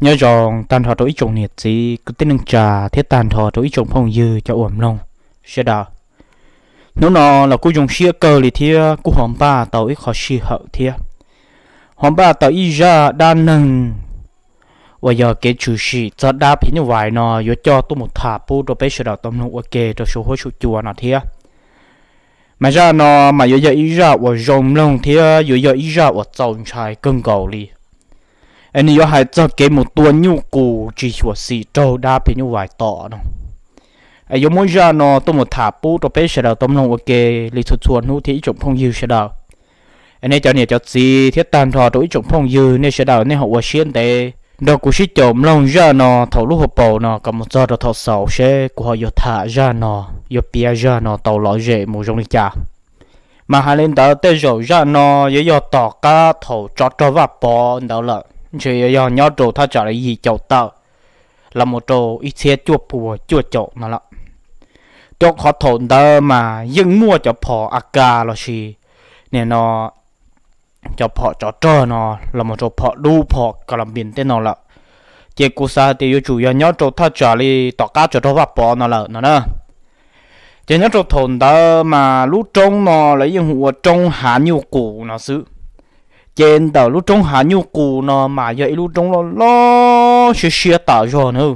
Nyob zoo tag nrho rau ib tsoom niam txiv kwv tij neej tsa thiab tag nrho rau ib tsoom phooj ywg cov uas mloog sawv daws. Hnub no los kuj zoo siab kawg li thiab kuj ho npaj tau ib qho sij hawm thiab ho npaj tau ib zaj dab neeg uas yog kev tshwm sim txog dab phim nyuj vais no yuav coj tuaj mus tham pub rau peb sawv daws tau mloog ua ke rau saum huab saum cua no thiab. Mas zaj no mas yuav yog ib zaj uas zoo mloog thiab yuav yog ib zaj uas txaus ntshai kawg nkaus li. Es nws yuav hais txog kev mus tua nyuj qus tsis xyuam xim raug dab phim nyuj vais tom no. Es yuav muab zaj no tuaj mus tham pub rau peb sawv daws tau mloog ua ke li txhua txhua hnub thiab ib tsoom phooj ywg sawv daws. Es nej cov niam cov txiv thiab tag nrho rau ib tsoom phooj ywg nej sawv daws nej ho ua siab ntev nrog kuv sib caum mloog zaj no thaum lub hauv paus no kom mus txog rau thaum xaus seb kuv ho yuav tham zaj no, yuav piav zaj no tau lom zem mus zoo li cas. Mas hais li ntawd tej zaum zaj no yuav yog tom qab thaum tsov rog Vaj Pov ntawd lawm, ntshe yuav yog nyob rau thaj tsam li yim caum tawm los mus rau ib txhiab cuaj puas cuaj caum no lawm. Rau qhov thaum ntawd mas yeej muaj cov phom A K lossis nim no cov phom tsov rog no los mus rau phom dub phom ka las npis tej no lawm. Ces kuv xav hais tias yuav tsum yog nyob rau thaj tsam li tom qab tsov rog Vaj Pov no lawm no na. Ces nyob rau thaum ntawd mas lub roob no lawv yeej hu ua roob Hav Nyuj Qus no xwb. Ces ntawm lub roob Hav Nyuj Qus no mas yog ib lub roob loj loj siab siab tas zog na.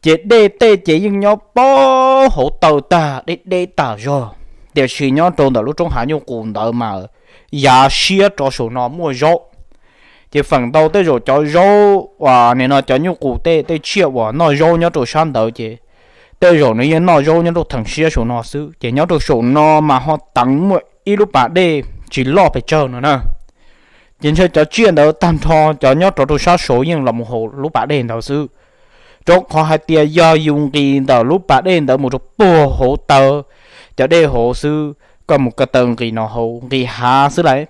Ces dej tej ces yeej nyob pab hauv taw tag deb deb tas zog, tiam sis nyob rau ntawm lub roob Hav Nyuj Qus ntawd mas yav siab rov saum no muaj zaub. Ces feem ntau tej zaum cov zaub uas nim no cov nyuj qus tej tej tsiaj uas noj zaub nyob rau sab ntawd ces tej zaum nws yeej noj zaub nyob rau theem siab saum no xwb. Ces nyob rau saum no mas ho teev muaj ib lub pas dej tsis loj pes tsawg no na. Ces ntshe cov tsiaj ntawd tag nrho cov nyob rau rau sab saud yeej los mus haus lub pas dej ntawd xwb. Rau qhov hais tias yog yus nqis ntawm lub pas dej ntawd mus rau puag hauv taw cov dej hauv xwb, koj mus ko taw nqis no hauv nqis hav xwb lawm,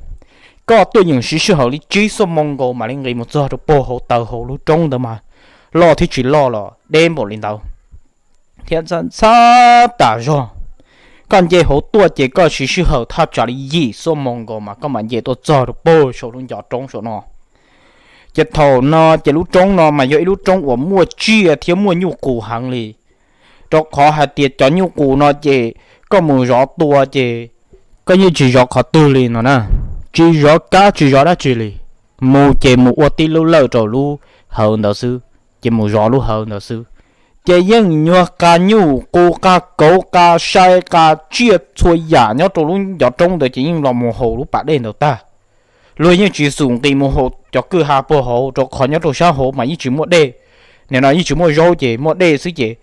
koj tuaj yeem siv sij hawm li tsib xuab moos nkaus mam li nqis mus txog rau puag hauv taw hauv lub roob ntawd mas loj thiab tsis loj los deb npaum li ntawd thiab ntxhab ntxhab tas zog. Koj nce hauv tuaj ces koj siv sij hawm thaj tsam li yim xuab moos nkaus mas koj mam nce tuaj txog rau puag saum lub ncov roob saum no. Ces thaum no ces lub roob no mas yog ib lub roob uas muaj tsiaj thiab muaj nyuj qus heev li, rau qhov hais tias cov nyuj qus no ces koj mus zov tua ces koj yeej tsis zov qhov twg li no na, tsis zov kab tsis zov dab tsi li, mus ces mus ua tib lub lawj rau lub hawv ntawd xwb, ces mus zov lub hawv ntawd xwb. Ces yeej nyuag qas nyuj qus qas kauv qas sai qas tsiaj txhua yam nyob rau lub ncov roob ntawd ces yeej los mus haus lub pas dej ntawd tag. Luag yeej tsis xum nqis mus haus cov kwj ha puag hauv rau qhov nyob rau sab hauv mas yeej tsis muaj dej. Nim no yeej tsis muaj zaub ces muaj dej xwb ces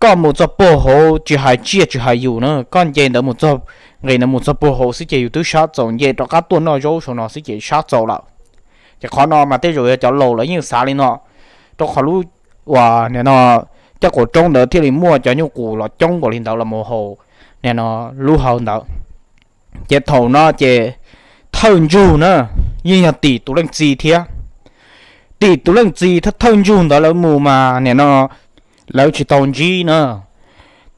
koj mus txog puag hauv tsis hais tsiaj tsis hais yus na, koj nce ntawd mus txog, nqis ntawd mus txog puag hauv xwb ces yus twb sab txaus, nce rov qab tuaj noj zaub saum no xwb ces sab txaus lawm. Ces qhov no mas tej zaum yog cov laus lawv yeej xav li no, rau qhov lub uas nim no caj qaum roob ntawd thiaj li muaj cov nyuj qus los coob npaum li ntawd los mus haus nim no lub hawv ntawd. Ces thaum no ces thawj ntsug na yeej yog tim tus leej txiv thiab. Tim tus leej txiv thiab thawj ntsug ntawd lawv mus mas nim no lawv tsis tau ntsib na.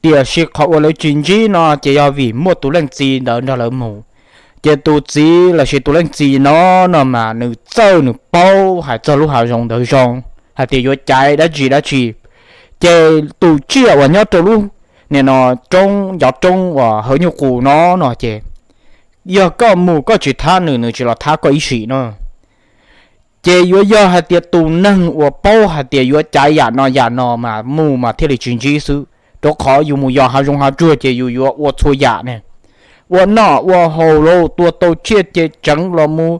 Tiam sis qhov uas lawv tsis ntsib no ces yog vim muaj tus leej txiv ntawd nrog lawv mus. Ces tus txiv lossis tus leej txiv no, no mas nws txawj nws paub hais txog lub hav zoov ntawd zoo, hais tias yuav caiv dab tsi dab tsi. Ces tus tsiaj uas nyob rau lub nim no roob, ncov roob uas hawv nyuj qus no no ces yog koj mus koj tsis thab nws, nws tsis los thab koj ib sim no. Ces yuav yog hais tias tus neeg uas paub hais tias yuav caiv yam no yam no mas mus mas thiaj li tsis ntsib xwb, rau qhov yus mus yos hav zoov hav tsuag ces yus yuav ua txhua yam ne, ua noj ua haus los tua tau tsiaj ces tseev los mus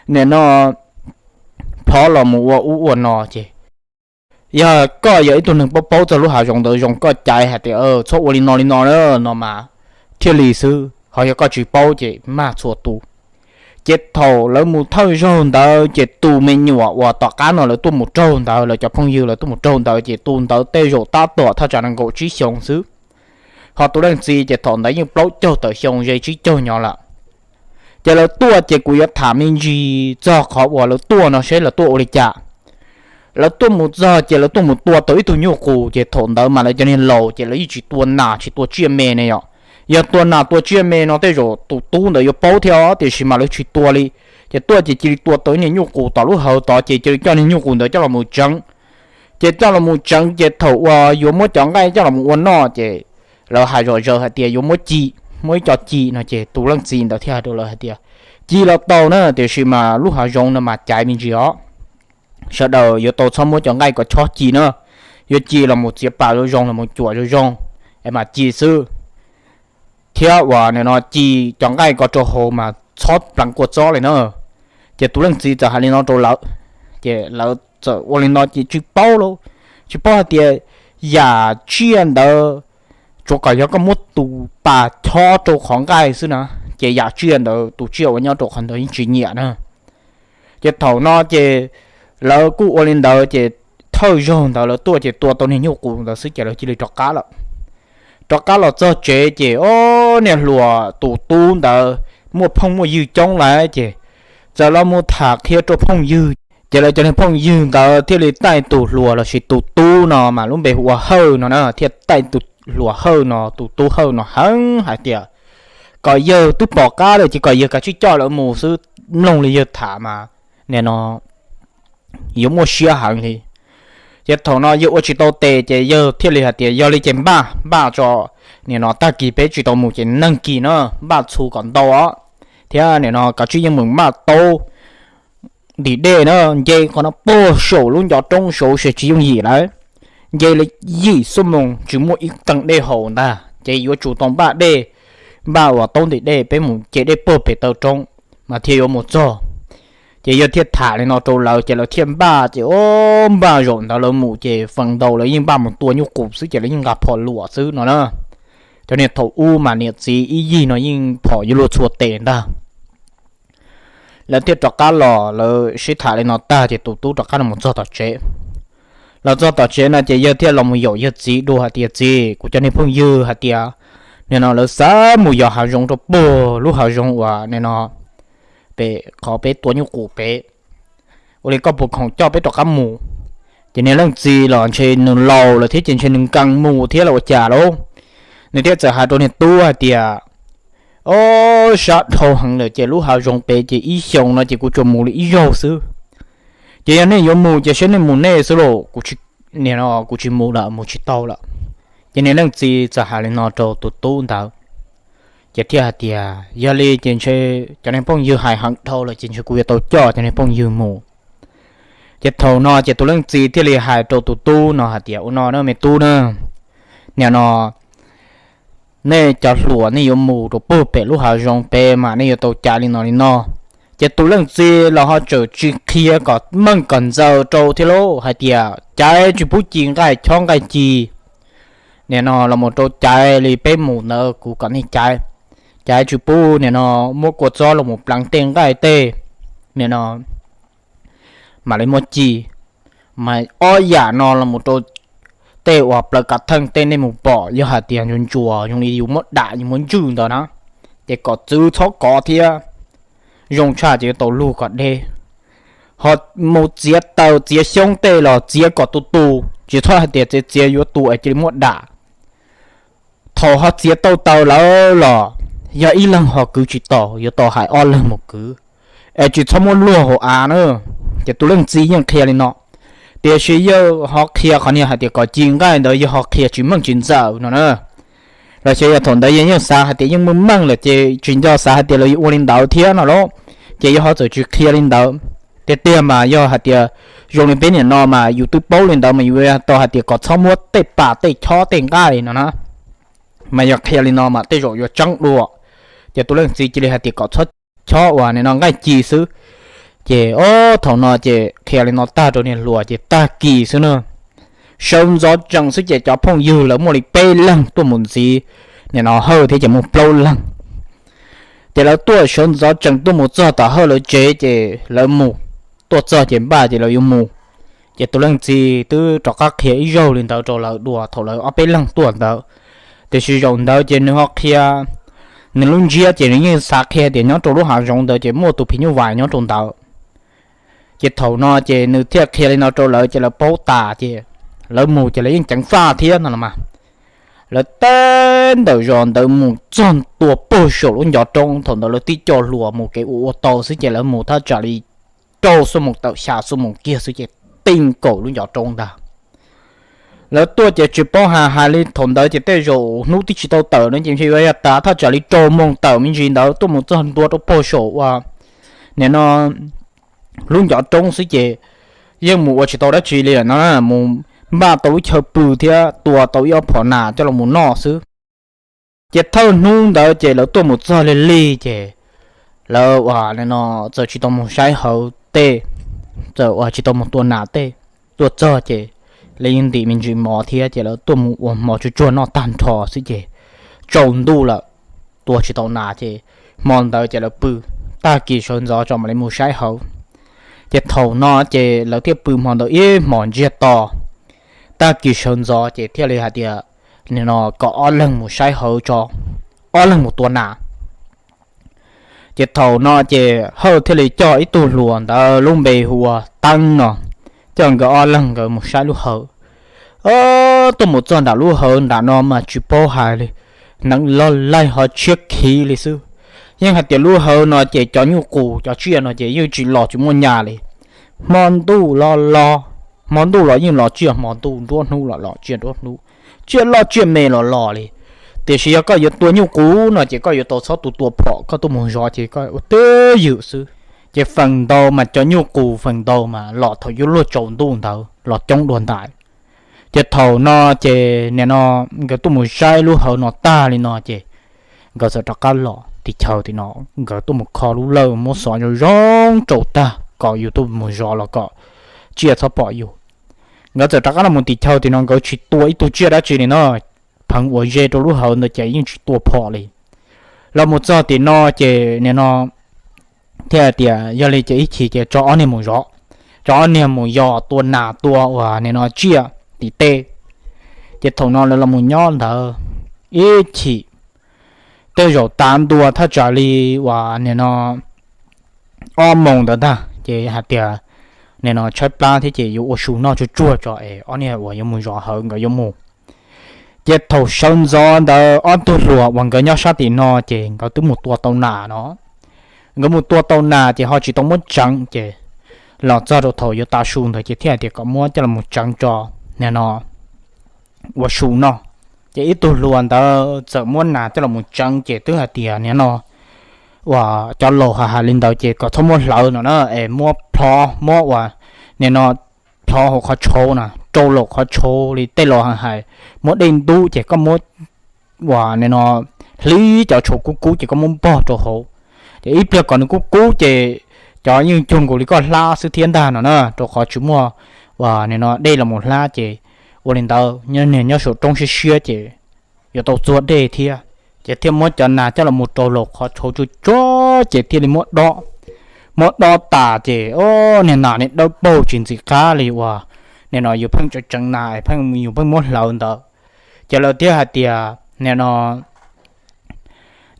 nim no phov los mus ua ub ua no ces yog koj yog ib tug neeg paub paub txog lub hav zoov ntawd zoo koj caiv hais tias txhob ua li no li no na no mas thiaj li xwb, ho yog koj tsis paub ces mag txhua tus. Ces thaum lawv mus thawj zaug ntawd ces tus me nyuam uas tom qab no lawv tuaj mus raug ntawd, lawv cov phooj ywg lawv tuaj mus raug ntawd ces tus ntawd tej zaum tab tom thaj tsam nees nkaum tsib xyoos xwb. Ho tus leej txiv ces thaum ntawd yeej plaub caug tawm xyoo ze tsib caug nyob lawm. Ces lawv tuaj ces kuv yuav tham me ntsis txog qhov uas lawv tuaj no seb lawv tuaj ua li cas. Lawv tuaj mus txog ces lawv tuaj mus tua tau ib tug nyuj qus, ces thaum ntawd mas lawv cov niag laus ces lawv yeej tsis tua nas tsis tua tsiaj me ne yom. Yog tua nas tua tsiaj me no tej zaum tus tub ntawd yuav paub thiab os, tiam sis mas lawv tsis tua li. Ces tuaj ces cia li tua tau ib niag nyuj qus tom lub hauv tod ces cia li coj niag nyuj qus ntawd coj los mus tseev. Ces coj los mus tseev ces thaum uas yuav muab cov nqaij coj los mus ua noj ces lawv hais zom zaws hais tias yuav muab ci, muab ib co ci no ces tus leej txiv ntawd thiaj hais rau lawv hais tias, ci los tau na, tiam sis mas lub hav zoov no mas caiv me ntsis os. Sawv daws yuav tau txhob muab cov nqaij kom chob ci na, yuav ci los mus txiav pas zoo zoo los mus cuam zoo zoo es mas ci xwb. Thiab uas nim no ci cov nqaij ko rau hauv mas txhob pleev kua txob li na. Ces tus leej txiv txawm hais li no rau lawv, ces lawv txawm ua li no ces tsis paub lauj, tsis paub hais tias yam tsiaj ntawd tsuas kom yog koj muab tus pas chob rau qhov nqaij xwb na, ces yam tsiaj ntawd tus tsiaj uas nyob rau qhov ntawd yeej tsis nyiam na. Ces thaum no ces lawv kuj ua li ntawd ces thawj zaug ntawd lawv tuaj ces tua tau niag nyuj qus ntawd xwb ces lawv cia li rov qab lawm. Rov qab los txog tsev ces ob niag hluas tus tub ntawd muaj phooj muaj ywg coob lawm ces txawm los mus tham qhia rau phooj ywg. Ces lawv cov niag phooj ywg ntawd thiaj li taij tus hluas lossis tus tub no mas lub npe hu ua Hawj no na, thiaj taij tus hluas Hawj no tus tub Hawj no heev hais tias kom yawg twb pom qab lawm ces kom yawg kav tsij coj lawv mus xwb, mloog li yawg tham mas nim no yuav muaj siab heev li. Ces thaum no yawg ua tsis tau tes ces yawg thiaj li hais tias yog li ces npaj npaj tso, nim no tag kis peb tsis tau mus ces neeg kis na, npaj txhuv kom ntau os, thiab nim no kav tsij yeej mus npaj taub ntim dej na, nce qhov no puag saum lub ncov roob saud ces tsis yooj yim lawm. Nce li yim xuab moos tsis muaj ib qee dej haus ntag ces yuav tsum tau npaj dej, npaj uas taub ntim dej peb mus ce dej puag pem taw roob mas thiaj yuav mus txog. Ces yawg thiaj tham li no rau lawv ces lawv thiaj npaj ces o, npaj zaum ntawd lawv mus ces feem ntau lawv yeej npaj mus tua nyuj qus xwb ces lawv yeej nqa phom luam xwb no na. Cov niag thaum ub mas niam txiv ib yig no yeej phom yuav luag txhua tes ntag. Lawv thiaj rov qab los, lawv sib tham li no tag ces tus tub rov qab los txog tom tsev. Los txog tom tsev no ces yawg thiaj los mus yaum yawg txiv dua hais tias txiv, kuv cov niag phooj ywg hais tias nim no lawv xav mus yos hav zoov rau puag lub hav zoov uas nim no pem qhov peb tua nyuj qus pem, ua li koj puas khoom coj peb rov qab mus? Ces niag leej txiv los ntshe nws laus lawm thiab ces ntshe nws nkees mus thiab los ua cas lauj. Nws thiaj txawm hais rau niag tub hais tias, o, sab dhau heev lawm ces lub hav zoov pem ces ib xyoos no ces kuv tsuas mus li ib zaug xwb. Ces yog nej yuav mus ces saib nej mus nej xwb lauj, kuv tsis mus lawm, mus tsis tau lawm. Ces niag leej txiv txawm hais li no rau tus tub ntawd, ces thiaj hais tias yog li ces ntshe cov niag phooj ywg hais heev dhau lawm ces ntshe kuv yuav tau coj cov niag phooj ywg mus. Ces thaum no ces tus leej txiv thiaj li hais rau tus tub no hais tias ua no na me tub na, nim no nej cov hluas nej yuav mus rau puag pem lub hav zoov pem mas nej yuav tau caiv li no li no. Ces tus leej txiv los ho tseem tsis qhia kom meej kom ntxaws rau thiab lauj, hais tias caiv tsis pub ci nqaij chob nqaij ci, nim no los mus rau caiv li peb mus ntawd kuv kom nej caiv, caiv tsis pub nim no muab kua txob los mus pleev tej nqaij tej, nim no mam li muab ci. Mas ob yam no los mus rau tej uas plaws kav theej tej nej mus pom yog hais tias ntsuas ntsuas zoo li yus muab dam yus muab ntswj ntawd na, ces kom txwv txhob kov thiab, zoo tshaj ces yuav tau lug kom deb. Ho mus txiav taws txiav xyoob tej los txiav kom tu tu, tsis txhob hais tias txiav txiav yuav tu es cia li muab dam. Thaum ho txiav tau taws lawm los yog ib leeg ho kwv tsis tau, yuav tau hais ob leeg mus kwv, es tsis txhob muab luag hauv av na. Ces tus leej txiv yeej qhia li no, tiam sis yawg ho qhia qhov niag hais tias kom ci nqaij ntawd yawg ho qhia tsis meej tsis ntxaws no na. Los xyov yog thaum ntawd yawg yeej xav hais tias yeej meej meej lawm ces tsis nco xav hais tias lawv yuav ua li ntawd thiab no lauj, ces yawg ho txawm tsis qhia li ntawd. Tiag tiag mas yog hais tias zoo li peb niam no mas yus twb paub li ntawd mas yus tau hais tias kom txhob muab tej pas tej chob tej nqaij no na. Mas yog qhia li no mas tej zaum yuav tseeb dua. Ces tus leej txiv cia li hais tias kom txhob chob uas nim no nqaij ci xwb. Ces o, thaum no ces qhia li no tag rau niag hluas ces tag kis xwb na. Sawv ntxov tsees xwb ces cov phooj ywg lawv muaj li peb leeg tuaj mus ntxiv nim no Hawj thiab ces muaj plaub leeg. Ces lawv tuaj sawv ntxov tsees tuaj mus txog tom Hawj lawv tsev ces lawv mus, tuaj txog ces npaj ces lawv yuav mus. Ces tus leej txiv twb rov qab qhia ib zaug li ntawd rau lawv dua thaum lawv ob peb leeg tuaj ntawd. Tiam sis zaum ntawd ces nws ho qhia, nws lub ntsiab ces nws yeej xav qhia tias nyob rau lub hav zoov ntawd ces muaj tus phim nyuj vais nyob rau ntawd. Ces thaum no ces nws thiaj qhia li no rau lawv ces lawv paub tas ces lawv mus ces lawv yeej ceev faj thiab no los mas. Lawv teb ntawm zos ntawd mus txog ntua puag saum lub ncov roob, thaum ntawd lawv tib co hluas mus kev ua ua tau xwb ces lawv mus thaj tsam li rau xuab moos tawm xya xuab moos kiag xwb ces tib nkaus lub ncov roob ntag. Lawv tuaj ces tsis paub hais, hais li thaum ntawd ces tej zaum hnub twb tsis tau tawm no ces ntshe yuav yog tav thaj tsam li rau moos tawm me ntsis ntawd tuaj mus txog ntua rau puag saum ua nim no lub ncov roob xwb ces yeej mus ua tsis tau dab tsi li lawm no, mus npaj tau lub chaw pw thiab tua tau ib ob phom nas coj los mus noj xwb. Ces thawj hnub ntawd ces lawv tuaj mus txog lig lig ces lawv ua no txawm tsis tau mus saib hawv tej, txawm ua tsis tau mus tua nas tej. Tuaj txog ces lawv yeej ntim me ntsis mov thiab ces lawv tuaj mus ua hmo tsuag tsuag noj tag nrho xwb ces tsaus ntuj lawm, tua tsis tau nas ces hmo ntawd ces lawv pw, tag kis sawv ntxov tso mam li mus saib hawv. Ces thaum no ces lawv thiaj pw hmo ntawd ib hmos ntsiag to. Tag kis sawv ntxov ces thiaj li hais tias nim no kom ob leeg mus saib hawv tso, ob leeg mus tua nas. Ces thaum no ces Hawj thiaj li coj ib tug hluas ntawd lub npe hu ua Teeb no, coj nkawd ob leeg nkawd mus saib lub hawv. Tuaj mus txog nram lub hawv nram no mas tsis paub hais li, neev loj laij ho tshiab khiv li xwb. Yeej hais tias lub hawv no ces cov nyuj qus cov tsiaj no ces yeej tsis los tsis muaj nyas li. Hmo ntuj los los, hmo ntuj los yeej los tsiaj hmo ntuj, nruab hnub los los tsiaj nruab hnub, tsiaj loj tsiaj me los los li. Tiam sis yog koj yuav tua nyuj qus no ces koj yuav tau txhob tus tua phom, koj tuaj mus zov ces koj ua twj ywm xwb. Ces feem ntau mas cov nyuj qus feem ntau mas los thaum yuav luag tsaus ntuj ntawd los coob dua ntais. Ces thaum no ces nim no nkawd tuaj mus saib lub hawv no tag li no ces nkawd txawm rov qab los tim chaw tim no, nkawd tuaj mus kho lub lawj muab xov zoo zoo rau tag kom yus tuaj mus zov los kom tsiaj txhob pom yus. Nkawd txawm rov qab los mus tim chaw tim no, nkawd tsis tua ib tug tsiaj dab tsi li no, pheev ua ze rau lub hawv ntawd ces yeej tsis tua phom li. Los mus txog tim no ces nim no thiaj tias yog li ces ib chim ces tso ob niag mus zov, tso ob niag mus yos tua nas tua uas nim no tsiaj tim tej. Ces thaum no lawv los mus nyob ntawd ib chim, tej zaum tav ntua thaj tsam li uas nim no ob moos ntawd ntag ces hais tias nim no tshaib plab thiab ces yuav ua su noj tsuag tsuag tso es ob niag uas yuav mus zov hawv nkawd yuav mus. Ces thaum sawv ntxov ntawd ob tug hluas uas nkawd nyob sab tim no ces nkawd twb mus tua tau nas no. Nkawd mus tua tau nas ces ho tsis tau muab tseev ces los txog rau thaum yuav tav su ntawd ces thiaj hais tias kom muab coj los mus tseev tso nim no ua su noj. Ces ib tug hluas ntawd txawm muab nas coj los mus tseev ces twb hais tias nim no uas cov laus hais hais li ntawd ces kom txhob muab hlawv no na, es muab plhov, muab uas nim no plhov hauv qhov tshauv na, rau laum qhov tshauv li tej laus hais, muab dej ntub ces koj muab uas nim no hlib cov tshauv kub kub ces koj muab npog rau hauv, ces ib pliag kom nws kub kub ces cov yeej cuag nkaus li koj hlab xwb thiab ntag no na, rau qhov tsis muaj uas nim no dej los mus hlab ces ua li ntawd nyob niag nyob saum roob siab siab ces yuav tau txuag dej thiab. Ces thiaj muab cov nas coj los mus rau laum qhov tshauv tsuag tsuag ces thiaj li muab dob. Muab dob tas ces o, niag nas niag dawb paug tsis ntxim qab li uas nim no yus pheej tseev tseev nas pheej yus pheej muab hlawv ntawd. Ces lawv thiaj hais tias nim no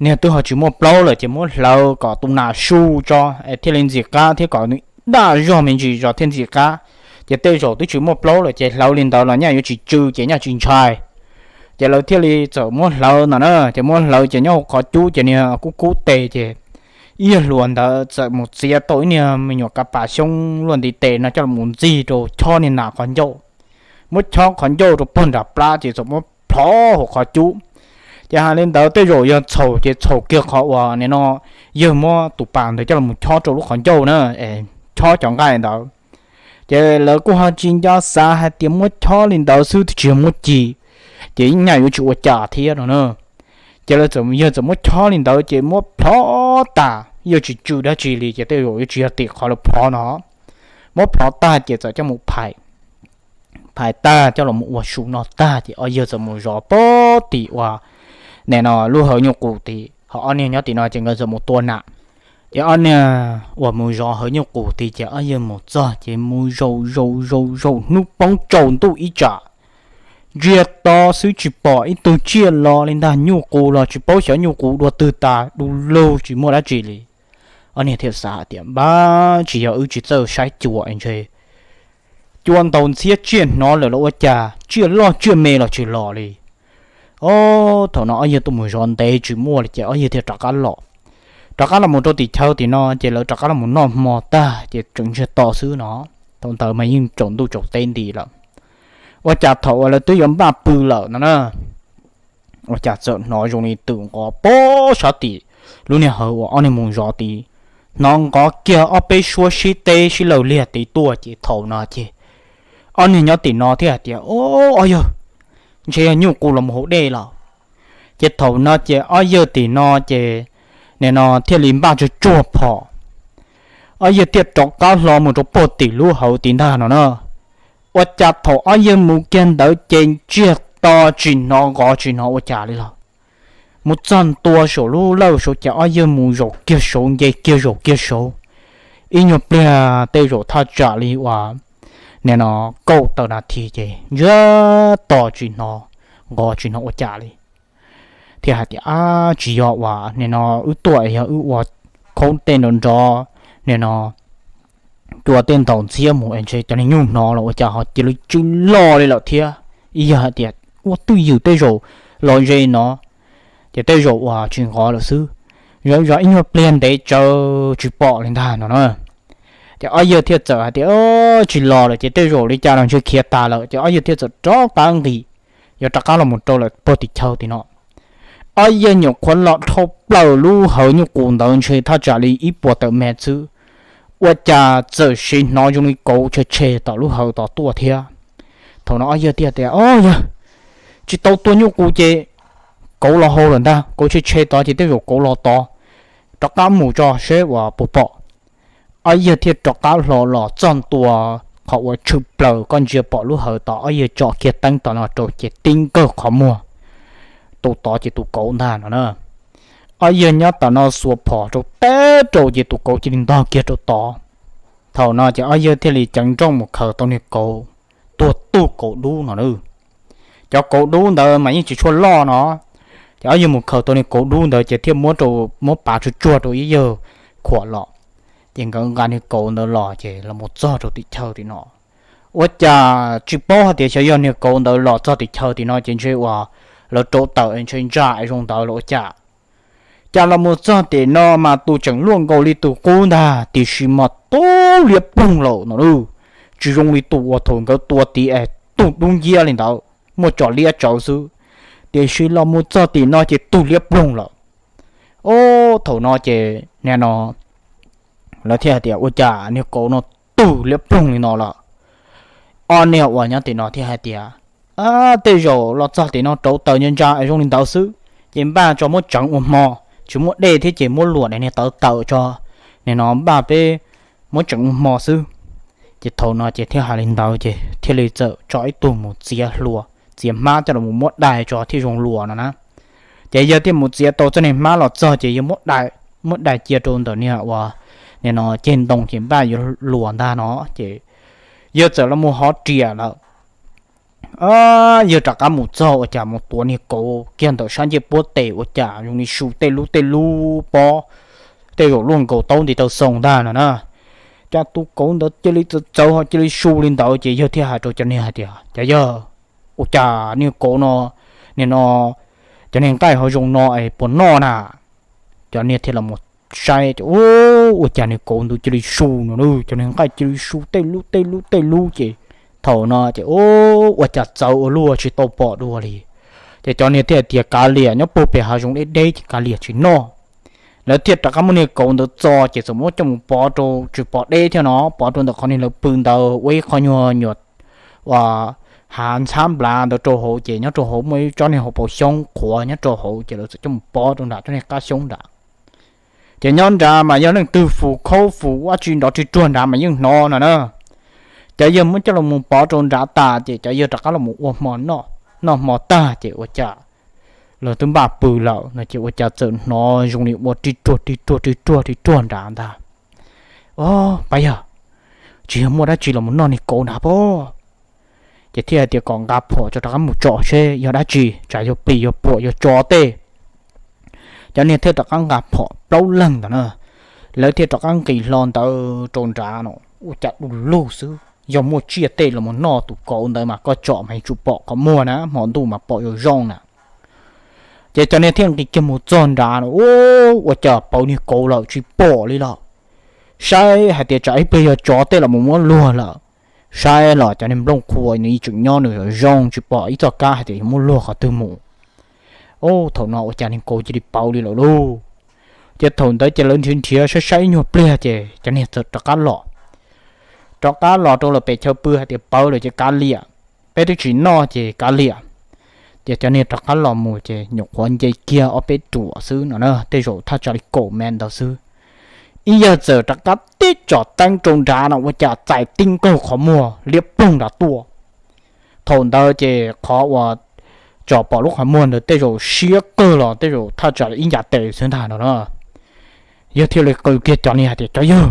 niag twb ho tsis muaj plaub lawm ces muab hlawv kom tus nas su tso es thiaj li ntxim qab thiab kom nws daj zog me ntsis zos thiaj ntxim qab. Ces tej zaum twb tsis muaj plaub lawm ces hlawv li ntawd los nyaj yuav tsis tsw ces nyaj tsis ntshai. Ces lawv thiaj li txawm muab hlawv ntawd na, ces muab hlawv ces nyob hauv qhov cub ces niag kub kub tes ces ib yawg hluas ntawd txawm mus txiav tau ib niag me nyuam kav pas xyoob luaj ntiv tes no coj los mus ntxig rau chob niag nas qhov ncauj. Muab chob qhov ncauj rau puag nram plab ces txawm muab plhov hauv qhov cub. Ces hais li ntawd tej zaum yog txhaum ces txhaum kiag qhov uas nim no yawg muab tus pas ntawd coj los chob rau lub qhov ncauj na, chob cov nqaij ntawd. Ces lawv kuj ho tsis nco xav hais tias muab chob li ntawd xwb twb tsis yog muab ci, ces nyaj yuav tsis ua cas thiab no na. Ces lawv txawm, yawg txawm muab chob li ntawd ces muab plhov tag, yawg tsis tsw dab tsi li ces tej zaum yuav tsis yog tim qhov lawv plhov no. Muab plhov tag ces txawm coj mus phais, phais tag coj los ua su no tag ces ob yawg txawm mus zov pem tim uas nim no lub hawv nyuj qus tid, ho ob niag nyob tim no ces nkawd txawm mus tua nas. Ces ob niag uas mus zov hawv nyuj qus tid ces ob yawg mus txog ces mus zaum zaum zaum zaum hnub poob tsaus ntuj ib tsam, ntsiag to xwb tsis pom ib tug tsiaj los li ntag, nyuj qus los tsis paub xyov nyuj qus dua twg tas, du lug tsis muaj dab tsi li. Ob niag thiaj xav tias npab tsis yog wb tsis txawj saib cua ntshe cua ntaus ntxhiab tsiaj hnov lawm los ua cas, tsiaj loj tsiaj me los tsis los li. O, thaum no ob yawg tuaj mus zov ntev tsis muaj li ces ob yawg thiaj rov qab los. Rov qab los mus rau tim chaw tim no ces lawv rov qab los mus noj hmo tag ces tseem ntsiag to xwb no. Thaum ntawd mas yeej tsaus ntuj tsaus teb nti lawm. Ua cas thaum uas lawv twb yuav npaj pw lawm no na, ua cas txawm hnov zoo li twm nqov pob sab tim lub niag hawv uas ob niag mus zov tid, hnov nqov kiag ob peb suab sib teb sib law liag tid tuaj ces thaum no ces ob niag nyob tim no thiaj hais tias, O, ob yawg, ntshe yog nyuj qus los mus haus dej lawm. Ces thaum no ces ob yawg tim no ces nim no thiaj li npaj tsuag tsuag phom, ob yawg thiaj rov qab hlo mus rau puag tim lub hawv tid ntag no na. Ua cas thaum ob yawg mus kiag ntawd ces ntsiag to tsis hnov nqov tsis hnov ua cas li los. Mus txog ntua saum lub lawj saud ces ob yawg mus zaum kiag saud nce kiag zaum kiag saud, ib nyuag pliag tej zaum thaj tsam li uas nim no kaum tawm nas this ces ntsiag to tsis hnov nqov tsis hnov ua cas li. Thiaj hais tias, Ab, tsis yog uas nim no wb tuaj es yog wb ua khaub tej nrov nrov, nim no cua tej ntaus ntxhiab mus es ntshe cov niag nyuj hnov los ua cas ho cia li tsis los li lawm thiab. Ib yawg hais tias, Ua twj ywm tej zaum los ze no, ces tej zaum uas tsis nqov lawm xwb. Zov zov ib nyuag pliag ntev tsawv tsis pom li ntag no na. Ces ob yawg thiaj txawm hais tias, Tsis los lawm ces tej zaum li cas los ntshe khiav tas lawm. Ces ob yawg thiaj txawm rov qab nqis, yuav rov qab los mus rau lawm puag tim chaw tim no. Ob yawg nyuam qhuav los dhau plaws lub hawv nyuj qus ntawd ntshe thaj tsam li ib puas tawm mev xwb, ua cas txawm sim hnov zoo li kauv tshe tshe tom lub hawv tod tuaj thiab. Thaum no ob yawg thiaj tias, O yawg, tsis tau tua nyuj qus ces kauv los hau lawm ntag, kauv tshe tshe tod ces tej zaum kauv los tod, rov qab mus tso seb uas puas pom. Ob yawg thiaj rov qab hlo los txog ntua qhov uas tshwm plaws koj ntsia pom lub hawv tod, ob yawg tsom kiag teeb tom no rau ces tib nkawg qhov muag tus tod ces tus kauv ntag no na. Ob yawg nyob tom no xuas phom rau teb rau ces tus kauv cia li ntog kiag rau tod. Thaum no ces ob yawg thiaj li ceev nrooj mus khaws tau niag kauv, tuag tug kauv dub no na. Cov kauv dub ntawd mas yeej tsis tshua loj no, ces ob yawg mus khaws tau niag kauv dub ntawd ces thiaj muab rau, muab pav tsuag tsuag rau ib yawg khuam los. Ces nkawd nqa niag kauv ntawd los ces los mus txog rau tim chaw tim no. Ua cas tsis paub hais tias xyov yog niag kauv ntawd los txog tim chaw tim no ces ntshe uas lawv rauv taws ntshe ntsa es zoo ntawd los ua cas. Cas los mus txog tim no mas tus tseem luaj nkaus li tus qub ntag tiam sis mas tub liab ploog lawm no na. Tsis zoo li tus uas thaum nkawd tua tid es tug dub nciab li ntawd muaj tso liab tsawv xwb, tiam sis los mus txog tim no ces tug liab ploog lawm. O, thaum no ces nim no lawv thiaj hais tias, Ua cas niag kauv no tug liab ploog li no lawm? Ob niag uas nyob tim no thiaj hais tias, Tej zaum los txog tim no rauv taws ntsa ntsa zoo li ntawd xwb, ces npaj tso muab tseev ua hmo, tsis muaj dej thiab ces muab luam niag tawv tawm tso, nim no npaj peb muab tseev ua hmo xwb. Ces thaum no ces thiaj hais li ntawd ces thiaj li txawm tso ib tug mus txiav hlua, txiav hmab coj los muab dai tso thiaj zoo luam no na. Ces yawg thiaj mus txiav tau txoj niag hmab los txog ces yawg muab dai, muab dai cia rau ntawm niag uas nim no ceg ntoo ces npaj yuav luam ntag no. Ces yawg txawm los mus hov riam lawm. Yawg rov qab mus txog ua cas mus tuav niag kauv kiag ntawm sab ncej puab tes ua cas zoo li su tej lub tej lub pob, tej zaum luaj nkaus taub nti taw xoo ntag no na. Cas tus kauv ntawd cia li txawv txawv ho cia li su li ntawd ces yawg thiaj hais rau cov niag hais tias, Cov yawg, ua cas niag kauv no, nim no cov niag nqaij ho zoo no es puas noj na? Cov niag thiaj los mus saib ces ua cas niag kauv ntawd cia li su no, cov niag nqaij cia li su tej lub tej lub tej lub ces thaum no ces ua cas txawv ua luaj tsis tau pom dua li. Ces cov niag thiaj tias, Kav liam, nyob puag pem hav zoov deb deb ces kav liam tsis noj. Lawv thiaj rov qab muab niag kauv ntawd txo ces txawm muab coj mus pov rau, tsis pov deb thiab no, pov rau ntawm qhov niag lawv pw ntawd ua ib qho nyuag nyuam uas hav ntxhab nplav ntawd rau hauv ces nyob rau hauv muaj ib tsob niag hauv paus xyoob qhuav nyob rau hauv ces lawv txawm coj mus pov rau nram tsob niag qab xyoob nram. Ces nyob nrad mas yog leej twg fus khaub fus ua tsi nrov rig ruag nrad mas yeej hnov no na. Cov yawg muab coj los mus pov rau nrad tas ces cov yawg rov qab los mus ua hmo noj, noj hmo tag ces ua cas lawv twb npaj pw lawm no ces ua cas txawm hnov zoo li ua rig ruag rig ruag rig ruag rig ruag nrad ntag. O, pab yawg, tsis yog muaj dab tsi los mus noj niag kauv nrad pob? Ces thiaj hais tias kom nqa phom tso rov qab mus tsom seb yog dab tsi, tsam yog plis yog puam yog tso tej. Cov niag thiaj rov qab nqa phom plaub leeg ntawd na, lawv thiaj rov qab nqis hlo ntawd rau nrad no. Ua cas du lug xwb, yog muaj tsiaj tej los mus noj tus kauv ntawd mas koj tsom mas yuav tsum pom qhov muag na, hmo ntuj mas pom zoo zoo na. Ces cov niag thiaj nqis kiag mus txog nrad no, ua cas pauv niag kauv lawm tsis pom li lawm. Saib hais tias tsam ib pliag yog tsov tej los mus muab luag lawm. Saib los cov niag nplooj qhuav nws tseem nyob nws zoo tsis pom ib txoj kab hais tias yuav muab luag qhov twg mus. Ub, thaum no ua cas niag kauv cia li pauv li lawm lauj. Ces thaum ntawd ces lawv nrhiav nrhiav saib saib ib nyuag pliag ces cov niag txawm rov qab los. Rov qab los rau lawm pem chaw pw hais tias pauv lawm ces kav liam, peb twb tsis noj ces kav liam. Ces cov niag rov qab los mus ces nyuam qhuav nce kiag ob peb ruam xwb no na, tej zaum thaj tsam li kaum mev ntawd xwb. Ib yawg txawm rov qab tib tsom teeb rau nrad no ua cas txais tib nkaug qhov muag liab ploog nrad tuaj. Thaum ntawd ces qhov uas tsom pom lub qhov muag ntawd tej zaum siab kawg los tej zaum thaj tsam li ib ncav tes xwb ntag no na. Yawg thiaj li qw kiag cov niag hais tias, cov yawg,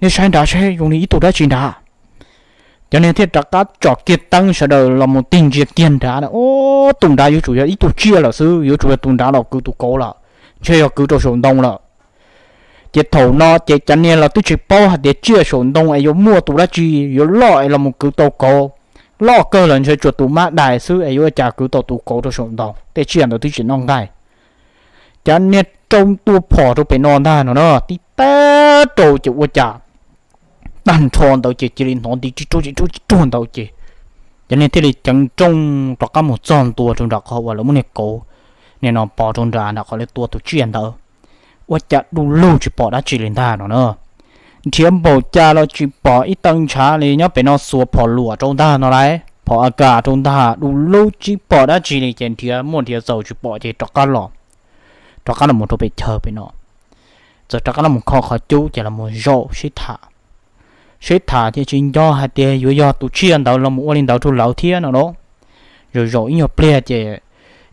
nej saib nrad saib zoo li ib tug dab tsi nrad. Cov niag thiaj rov qab tsom kiag teeb sawv daws los mus tig ntsia kiag nrad, ub, tus nrad yuav tsum yog ib tug tsiaj lawm xwb, yuav tsum yog tus nrad los kwv tus kauv lawm, ntshe yog kwv rau saum ntoo lawm. Ces thaum no ces cov niag los twb tsis paub hais tias tsiaj saum ntoo es yuav muaj tus dab tsi yuav loj es los mus kwv tau kauv. Loj kawg los ntshe tsuas tus mab dais xwb es yuav ua cas kwv tau tus kauv rau saum ntoo, tej tsiaj ntawd twb tsis noj nqaij. Cov niag rau tua phom rau pem no ntag no na, tib tag rau ces ua cas tag nrho ntawd ces cia li hnov nti tib ruag tib ruag tib ruag ntawd ces cov niag thiaj li ceev nrooj rov qab mus txog ntua rau nram qhov uas lawv muab niag kauv nim no pov rau nram nram qhov lawv tua tus tsiaj ntawd. Ua cas du lug tsis pom dab tsi li ntag no na. Nrhiav npaum cas los tsis pom ib tee ntshav li, nyob pem no xuas phom luam rau ntag no lauj, phom a kas rau ntag, du lug tsis pom dab tsi li ces nrhiav muaj nrhiav txaus tsis pom ces rov qab los, rov qab los mus rau pem chaw pem no. Txawm rov qab los mus kho qhov cub ces los mus zaum sib tham. Sib tham ces tsis nco hais tias yuav yog tus tsiaj ntawd los mus ua li ntawd rau lawv thiab no lauj. Zaum zaum ib nyuag pliag ces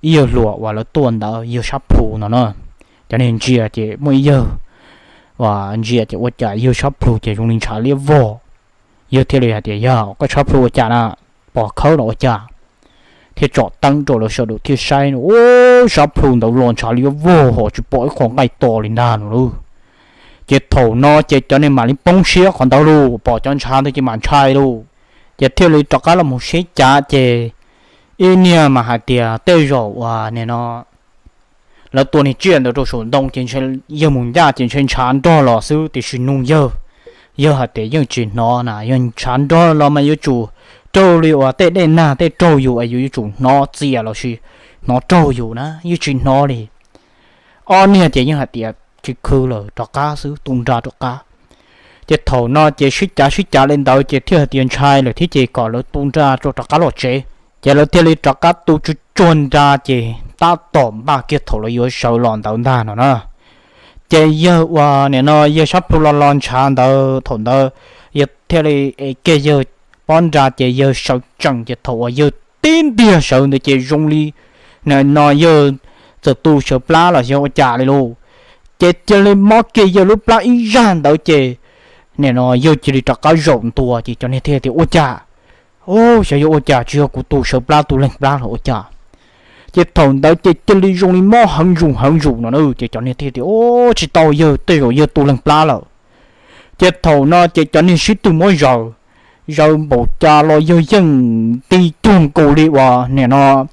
ib yawg hluas uas lawv tuaj ntawd, yawg Sab Plhu no na, cov niag ntsia ces muaj ib yawg uas ntsia ces ua cas yawg Sab Plhu ces zoo li ntshav liab vog. Yawg thiaj li hais tias, yawg, koj Sab Plhu ua cas na, pom khawb los ua cas? Thiaj tsom teeb rau lawv sawv daws thiaj saib no, ub, Sab Plhu ntawd los ntshav liab vog ho tsis pom ib qho nqaij to li ntag no lauj. Ces thaum no ces cov niag mam li poob siab qhov ntawd lauj, pom cov ntshav ntawd ces mam ntshai lauj. Ces thiaj li rov qab los mus sib cav ces ib niag mas hais tias tej zaum uas nim no lawv tua niag tsiaj ntawd rau saum ntoo ces ntshe yawg mus ncaj ces ntshe ntshav nrog los xwb tiam sis nug yawg, yawg hais tias yeej tsis hnov na, yog ntshav nrog los mas yuav tsum raug li uas tej dej nag tej raug yus es yus yuav tsum hnov txias los sis hnov raug yus na, yeej tsis hnov li. Ob niag ces yeej hais tias tsis khwv lawm, rov qab xwb, tu nra rov qab. Ces thaum no ces sib cav sib cav li ntawd ces thiaj hais tias ntshai lawm thiab ces kom lawv tu nra rau rov qab los tsev. Ces lawv thiaj li rov qab tu tsuag tsuag nra ces tab tom npaj kiag thaum lawv yuav sawv los ntawd ntag no na. Ces yawg uas nim no yawg Sab Plhu los los ntshav ntawd thaum ntawd yawg thiaj li ev kiag yawg pob nra ces yawg sawv tsees ces thaum uas yawg tib ntiag sawv ntawd ces zoo li nim no yawg txawm tu sawv plab los yog ua cas li lauj. Ces cia li mob kiag yawg lub plab ib zaj ntawd ces nim no yawg cia li rov qab zaum ntua ces cov niag thiaj tias ua cas, xyov yog ua cas tsis yog kuv tu sawv plab tu leeg plab los ua cas. Ces thaum ntawd ces cia li zoo li mob heev zus heev zus no na, ces cov niag thiaj tias ua tsis tau yawg, tej zaum yawg tu leeg plab lawm. Ces thaum no ces cov niag sib tw muab zaws, zaws npaum cas los yawg yeej nti cuag nkaus li uas nim no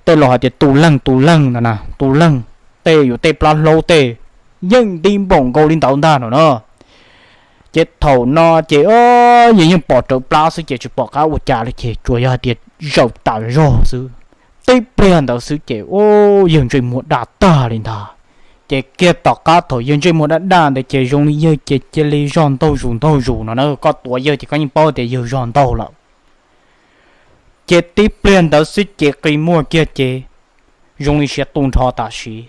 tej laus hais tias tus leeg tus leeg no na, tus leeg tej yus tej plab hlaub tej yeej nti npaum nkaus li ntawd ntag no na. Ces thaum no ces yawg yeej pom rawv plab xwb ces tsis pom qab ua cas li ces tsuas yog hais tias zaum tas zog xwb. Tib pliag ntawd xwb ces yawg ntsej muag daj tag li ntag. Ces kiag tom qab thaum yawg ntsej muag daj daj ntawd ces zoo li yawg ces cia li zog ntaug zus ntaug zus no na, koj tuav yawg ces koj yeej paub tias yawg zog ntaug lawm. Ces tib pliag ntawd xwb ces qi muag kiag ces zoo li siav tu nrho tam sim.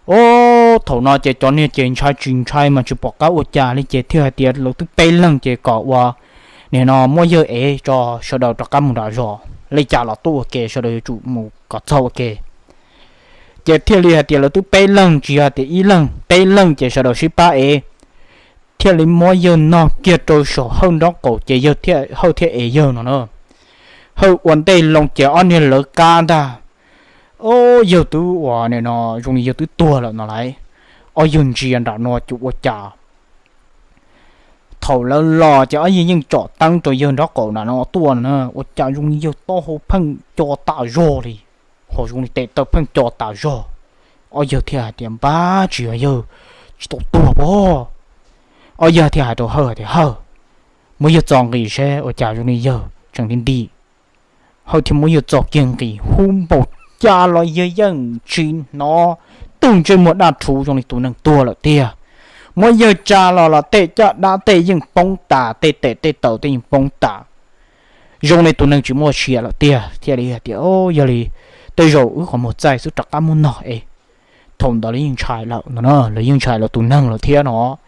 Ub, thaum no ces cov niag ces ntshai tsis ntshai mas tsis pom qab ua cas li ces thiaj hais tias lawv twb peb leeg ces kom ua nim no muab yawg ev tso sawv daws rov qab mus nram zos, li cas los tuaj ua ke sawv daws yuav tsum mus kom txog ua ke. Ces thiaj li hais tias lawv twb peb leeg tsis yog tias ib leeg, peb leeg ces sawv daws sib pab ev. Thiaj li muab yawg no kiag rau saum hawj nraub qaum ces yawg thiaj, hawj thiaj ev yawg no na. Hawj ua ntej loo ces ob niag lawv qab ntag. Ob yawg twb ua nim no zoo li yawg twb tuag lawm no lauj. Ob yawg ntsia nram no ces ua cas thaum lawv los ces ob yawg yeej tsom teeb rau yawg nraub qaum nram no tuaj no na, ua cas zoo li yawg taub hau pheej co tas zog li. phom zoo li tes taw pheej co tas zog. Ob yawg thiaj hais tias, Npab, tsis yog yawg tsis tau tuag pob? Ob yawg thiaj hais rau Hawj tias, Hawj, muab yawg txo nqis seb ua cas zoo li yawg tseem nti nti. Hawj thiaj muab yawg txo kiag nqis, hu npaum cas los yawg yeej tsis hnov twg ntsej muag daj rhuv zoo li tus neeg tuag lawm tiag. Muab yawg tsa los los tej caj dab tej yeej poob tas, tej tes tej taw tej yeej poob tas, zoo li tus neeg tsis muaj sia lawm tiag. Thiaj li hais tias, Yog li tej zaum wb qhov muag txaij xwb, rov qab muab nog es. Thaum ntawd lawv yeej ntshai lawm no, lawv yeej ntshai lawv tus neeg lawm thiab no.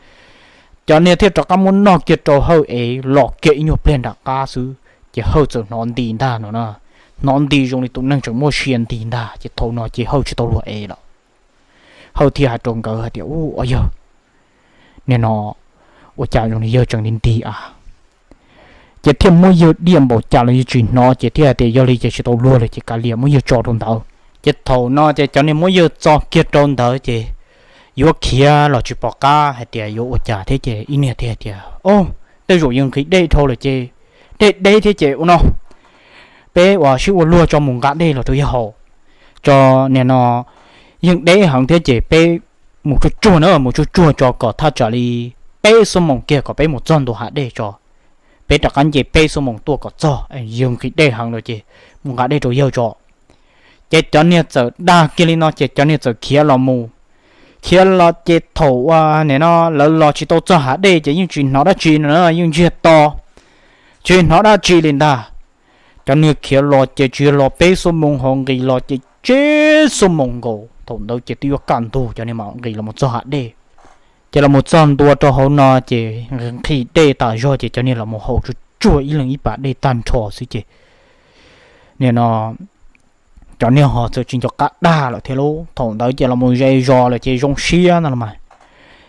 Cov niag thiaj rov qab muab nog kiag rau Hawj es los kiag ib nyuag pliag nram qab xwb, ces Hawj txawm hnov nti ntag no na. Hnov nti zoo li tus neeg tseem muaj sia nti ntag, ces thaum no ces Hawj tsis tau luag es lawm. Hawj thiaj hais rau nkawd hais tias, U, ob yawg, nim no ua cas zoo li yawg tseem nti nti a? Ces thiaj muab yawg diaj npaum cas los yawg tsis hnov, ces thiaj hais tias, Yog li ces tsis tau luag lawm ces kav liam, muab yawg tso rau ntawd. Ces thaum no ces cov niag muab yawg txo kiag rau ntawd ces yuav khiav los tsis pom qab hais tias yuav ua cas thiab, ces ib niag thiaj hais tias, O, tej zaum yawg nqhis dej dhau lawm ces dej deb thiab ces ua no, peb ua sib ua luag tso mus nqa dej los rau yawg haus. Tso, nim no yeej deb heev thiab ces peb mus tsuag tsuag na, mus tsuag tsuag tso kom thaj tsam li peb xuab moos kiag kom peb mus txog ntua hav dej tso. Peb rov qab nce peb xuab moos tuaj kom txog, yawg nqhis dej heev lawm ces mus nqa dej rau yawg tso. Ces cov niag txawm dag kiag li no ces cov niag txawm khiav los mus. Khiav los ces thaum uas nim no lawv los tsis tau txog hav dej ces yeej tsis hnov dab tsi no, yeej ntsiag to, tsis hnov dab tsi li ntag. Cov niag khiav los ces tsis yog los peb xuab moos, ho nqis los ces tsib xuab moos nkaus. Thaum ntawd ces twb yuav kaj ntug, cov niag mam nqis los mus txog hav dej. Ces los mus txog ntua rau hauv no ces nqhis dej tas zog ces cov niag los mus haus tsuag tsuag ib leeg ib pas dej tag nrho xwb ces nim no cov niag ho txawm tsis nco qab dag lawm thiab lauj. Thaum ntawd ces los mus ze zos lawm ces zoo siab no los mas,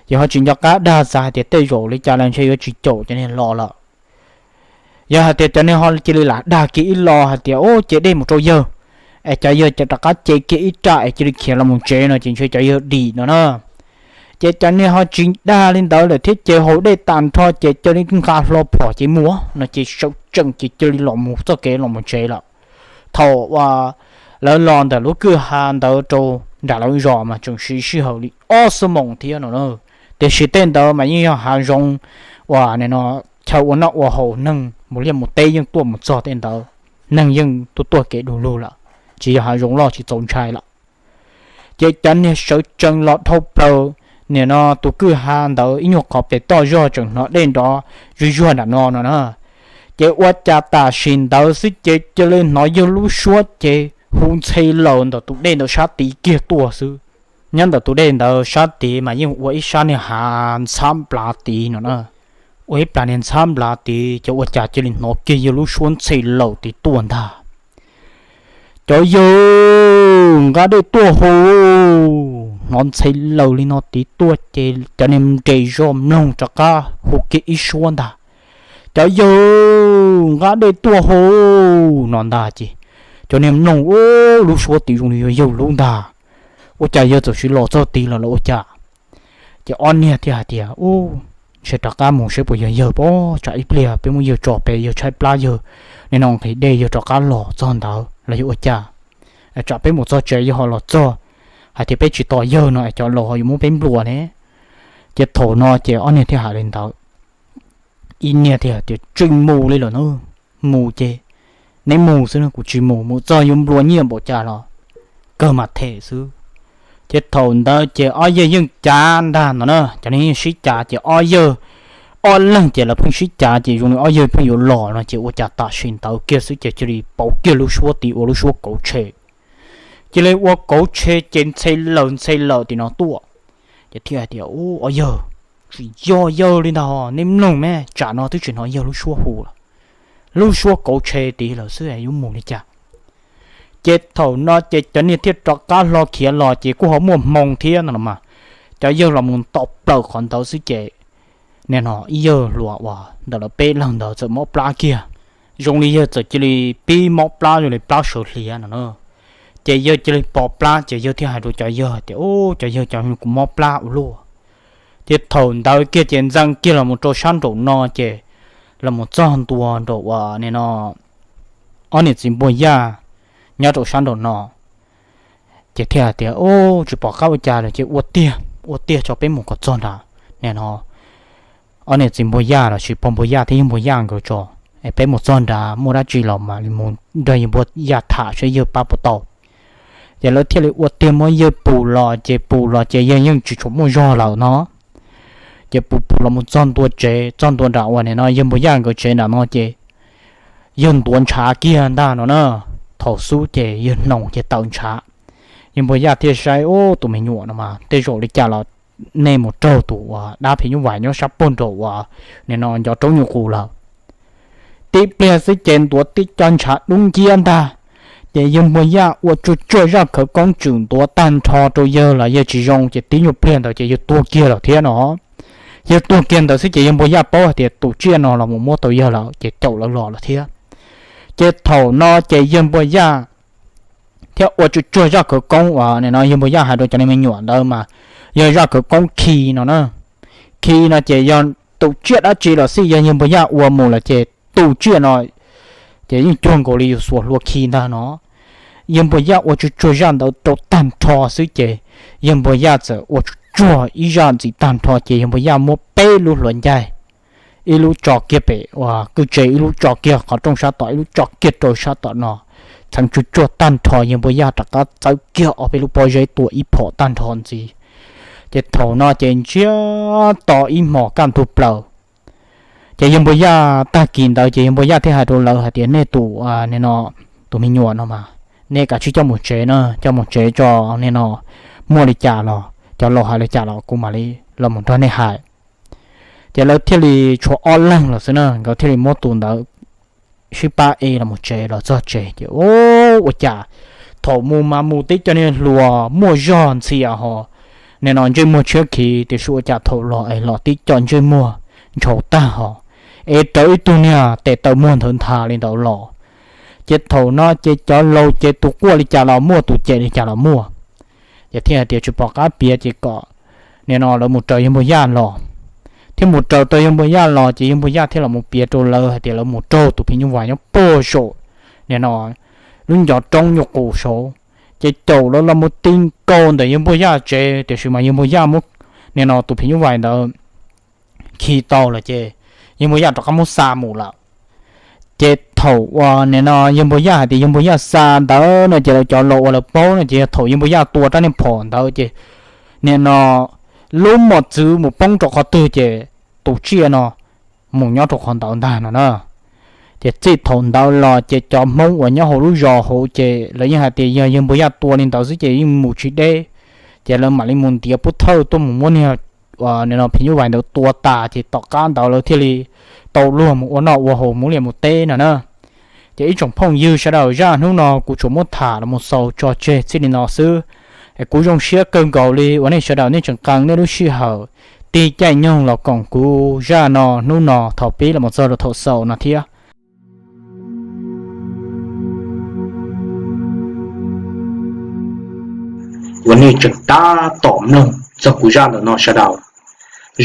ces ho tsis nco qab dag, xav hais tias tej zaum li cas los ntshe yuav tsis caum cov niag los lawm. Yog hais tias cov niag ho cia li lam dag kiag ib lo hais tias, U, ce dej mus rau yawg, es cov yawg rov qab ce kiag ib raj es cia li khiav los mus tsev no ces ntshe cov yawg dim no na. Ces cov niag ho tsis dag li ntawd lawm thiab ces haus dej tas nrho ces cia li nqa hlo phom ces mus no ces sawv tsees ces cia li los mus txoj kev los mus tsev lawm. Thaum uas lawv los ntawm lub kwj ha ntawd rau nram lawv zos mas tseem siv sij hawm li ob xuab moos thiab no na. Tiam sis tej ntawd mas yeej yog hav zoov uas nim no chaw ua noj ua haus, neeg mus liaj mus teb yeej tuaj mus txog tej ntawd, neeg yeej tuaj tuaj kev du lug lawm, tsis yog hav zoov loj tsis txaus ntshai lawm. Ces cov niag sawv tsees los dhau plaws nim no tus kwj ha ntawd ib nyuag qhov pem toj zog tseem hnov dej nrov zuj zuag nram no no na. Ces ua cas tam sim ntawd xwb ces cia li hnov yawg lub suab ces hu ntxhe laws ntawm tus dej ntawd sab tid kiag tuaj xwb. Nyob ntawm tus dej ntawd sab tid mas yeej ua ib sab niag hav ntxhab nplav tid no na. Ua ib plas niag ntxhab nplav tid ces ua cas cia li hnov kiag yawg lub suab ntxhe laws tid tuaj ntag. Cov yawg, nqa dej tuaj hau. Hnov ntxhe laws li no tid tuaj ces cov niag nres zog mloog rov qab hu kiag ib suab ntag. Cov yawg, nqa dej tuaj hau no ntag ces cov niag mloog, u, lub suab tid zoo li yog yawg lub ntag. Ua cas yawg txawm sis los txog tid los los ua cas? Ces ob niag thiaj hais tias, U, ntshe rov qab mus seb puas yog yawg pob, tsam ib pliag peb muab yawg tso pem yawg tshaib plab yawg, nim no nqhis dej yawg rov qab los txog ntawd los yog ua cas? Tsam peb mus txog tsev yawg ho los txog hais tias peb tsis tos yawg no es cov laus ho yuav muab peb nplua ne. Ces thaum no ces ob niag thiaj hais li ntawd. Ib niag thiaj tias, Tsis mus li lawm na, mus ces neb mus xwb no, kuv tsis mus, mus txog yuav nplua nyiaj npaum cas los kawg mas them xwb. Ces thaum ntawd ces ob yawg yeej cav ntag no na, cov neeg yeej sib cav ces ob yawg, ob leeg ces lawv pheej sib cav ces zoo li ob yawg pheej yuav los no ces ua cas tam sim ntawd kiag xwb ces cia li pauv kiag lub suab tid ua lub suab kauv tshe. Cia li ua kauv tshe ces ntxhe laws ntxhe laws tim no tuaj. Ces thiaj hais tias, U, ob yawg, tsis yog yawg li ntag, neb mloog me, tsam no twb tsis hnov yawg lub suab hu lawm, lub suab kauv tshe tid lawm xwb yuav mus li cas? Ces thaum no ces cov niag thiaj rov qab hlo khiav los ces kuj ho muaj hmoo thiab no los mas, cov yawg los mus nto plaws qhov ntawd xwb ces nim no ib yawg hluas uas ntawm lawv peb leeg ntawd txawm mob plab kiag. Zoo li yawg txawm cia li pib mob plab zoo li plab sawv hliav no na. Ces yawg cia li pom plab ces yawg thiaj hais rau cov yawg tias, U, cov yawg, cov kuv mob plab ua luaj. Ces thaum ntawd kiag ces ntxeev kiag los mus rau sab nraum no ces los mus txog ntua nraum uas nim no ob niam txiv npua yaj nyob rau sab nraum no. Ces thiaj hais tias, Ub, tsis pom qab ua cas lawm ces ua tiag, ua tiag tso peb mus kom txog nrad, nim no ob niam txiv npawg Yaj los sis pog npawg Yaj thiab yawg npawg Yaj nkawd tso, es peb mus txog nrad muaj dab tsi los mam li mus nrog yawg npawg Yaj tham saib yawg pab puas tau. Ces lawv thiaj li ua tiag muab yawg pus los, ces pus los ces yawg yeej tsis tshua muaj zog lawm no. Ces pus pus los mus txog ntua tsev, txog ntua nram uas nim no yawg npawg Yaj nkawd tsev nram no ces yawg ntuav ntshav kiag ntag no na. Thaum xub ces yawg hnoos ces tawm ntshav. Yawg npawg Yaj thiaj saib, Ub, tus me nyuam no mas tej zaum li cas los nej mus raug tus uas dab phim nyuj vais nyob sab puag nraum uas nim no ncov roob nyuj qus lawm. Tib pliag xwb ces ntuav tib co ntshav dub nciab ntag. Ces yawg npawg Yaj ua tsuag tsuag zaj khawv koob tseem ntuav tag nrho rau yawg los yawg tsis zoo ces tib nyuag pliag ntawd ces yawg tuag kiag lawm thiab no. Yawg tuag kiag ntawd xwb ces yawg npawg Yaj paub hais tias tus tsiaj no los mus muab tau yawg lawm ces caum lawv los lawm thiab. Ces thaum no ces yawg npawg Yaj thiab ua tsuag tsuag zaj khawv koob uas nim no yawg npawg Yaj hais rau cov me nyuam ntawd mas yog zaj khawv koob khi no na. Khi no ces yog tus tsiaj dab tsi los xij yog yawg npawg Yaj ua mus lawm ces tus tsiaj no ces yeej cuag nkaus li yus xuas hlua khi ntag no. Yawg npawg Yaj ua tsuag tsuag zaj ntawd rau tag nrho xwb ces yawg npawg Yaj txawm ua tsuag tsuag ib zaj ntxiv tag nrho ces yawg npawg Yaj muab peb lub hluav ncaig, ib lub tso kiag pem uas kwj tse, ib lub tso kiag qhov rooj sab tod, ib lub tso kiag rau sab tom no, txheev tsuag tsuag tag nrho yawg npawg Yaj rov qab txawb kiag ob peb lub pob zeb tua ib phom tag nrho ntxiv. Ces thaum no ces ntsiag to ib hmos kaj ntug plaws. Ces yawg npawg Yaj tag kis ntawd ces yawg npawg Yaj thiaj hais rau lawv hais tias, Nej tus, nim no tus me nyuam no mas nej kav tsij coj mus tsev na, coj mus tsev tso, nim no muaj li cas los cov laus hais li cas los kuv mam li los mus nrog nej hais. Ces lawv thiaj li tshuav ob leeg los xwb na, nkawd thiaj li muab tus ntawd sib pab ev los mus tsev. Los txog tsev ces ua cas thaum mus mas mus tib co niag hluas muaj zog ntxhias ho, nim no ntsej muag tshiab khiv, tiam sis ua cas thaum los es los tib co ntsej muag ntshauv tag ho, es raws ib tug niag tes taw muag ntawd nthav li ntawd los. Ces thaum no ces cov laus ces tus quaj li cas los muaj, tus cem li cas los muaj. Ces thiaj hais tias tsis pom qab piav ces kom nim no lawv mus raws yawg npawg Yaj los. Thiaj mus raws tau yawg npawg Yaj los ces yawg npawg Yaj thiaj los mus piav rau lawv hais tias lawv mus raug tus phim nyuj vais nyob puag saum nim no lub ncov roob nyuj qus saud. Ces caum lawv los mus ti nkaus ntawm yawg npawg Yaj tsev, tiam sis mas yawg npawg Yaj muab nim no tus phim nyuj vais ntawd khi tau lawm ces yawg npawg Yaj rov qab muab xa mus lawm. Ces thaum uas nim no yawg npawg Yaj hais tias yawg npawg Yaj xa ntawd no ces lawv cov laus uas lawv paub no ces yog thaum yawg npawg Yaj tua rab niag phom ntawd ces nim no lub mos txwv mus poob rau qhov twg ces tus tsiaj no mus nyob rau qhov ntawd ntag no na. Ces txij thaum ntawd los ces cov Hmoob uas nyob hauv lub zos hauv ces lawv yeej hais tias yog yawg npawg Yaj tua li ntawd xwb ces yeej mus tsis deb. Ces lawv mam li mus ntiav pub thawj tuaj mus muab niag nim no phim nyuj vais ntawd tua tas ces tom qab ntawd lawv thiaj li tau luag mus ua noj ua haus mus liaj mus teb no na. Ces ib tsoom phooj ywg sawv daws, zaj hnub no kuv tsuas muab tham los mus xaus tso tseg txij li no xwb. Es kuv zoo siab kawg nkaus li uas nej sawv daws nej tseem qee nej lub sij hawm tig caij nyoog los koom kuv zaj no hnub no thaum pib los mus txog rau thaum xaus no thiab. Uas nej tseem tab tom mloog txog kuv zaj ntawm no sawv daws,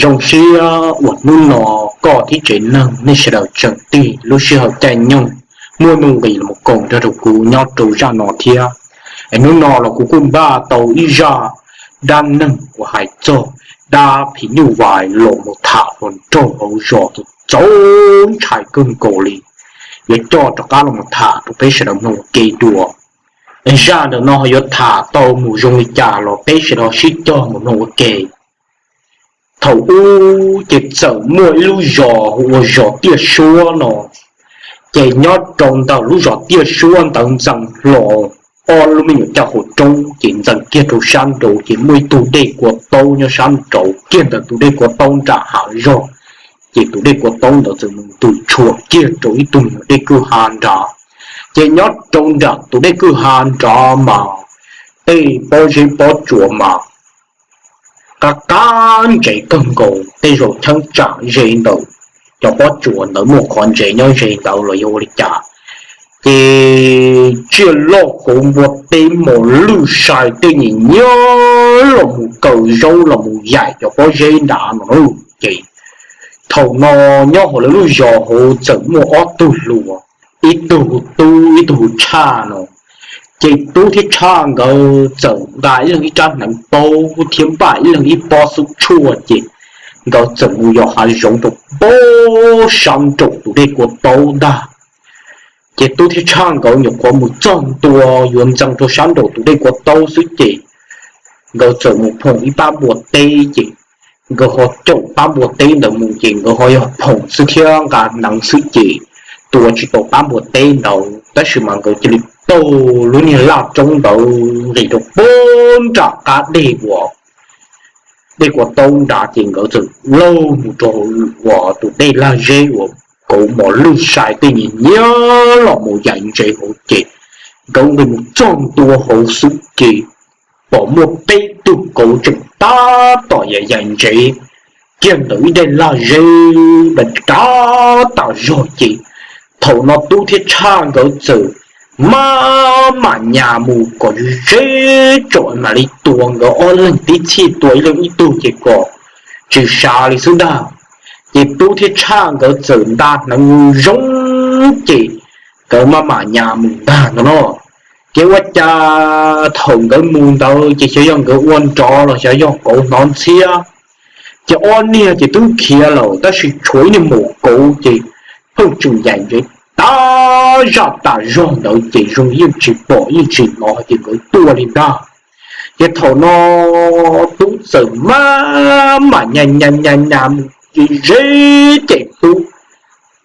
zoo siab uas hnub no koj thiab tsev neeg nej sawv daws tseem tig lub sij hawm caij nyoog muaj nuj nqis los koom nrog rau kuv nyob rau zaj no thiab. Es hnub no los kuv kuj npaj tau ib zaj dab neeg uas hais txog dab phim nyuj vais los mus tham hluas nraug hauv zos txaus ntshai kawg nkaus li, yuav coj rov qab los mus tham rau peb sawv daws mloog ua ke dua. Es zaj ntawm no yuav tham tau mus zoo li cas los peb sawv daws sib cog mus mloog ua ke. Thaum ub ces txawm muaj ib lub zos hu ua zos Tiaj Suab no, ces nyob rau ntawm lub zos Tiaj Suab ntawd ntxeev hlo ob lub me nyuam caj qhov roob ces ntxeev kiag rau sab nraud ces muaj ib tug dej kua taub nyob sab nraud kiag ntawm tus dej kua taub nram hav zog. Ces tus dej kua taub ntawd txawm mus ntws tshuam kiag rau ib tug me nyuam dej kwj ha nrad. Ces nyob rau nram tus dej kwj ha nrad mas tej pob zeb pob tsuas mas qab qab ntsev kawg nkaus, tej zaum cheeb tsam ze ntawm cov pob tsuas ntawd muaj qhov ntsev nyob ze ntawd los yog ua li cas. Ces tsiaj loj kauv npua teb mos lwj sai tej nyiam nyiam los mus kaw zaub los mus yaim cov pob zeb nrad no. Ces thaum no nyob hauv lawv lub zos hauv txawm muaj ob tug hluas, ib tug hu Tub ib tug hu Tshaj no. Ces Tub thiab Tshaj nkawd txawm nqa ib leeg ib rab hneev paub thiab npaj ib leeg ib pob xub tshuaj ces nkawd txawm mus yos hav zoov rau pab sab nraum tus dej Kua Taub ntag. Ces Tub thiab Tshaj nkawd nyuam qhuav mus txog ntua yuav ntxeev rau sab nraum tus dej Kua Taub xwb ces nkawd txawm mus phoom ib pab npua teb ces nkawd ho caum pab npua teb ntawd mus ces nkawd ho yog phoom xwb thiab nqa hneev xwb ces tua tsis tau pab npua teb ntawd tab sis mas nkawd cia li taug lub niag laj roob ntawd nqis rau pab nram qab dej uas dej Kua Taub nrad ces nkawd txawm laug mus rau uas tus dej lag zeb uas kauv mos lwj sai tej nyias nyiab los mus yaim ntsev hauv ces nkawd nqis mus txog ntua hauv xwb ces pom muaj peb tug kauv tseem tab tom yaim yaim ntsev kiag ntawm ib daim lag zeb nrad tas zog ces thaum no Tub thiab Tshaj nkawd txawm maj mam nyas mus kom ze tsom mam li tua nkawd ob leeg tib txhij tua ib leeg ib tug ces kom tsis sav li xwb ntag. Ces Tub thiab Tshaj nkawd txawm nta hneev zoo ces nkawd maj mam nyas mus ntag no no. Ces ua cas thaum nkawd mus ntawd ces xyov yog nkawd ua nrov los xyov yog kauv hnov ntxhiab ces ob niag ces twb khiav lawm tab sis tshuav ib niag maum kauv ces pheej tseem yaim ntsev tab zaj tas zog ntawd ces zoo yeej tsis pom yeej tsis hnov hais tias nkawd tuaj li ntag. Ces thaum no Tub txawm maj mam nyas nyas nyas mus ze ze ces Tub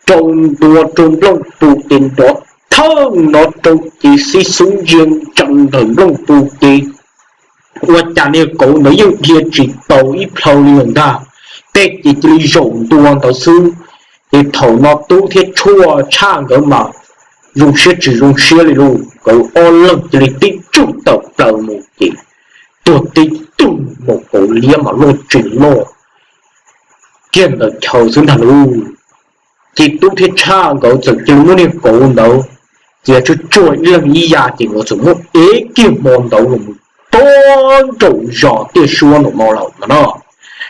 rau ntua rau nplooj pus ces nrov thawj no rau ces xib xub ntsia ntsees ntawm nplooj pus ces ua cas niag kauv ntawd yeej dhia tsis tau ib plhaw li lawm ntag. Tej ces cia li zaum ntua ntawd xwb. Ces thaum no Tub thiab Tshaj nkawd mas zoo siab tsis zoo siab li lauj, nkawd ob leeg cia li tib tsuj tawm plaws mus ces tuag tib tug maum kauv liab mas loj tsis loj kiag ntawm chaw xwb ntag lauj. Ces Tub thiab Tshaj nkawd txawm cia li muab niag kauv ntawd cia tsuag tsuag ib leeg ib yav ces nkawd txawm muab ev kiag hmo ntawd los mus rau nraum zos Tiaj Suab nraum no lawm no no.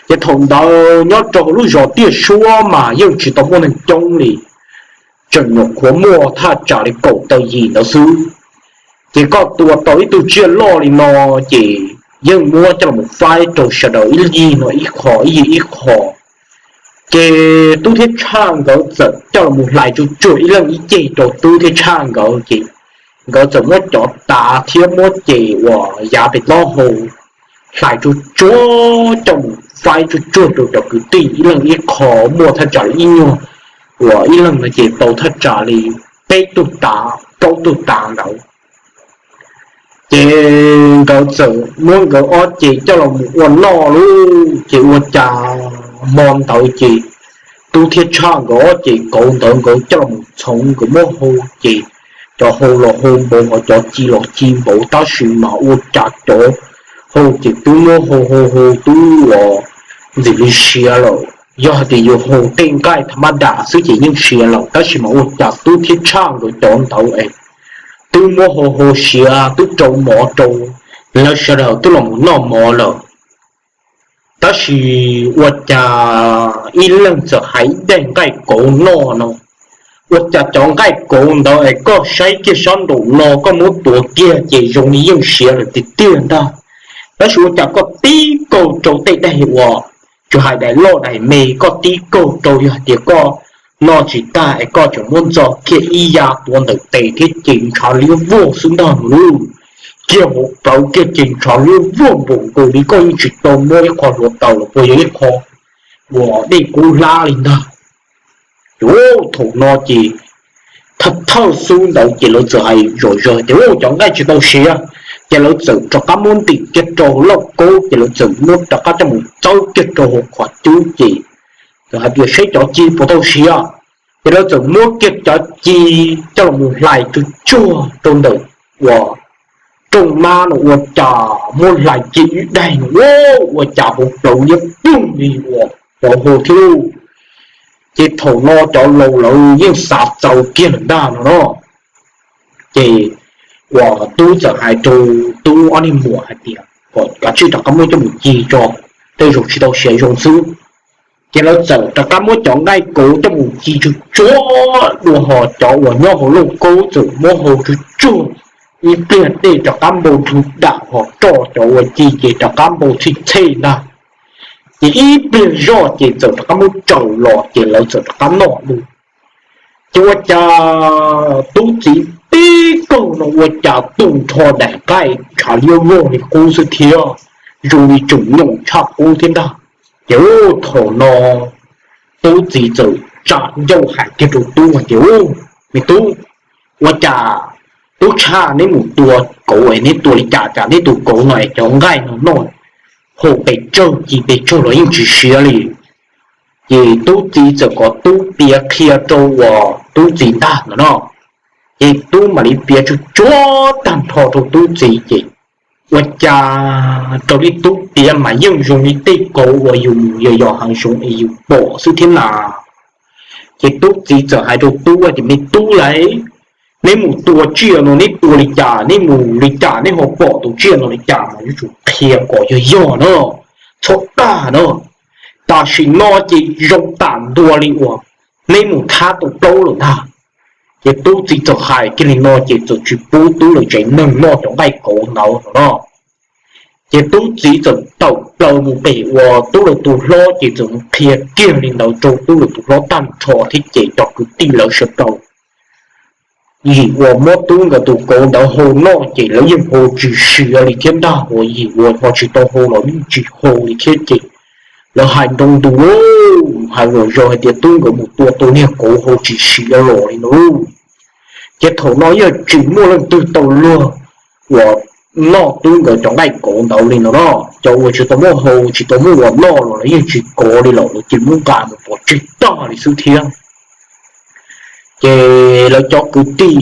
Ces thaum ntawd nyob rau hauv lub zos Tiaj Suab mas yeej tsis tau muaj neeg coob li, tseem nyuam qhuav muaj thaj tsam li kaum tawm yim ntawd xwb. Ces koj tua tau ib tug tsiaj loj li no ces yeej muab coj los faib rau sawv daws ib yig no ib qho ib yig ib qho. Ces Tub thiab Tshaj nkawd txawm coj los hlais tsuag tsuag ib leeg ib ceg rau Tub thiab Tshaj nkawd ces nkawd txawm muab cov tav thiab muab ces uas yav pem taub hau hlais tsuag tsuag coj mus faib tsuag tsuag rau cov kwv tij ib leeg ib qho, muaj thaj tsam li ib nyuag uas ib leeg no ces tau thaj tsam li peb tug tav plaub tug tav ntawd. Ces nkawd txawm muab nkawd ob ces coj los mus ua noj lauj. Ces ua cas hmo ntawd ces Tub thiab Tshaj nkawd ob ces kauv ntawd nkawd coj los mus txhoov nkawd muab hau ces cov hau los hau npaum ho cov ci los ci npaum tab sis mas ua cas cov hau ces twb muab hau hau hau twb uas ntxim li siav lawm. Yog hais tias yus hau tej nqaij tha mab das xwb ces yeej siav lawm tab sis mas ua cas Tub thiab Tshaj nkawd cov ntawd es twb muab hau hau siav twb rau mov rau lawv sawv daws twb los mus noj mov lawm. Tab sis ua cas ib leeg txawm hais ib daim nqaij kauv noj no, ua cas cov nqaij kauv ntawd es koj saib kiag sab nraum no koj muab tuav kiag ces zoo li yeej siav lawm tiag tiag ntag. Tab sis ua cas koj tib kaug rau tej daim uas tsis hais daim loj daim me, koj tib kaug rau yog hais tias koj noj tsis tag es koj tseem muab ntxo kiag ib yav tuav ntawm tes thiab ces ntshav liab vog xwb ntag lauj. Kiag hauv plawv kiag ces ntshav liab vog npaum nkaus li koj yeej tsis tau muab ib qho hluav taws los puas yog ib qho uas dej kub hlab li ntag. Ces thaum no ces thawj thawj xub ntawd ces lawv txawm hais zom zaws tias cov nqaij tsis tau siav, ces lawv txawm rov qab muab ntim kiag rau lauj kaub ces lawv txawm muab rov qab coj mus txawb kiag rau hauv qhov cub ces hais tias saib cov ci puas tau siav. Ces lawv txawm muab kiag cov ci coj los mus hlais tsuag tsuag rau ntawm uas rooj mab no ua cas muab hlais ci ib daig no ua cas hauv plawv liab ploog li uas cov hau thiab lauj. Ces thaum no cov laus lawv yeej xav txaus kiag lawm ntag no no. Ces uas Tub txawm hais rau Tub ob niag muam hais tias kom kav tsij rov qab muab coj mus ci tso, tej zaum tsis tau siav zoo xwb. Ces lawv txawm rov qab muab cov nqaij kauv coj mus ci tsuag tsuag dua ho cov uas nyob hauv lauj kaub txawm muab hau tsuag tsuag Ib pliag tej rov qab npau nrug dam hos roj cov ua ci ces rov qab npau txhij txhej ntag. Ces ib pliag zoj ces txawm rov qab muab tsaws los ces lawv txawm rov qab noj lawm. Ces ua cas tub txiv tib kaug no ua cas tu nrho daim nqaij ntshav liab vog li qub xwb thiab, zoo li tseem nyoos tshaj qub thiab ntag. Ces thaum no tub txiv txawm tsa ncauj hais kiag rau tub hais tias, Me tub, ua cas tub tshaj neb mus tua kauv es neb tua li cas cas neb tua kauv no es cov nqaij no noj hau pes tsawg ci pes tsawg los yeej tsis siav li? Ces tub txiv txawm kom tub piav qhia rau uas tub txiv ntag no no. Ces tub mam li piav tsuag tsuag tag nrho rau tub txiv ces ua cas raws li tub piav mas yeej zoo li tej kauv uas yus mus yos yos hav zoov es yus pom xwb thiab na. Ces tub txiv txawm hais rau tub tias, Me tub lauj, neb mus tua tsiaj no neb tua li cas, neb mus li cas neb ho pom tus tsiaj no li cas mas yuav tsum qhia kom yog yog na, txhob dag na. Tam sim no ces zoo tam ntua li uas neb mus thab tau plaub lawm ntag. Ces tub txiv txawm hais kiag li no ces txawm tsis pub tub lawv tsev neeg noj cov nqaij kauv ntawd no no. Ces tub txiv txawm tawm plaws mus pem uas tub lawv tus hlob ces txawm mus qhia kiag li ntawd rau tub lawv tus hlob tag nrho thiab ces cov kwv tij lawv sawv daws yim uas muab tub nkawd tus kauv ntawd hau noj ces lawv yeej hau tsis siav li thiab ntag, uas yim uas ho tsis tau hau los yeej tsis hau li thiab ces lawv hais nroo ntus lauj, hais zom zaws hais tias tub nkawd mus tua tau niag kauv hau tsis siav los li no lauj. Ces thaum no yeej tsis muaj leej twg tau luag uas noj tub nkawd cov nqaij kauv ntawd li no no. Cov uas tsis tau muaj hau tsis tau muaj uas noj los lawv yeej tsis kov li lawm, lawv cia li muab nqa mus pov tseg tag li xwb thiab. Ces lawv cov kwv tij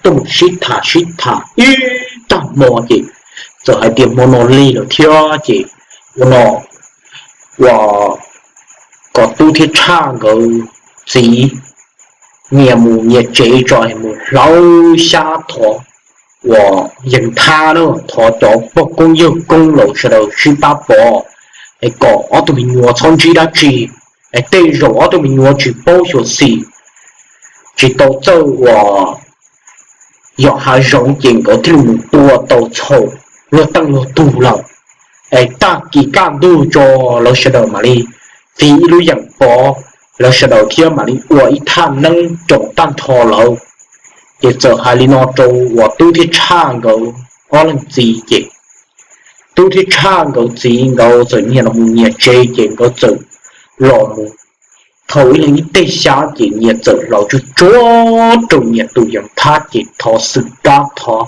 tuaj mus sib tham sib tham ib tag hmo ces txawm hais tias hmo no lig lawm thiab ces ua no uas kom tub thiab tshaj nkawd txiv nyias mus nyias tsev tso, mus hlawv xyab thov uas yees thab na, thov cov pog koob yawg koob laus sawv daws sib pab pov, es kom ob tug me nyuam txhob ntsib dab tsi, es tej zaum ob tug me nyuam tsis paub xyuam xim, tsis tau txawj uas yos hav zoov ces nkawd thiaj li mus tua tau txhaum luag teej luag tug lawm. Es tag kis kaj ntug tso lawv sawv daws mam li fiv ib lub yeem pov, lawv sawv daws thiab mam li ua ib thaj neeb roos tag nrho lawm. Ces txawm hais li no rau uas tub thiab tshaj nkawd ob leeg txiv ces tub thiab tshaj nkawd txiv nkawd txawm nyias los mus nyias tsev ces nkawd txawm los mus thau ib leeg ib teg xyab ces nyias txawm hlawv tsuag tsuag rau nyias tus yees thab ces thov xwm kab thov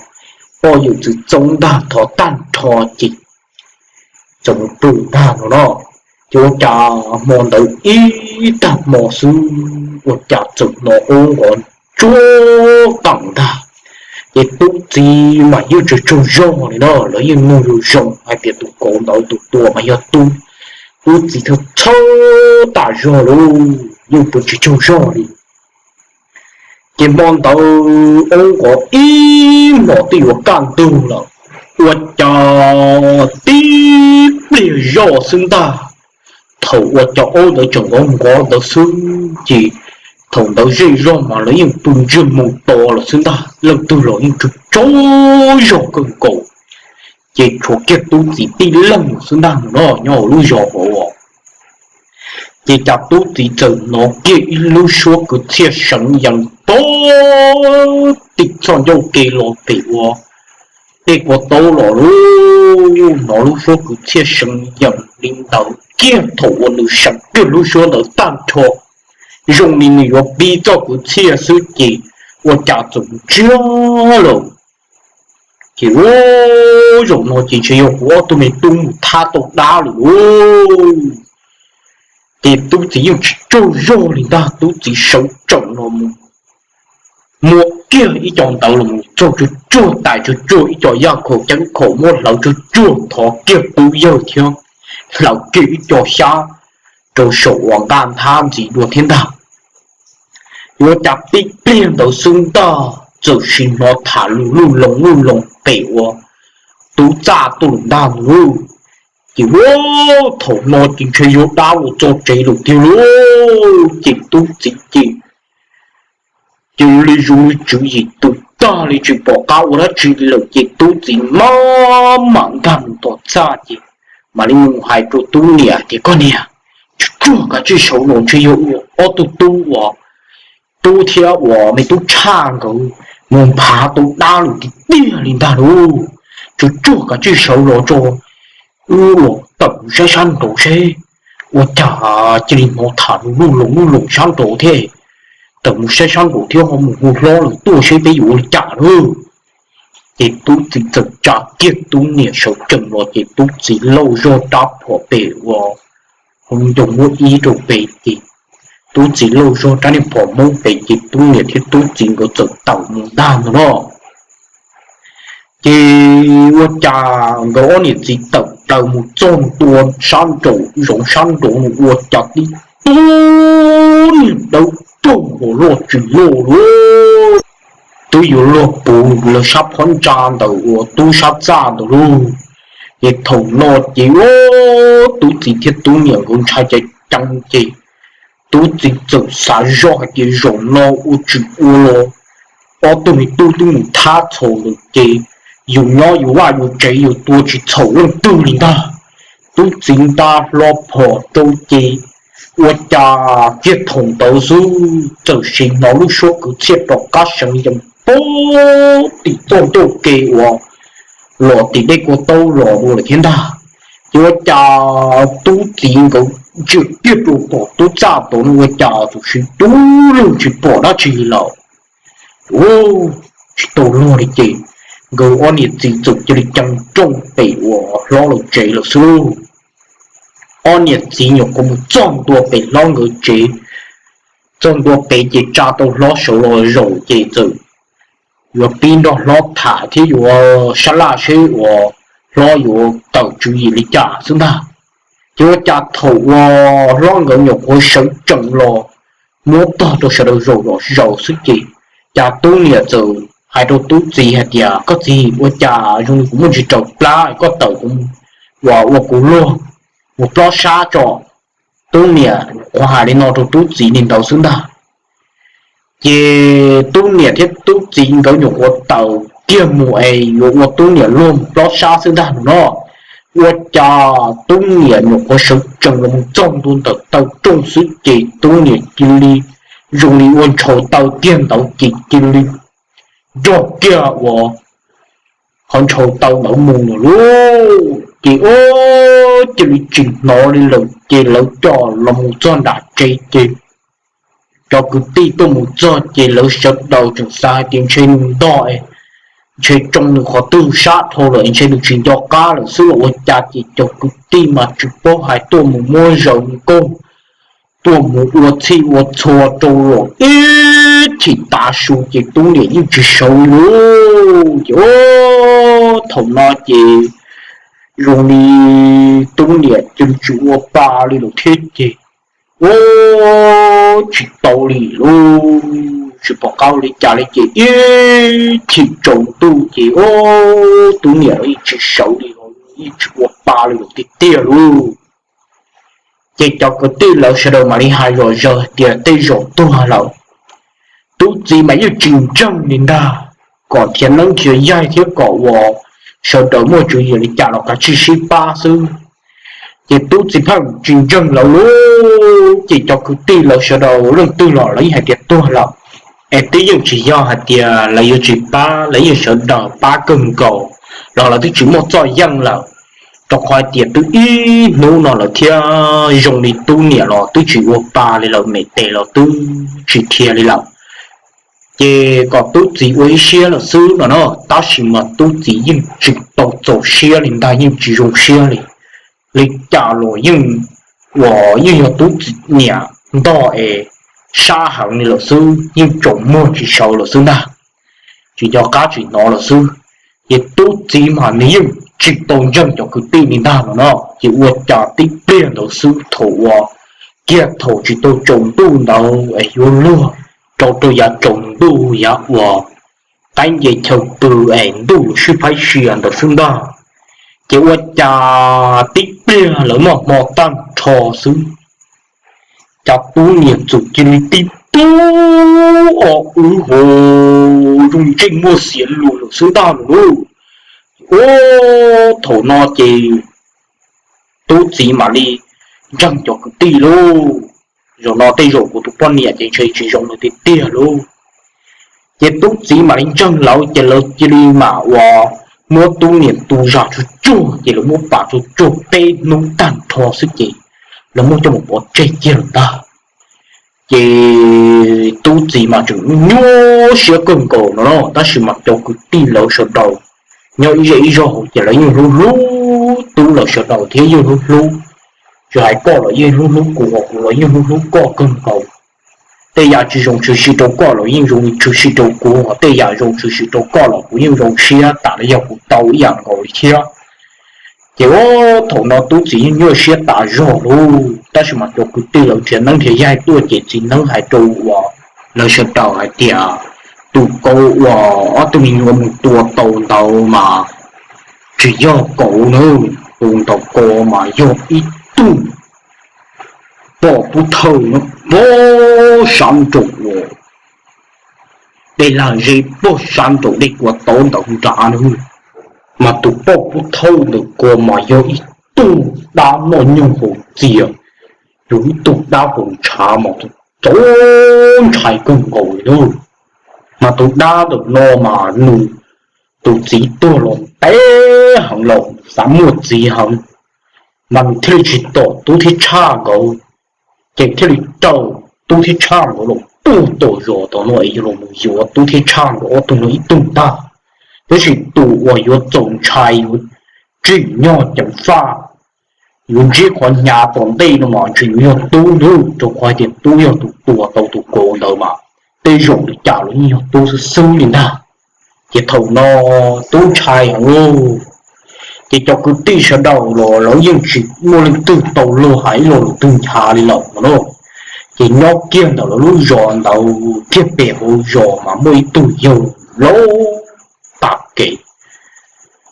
poj yawm txwv txoob ntag thov tag nrho ces txawm mus pw ntag no no. Ces ua cas hmo ntawd ib tag hmo xwb ua cas txawm hnov aub nqov tsuag qees ntag. Ces tub txiv mas yeej tsaug tsaug zog li no, lawv yeej nug zoo zoo hais tias tus kauv ntawd tus tua mas yog tub. Tub txiv thiaj txhawj tas zog lauj, yeej pw tsis tsaug zog li. Ces hmo ntawd aub nqov ib hmos twb yuav kaj ntug lawm, ua cas tib pliag zoj xwb ntag. Thaum uas cov aub ntawd tseem nqov nqov ntawd xwb ces thaum ntawd zej zog mas lawv yeej pw ntsiag mus to lawm xwb ntag, leej twg los yeej tsaug tsaug zog kawg nkaus. Ces tshuav kiag tub txiv tib leeg xwb ntag no nyob hauv lub zos hauv. Ces cas tub txiv txawm hnov kiag ib lub suab kwv txhiaj seev yees tod tim txoj ncauj ke los pem ua dej kua taub los lauj. Hnov lub suab kwv txhiaj seev yees li ntawd kiag thaum uas nws seev kiag lub suab ntawd tag nrho, zoo li nws yuav pib txoj kwv txhiaj xwb ces ua cas txawm ntsiag lawm. Ces ua zaum no ces ntshe yog kuv ob tug me tub mus thab tau dab lawm lauj. Ces tub txiv yeej tsis tsaug zog li ntag, tub txiv sawv tsees los mus muab kiag ib co ntawd los mus txog tsuag tsuag tais tsuag tsuag ib co yaj khaum ceeb khaum muab hlawv tsuag tsuag thov kiag tub yawg thiab hlawv kiag ib co xyab rau saum uas nqaj nthab ntxiv dua thiab ntag. Yuav cas tib pliag ntawd xwb ntag txawm sim hnov tham lus luj loo luj loo pem ua tub txaj tuaj lawm ntag lauj. Ces ua thaum no ces ntshe yuav dab los txog tsev lawm tiag lauj. Ces tub txiv ces cia li zoo li tswv yim tus ntag li tsis pom qab ua dab tsi lawm ces tub txiv maj mam nkag mus tom txaj ces mam li mus hais rau tub niam tias, Koj niam, tsuag tsuag kav tsij sawv los, ntshe yog ob tug tub uas tub thiab uas me tub tshaj nkawd mus nphav tau dab lawm tiag tiag li ntag lauj. Tsuag tsuag kav tsij sawv los tso wb los tawm mus saib sab nraud seb ua cas cia li hnov tham lus luj loos luj loos sab nraud thiab. Tawm mus saib sab nraud thiab ho mus hu hlob lawm tuaj seb peb yuav ua li cas lauj. Ces tub txiv txawm tsa kiag tub niam sawv tsees los ces tub txiv lauj zog rab phom pem uas hauv ncoo muab ib rau pem ces tub txiv lauj zog rab niag phom hmoob pem ces tub niam thiab tub txiv nkawd txawm tawm mus ntag ntag no. Ces ua cas nkawd ob niam txiv tawm plaws mus txog ntua sab nraum zoov sab nraud no ua cas tib tug niag dawb paug hos loj tsis loj lauj, twb yuav luag puv lawv sab phab ntsa ntawm uas tub sab txaj ntawd lauj. Ces thaum no ces tub txiv thiab tub niam nkawd ntshai ceev ceev ces tub txiv txawm xav zoj hais tias zaum no ua tsis ua los ob tug me tub twb mus thab txhaum lawm ces yus nyob yus vaj yus tsev yus tua tsis txhaum leej twg li ntag. Tub txiv nta hlo phom rau ces ua cas kiag thaum ntawd xwb txawm sim hnov lub suab kwv txhiaj rov qab seev yees pog tim txoj ncauj ke uas los tim dej kua taub los dua lawm thiab ntag. Ces ua cas tub txiv nkawd ntsia kiag rau tom tub txaj tod no ua cas tam sim dub lug tsis pom dab tsi li lawm. Ua tsis tau luag li ces nkawd ob niam txiv txawm cia li cees rooj pem uas hlob lawv tsev lawm xwb lauj. Ob niam txiv nyuam qhuav mus txog ntua pem hlob nkawd tsev, txog ntua pem ces tsa tau hlob sawv los zaum ces txawm yuav pib nrog hlob tham thiab yuav sab laj seb uas hlob yuav tawm tswv yim li cas xwb ntag. Ces ua cas thaum uas hlob nkawd nyuam qhuav sawv tsees los muab tog rau sawv daws zaum los zaum xwb ces cas tub niam txawm hais rau tub txiv hais tias, Koj txiv, ua cas zoo li kuv muaj ntsis raws plab, koj tawm kuv ua, ua kuv luag mus plob sab tso. Tub niam qhuav hais li no rau tub txiv li ntawd xwb ntag. Ces tub niam thiab tub txiv nkawd nyuam qhuav tawm kiag mus es yuav ua tub niam luag mus plob sab xwb ntag no. Ua cas tub niam nyuam qhuav sawv tsees los mus txog ntua ntawm taw rooj xwb ces tub niam cia li zoo li ua ntshaus taw kiag ntawd ces cia li nrog kiag uas qhov ntshaus taw ntawd mus lawm lauj. Ces ua cia li tsis hnov li lawm ces lawv coj los mus txog nram tsev ces cov kwv tij tuaj mus txog ces lawv sawv daws tseem xav hais tias ntshe nws ntog, ntshe tsoo nws qhov twg sab dhau lawm ntshe nws tsis nco qab lawm xwb los ua cas ces cov kwv tij mas tsis paub hais tuaj mus muab zaws nkauj, tuaj mus ua txhij ua txhua rau los ib chim tav su ces tub niam yeej tsis sawv li lauj. Ces thaum no ces zoo li tub niam cia li tsis ua pa li lawm thiab ces ua tsis tau li lauj, tsis pom qab ua li cas li ces ib chim tsaus ntuj ces tub niam los yeej tsis sawv li, yeej tsis ua pa li lawm tiag tiag lauj. Ces cov kwv tij lawv sawv daws mam li hais zom zaws tias tej zaum tuag lawm, tub txiv mas yeej tsis ntseeg li ntag, kom nrhiav neeb nrhiav yaig thiab kom uas sawv daws muaj tswv yim li cas los kav tsij sib pab xwb. Ces tub txiv pheej tsis ntseeg lawv lauj, ces cov kwv tij lawv sawv daws leej twg los lawv yeej hais tias tuag lawm, es twb yeej tsis yog hais tias lawv yuav tsis pab, lawv yeej sawv daws pab kawg nkaus los lawv twb tsis muaj txoj yeej lawm, rau qhov hais tias twb ib hnub no lawm thiab zoo li tub niam los twb tsis ua pa li lawm, mem tes los twb tsis dhia li lawm. Ces kom tub txiv ua ib siab lawm xwb no na, tab sis mas tub txiv yeej tsis tau txaus siab li ntag, yeej tsis zoo siab li. Li cas los yeej, uas yeej yog tub txiv niam ntog es sab heev li lawm xwb, yeej tsaus muag tsis sawv lawm xwb ntag, tsis nco qab tsis hnov lawm xwb. Ces tub txiv mas nws yeej tsis tau ntseeg cov kwv tij li ntag no na. Ces ua cas tib pliag ntawd xwb thaum uas kiag thaum tsis tau tsaus ntuj ntawd es yuav luag rau rau yav tsaus ntuj yav uas qaib nce chaw pw es ntuj yuav sib phaib sia ntawd xwb ntag. Ces ua cas tib pliag lawv noj hmo tag nrho xwb, cas tub niam txawm cia li tib tug o wb hos zoo ntsej muag xiav luag lawm xwb ntag no lauj. Ub, thaum no ces tub txiv mam li ntseeg cov kwv tij lauj, zaum no tej zaum kuv tus poj niam ces ntshe tsis zoo li tiag tiag lauj. Ces tub txiv mam li ntseeg lawv ces lawv cia li mam ua muab tub niam tu zam tsuag tsuag ces lawv muab pam tsuag tsuag peb hnub tag nrho xwb ces lawv muab coj mus pov tseg kiag lawm ntag. Ces tub txiv mas tseem nyuaj siab kawg nkaus no na, tab sis mas cov kwv tij lawv sawv daws nyob ib zej ib zog hauv ces lawv yeej hlub hlub tub lawv sawv daws thiab yeej hlub hlub, tsis hais koj los yeej hlub hlub kuv, kuv los yeej hlub hlub koj kawg nkaus. Tej yam tsis zoo tshwm sim rau koj los yeej zoo tshwm sim rau kuv, tej yam zoo tshwm sim rau koj los kuv yeej zoo siab tas li yog kuv tau ib yam nkaus li thiab. Ces ub, thaum no tub txiv yeej nyuaj siab tas zog lauj, tab sis mas cov kwv tij lawv nrhiav neeb nrhiav yaig tuaj ces txiv neeb hais rau uas lawv sawv daws hais tias tus kauv uas ob tug me nyuam mus tua tau ntawd mas tsis yog kauv na, tus ntawd ko mas yog ib tug poj pub thawj no, pog sab nraum uas dej lag zeb, pog sab nraum dej kua tauv ntawd nrad na. Mas tus poj pub thawj ntawd ko mas yog ib tug dab noj nyoog haus txias, yog ib tug dab haus ntshav mas txaus ntshai kawg nkaus li na. Mas tus dab ntawm no mas nws tus txiv tuag los ntev heev lawm, xav muaj txiv heev, mas nws thiaj li tsis tom tub thiab tshaj nkawd, ces thiaj li raws tub thiab tshaj nkawd los puag tom zos tom no es yog los mus yuav tub thiab tshaj nkawd ob tug no ib tug ntag. Tab sis tus uas yuav txaus ntshai yuav tsim nyog ceev faj, yuav ntsib qhov hnyav tom ntej no mas ntshe yuav yog tub ntag, rau qhov hais tias tub yog tus tua tau tus kauv ntawd mas tej zaum li cas los yeej yog tub xwb xwb li ntag. Ces thaum no tub ntshai heev lauj, ces cov kwv tij sawv daws los lawv yeej tsis muaj leej twg tau luag hais ib lo lus twg nchav li lawm no lauj. Ces nyob kiag ntawm lawv lub zos ntawd kiag pem hauv zos mas muaj ib tug yawg laus tag kev.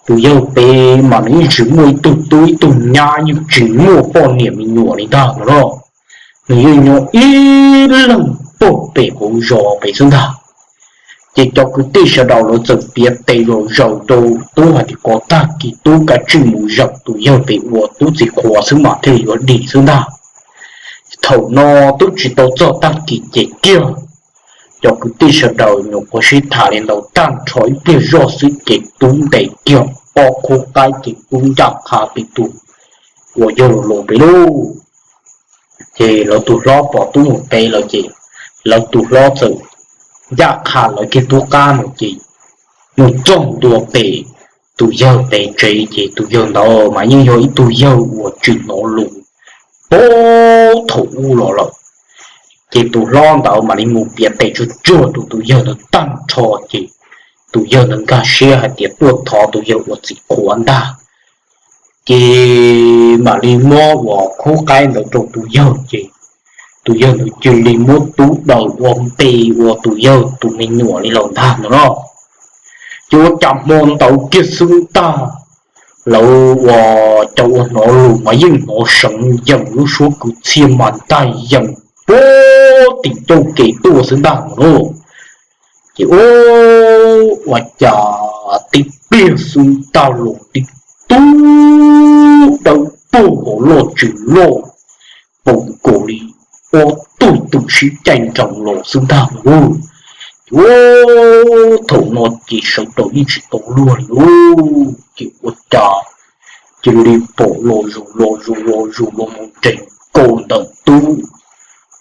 Tus yawg pem mas nws yeej tsis muaj ib tug tub ib tug nyab, yeej tsis muaj poj niam me nyuam li ntag no lauj. Nws yeej nyob ib leeg pog pem hauv zos pem xwb ntag. Ces cov kwv tij sawv daws lawv txawm piav tes zom zaws rau tub hais tias kom tag kis tub kav tsij mus zawm tus yawg pem ua tub txiv qhua xwb mas thiaj li yuav dim xwb ntag. Thaum no twb tsis tau txog tag kis ces kiag cov kwv tij sawv daws nyuam qhuav sib tham li ntawd tag nrho ib pliag zoj xwb ces tub ntes kiag ob khub qaib ces tub ncaj qha pem tus uas yawg laus pem lauj. Ces lawv tus hlob pom tub mus pem lawm ces lawv tus hlob txawm ncaj qha lawv kiag tub qab no ces mus txog ntua pem tus yawg pem tsev ces tus yawg ntawd mas yeej yog ib tug yawg uas tsis hnov lus puag thaum ub los lawm. Ces tus hlob ntawd mam li mus piav tes tsuag tsuag rau tus yawg ntawd tag nrho ces tus yawg ntawd nkag siab hais tias tuaj thov tus yawg ua txiv qhua ntag. Ces mam li muab ua khub qaib ntawd rau tus yawg ces tus yawg ntawd cia li muab tub daws ua npe ua tus yawg tus me nyuam li los ntag no lauj. Ces ua cas hmo ntawd kiag xwb ntag, lawv ua cov uas hnov lus mas yeej hnov seev yeem lub suab kwv txhiaj mas ntag yeem puag tim cauj kev tuaj xwb ntag no lauj. Ces ua cas tib pliag xwb ntag los tib tug dawb paug hauv loj tsis loj, paum nkaus li ob tug twm sib caij nrees los xwb ntag lauj. Ces thaum no ces sawv daws yeej tsis tau luag li lauj. Ces ua cas cia li pom los zus los zus los zus los mus nres nkaus ntawm tub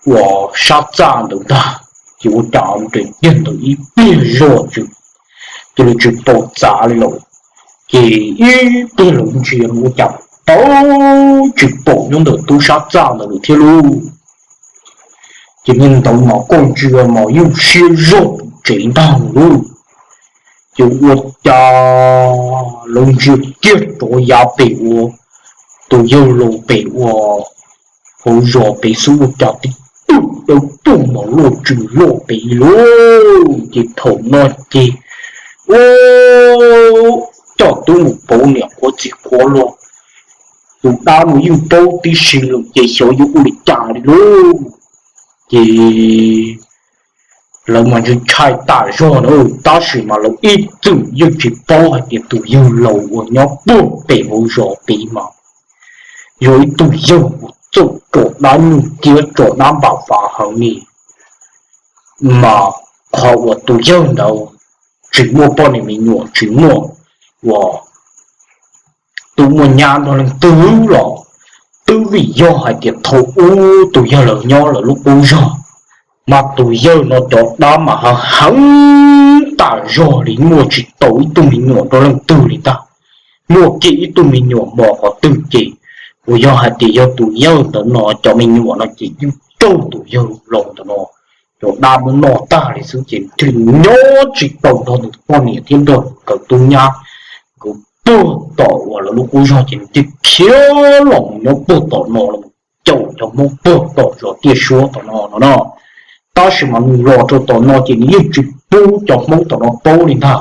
uas sab txaj ntawd ntag. Ces ua cas nres kiag ntawd ib pliag zoj ces cia li tsis pom txav li lawm. Ces ib pliag lawv ntsia ua cas tau tsis pom nyob ntawm tub sab txaj ntawd lawm thiab lauj. Ces niag ntawd mas koj ntsia mas yeej siab zog pem tsev ntag lauj. Ces ua cas lawv ntsia kiag rov yav pem ua tus yawg laus pem ua hauv zos pem xwb ua cas tib tug dawb paug mas loj tsis loj pem lauj. Ces thaum no ces ua coj tub mus pauv niam qhuav txiv qhuav los, tus dab no yeej paub tib si lawm ces xyov yuav ua li cas li lauj. Ces lawv mas ntshai ntshai tas zog na, tab sis mas lawv ib txwm yeej tsis paub hais tias tus yawg laus uas nyob puag pem hauv zos pem mas yog ib tug yawg uas txawj tso dab nyuj thiab tso dab npam fav heev li. Mas qhov uas tus yawg ntawd tsis muaj poj niam me nyuam, tsis muaj uas tub muaj nyab nrog leej twg los twb vim yog hais tias thaum ub tus yawg laus nyob lawv lub qub zog, mas tus yawg no cov dab mas heev heev tas zog li, muaj tsis tau ib tug me nyuam nrog leej twg li ntag. Muaj kiag ib tug me nyuam mos qhov twg ces uas yog hais tias yog tus yawg ntawd no cov me nyuam no ces yeej raug tus yawg laus ntawm no cov dab muab noj tag li xwb ces thiaj li nyob tsis tau nrog nws poj niam thiab nrog nkawd tub nyab, nkawd puag tom uas lawv lub qub zog ces nws thiaj khiav los mus nyob puag tom no los caum cov Hmoob puag tom zos Tiaj Suab tom no no no. Tab sis mas nws los rau tom no ces nws yeej tsis pub cov Hmoob tom no paub li ntag.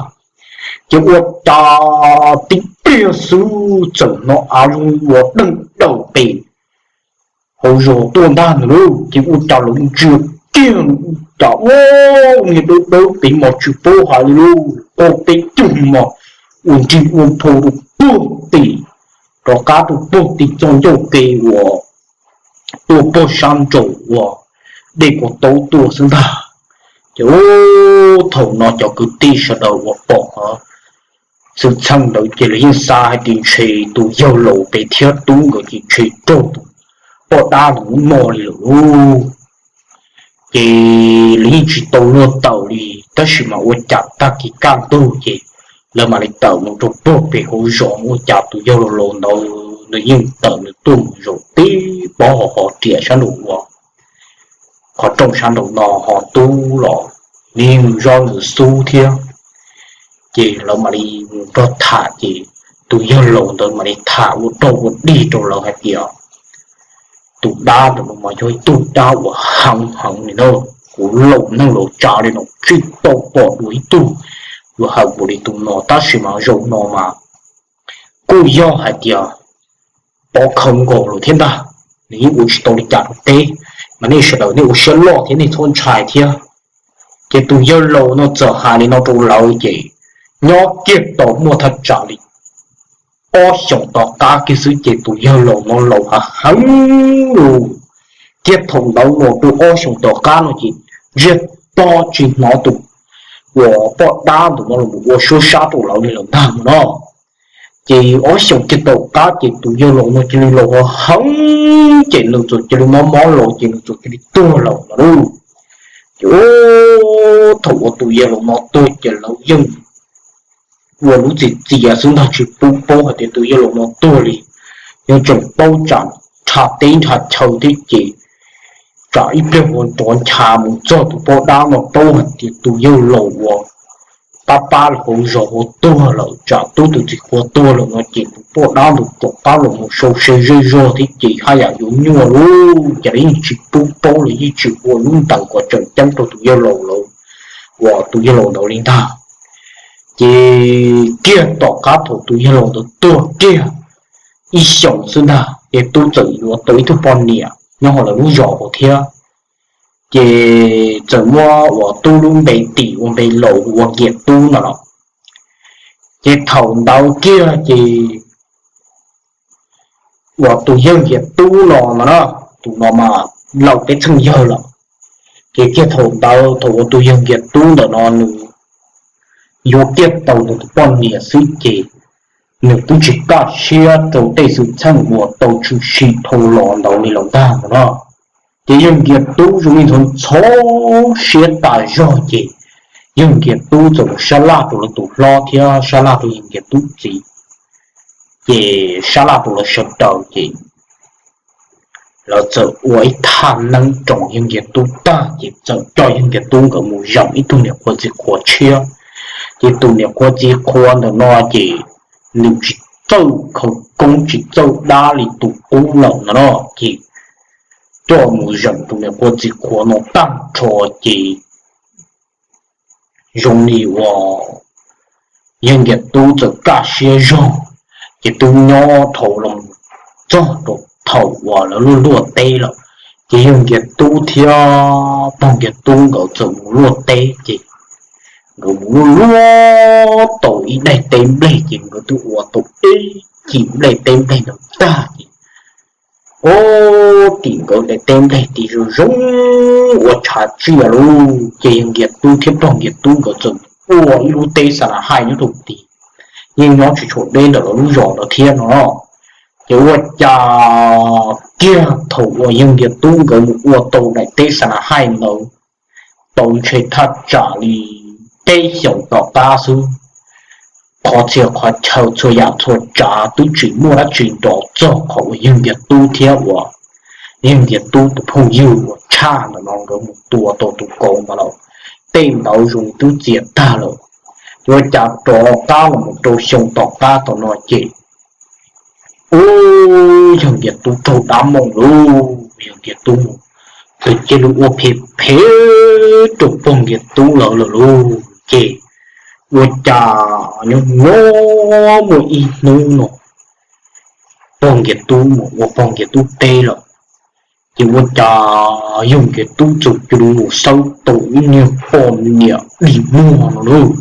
Ces ua cas tib pliag xwb txawm hnov av zoo ua deej daws pem hauv zos tuaj ntag ntag lauj. Ces ua cas lawv ntsia kiag ua cas ua niag dawb dawb pem mas tsis paub hais li lauj, qaug peb cug mos ua nrig ua nphau rau puag tim, rov qab rau puag tim txoj ncauj ke uas tuaj puag sab nraum uas dej Kuav Taub tuaj xwb ntag. Ces thaum no cov kwv tij sawv daws uas pom qhov xwm txheej ntawd ces lawv yeej xav hais tias ntshe tus yawg laus pem thiab tub nkawd ces ntshe raug tus poj dab ntawd muab noj li lawm lauj. Ces lawv yeej tsis tau luag tawm li, tab sis mas ua cas tag kis kaj ntug ces lawv mam li tawm mus rau puag pem hauv zos. Ua cas tus yawg laus laus ntawd nws yeej tawm nws tuaj mus zaum tib pob hauv riam sab nraum uas qhov rooj sab nraum no, ho tub los nws yeej zov nws xub thiab. Ces lawv mam li mus nrog tham ces tus yawg laus ntawd mam li tham ua rau ua dig rau lawv hais tias tus dab ntawm no mas yog ib tug dab uas heev heev li na. Kuv laus neeg laus tsav li no tsis tau pom dua ib tug uas heev npaum li tus no, tab sis mas zaum no mas kuj yog hais tias pov khawv nkaus lawm thiab ntag. Nws yeej ua tsis tau li cas rau peb, mas nej sawv daws nej ua siab loj thiab nej txhob ntshai thiab. Ces tus yawg laus no txawm hais li no rau lawv ces nyob kiag tau muaj thaj tsam li ob xyoos tom qab kiag xwb ces tus yawg laus no laus heev heev lawm. Thiab thaum ntawd los rau ob xyoos tom qab no ces ntsiag to tsis hnov tus uas poj dab ntawm no los ua suab sab rau lawv li lawm ntag no. Ces ob xyoos kiag tom qab ces tus yawg laus no cia li laus heev ces nws txawm cia li mob mob los ces nws txawm cia li tuag lawm no lauj. Ces thaum uas tus yawg laus no tuag ces lawv yeej ua lub txiv txias xwb ntag, tsis pub paub hais tias tus yawg laus no tuag li. Nws tseem paub tsam nrha teb nrha chaw thiab ces tsam ib pliag ua nrov ncha mus txog tus poj dab no paub hais tias tus yawg laus uas pab pab lawm hauv zos uas tuag lawm, tsam tub tus txiv qhua tuag lawm no ces tus poj dab ntawd tom qab los mus sau se zej zog thiab ces haj yam yuav nyuaj lauj. Ces lawv yeej tsis pub paub, lawv yeej tsis ua lub ntees kom tseem ceeb rau tus yawg laus lawm, uas tus yawg laus ntawd li ntag. Ces kiag tom qab thaum tus yawg laus ntawd tuag kiag ib xyoos xwb ntag ces tub txawm yuav tau ib tug poj niam nyob hauv lawv lub zos hauv thiab. Ces txawm muab uas tub lub npe tim ua npe laus ua Nkias Tub no los. Ces thaum ntawd kiag ces uas tus yawg Nkias Tub no mas na, tus no mas laus peb txheej yawg lawm. Ces kiag thaum ntawd thaum uas tus yawg Nkias Tub ntawm no nws yuav kiag tau nws tus poj niam xwb ces nws twb tsis kaj siab rau tej xwm txheej uas tau tshwm sim dhau los ntawd li lawm ntag no. Ces yawg Nkias Tub zoo li ntxhov ntxhov siab tas zog ces yawg Nkias Tub txawm mus sab laj rau lawv tus hlob thiab sab laj rau yawg Nkias Tub txiv, ces sab laj rau lawv sawv daws ces lawv txawm ua ib thaj neeb roos yawg Nkias Tub tag ces txawm coj yawg Nkias Tub nkawd mus zeem ib tug niam qhuav txiv qhuav tshiab. Ces tus niam qhuav txiv qhuav ntawm no ces nws tsis txawj khawv koob tsis txawj dab li tus qub lawm no no, ces coj mus zeem tus niam qhuav txiv qhuav no tag nrho ces zoo li uas yawg Nkias Tub txawm kaj siab zog, ces twb nyob dhau los txog rau thaum uas lawv luaj luaj teb lawm, Ces yawg Nkias Tub thiab pog Nkias Tub nkawd txawm mus luaj teb ces nkawd mus luaj luaj tau ib daim teb nplej ces nkawd twb ua tau ib cim nplej teb nplej ntawd tag ces, o, tim nkawd daim teb nplej tim zoo zoo ua tshav tsiaj lauj. Ces yawg Nkias Tub thiab pog Nkias Tub nkawd txawm ua ib lub teb xa na haij nyob rau tid, yeej nyob tsis tshua deb ntawm lawv lub zos ntawd thiab no. Ces ua cas kiag thaum uas yawg Nkias Tub nkawd mus ua tau daim teb xa na haij ntawd tau ntshe thaj tsam li peb xyoos tom qab xwb, qhov txhia qhov chaw txhua yam txhua tsav twb tsis muaj dab tsi nrov txog qhov uas yawg Nkias Tub thiab uas yawg Nkias Tub tus phooj ywg uas tshaj ntawm no nkawd mus tua tau tus kauv ntawd lawm. Tej ntawd zoo twb txias tag lawm. Ces ua cas rov qab los mus rau xyoo tom qab tom no ces, u, yawg Nkias Tub raug dab moos lauj. Yawg Nkias Tub mus, tus cia li ua phem phem rau pog Nkias Tub lawv lawm lauj. Ces ua cas nyob nyob muaj ib hnub no pog Nkias Tub mus ua pog Nkias Tub teb lawm, ces ua cas yawg Nkias Tub txawm cia li mus xawb tau ib niag poj niam dig muag no lauj.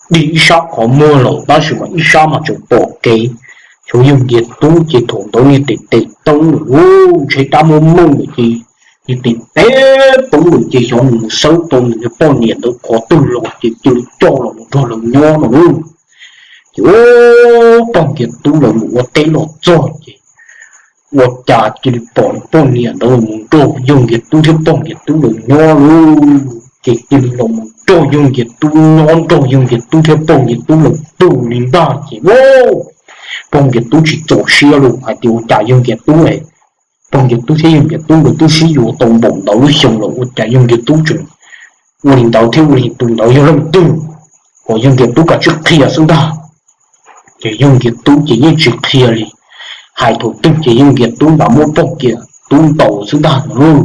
Dig ib sab qhov muag lawm tab sis mas ib sab mas tseem pom kev. Xyov yawg Nkias Tub ces thaum ntawd niag tes tes teeb lawm lauj, ntshe dab muab mooj lawm ces niag tes tes teeb lawm ces xyov nws mus xawb tau nws niag poj niam ntawd qhov twg los ces cia li coj los mus nrog lawv nyob no lauj. Ces pog Nkias Tub lawv mus ua teb los txog ces ua cas cia li pom poj niam ntawd los mus nrog yawg Nkias Tub thiab pog Nkias Tub lawv nyob lauj. Ces cia li los mus nrog yawg Nkias Tub nyob, nrog yawg Nkias Tub thiab pog Nkias Tub lawv pw li ntag ces pog Nkias Tub tsis txaus siab lauj, hais tias ua cas yawg Nkias Tub, pog Nkias Tub thiab yawg Nkias Tub nkawd twb sib yuav tau npaum ntawd lub xyoo los ua cas yawg Nkias Tub tseem ua li ntawd thiab ua li tus ntawd yog leej twg, kom yawg Nkias Tub kav tsij qhia xwb ntag. Ces yawg Nkias Tub ces yeej tsis qhia li, hais thaum twg ces yawg Nkias Tub nrad muab pog Nkias Tub ntaus xwb ntag no lauj.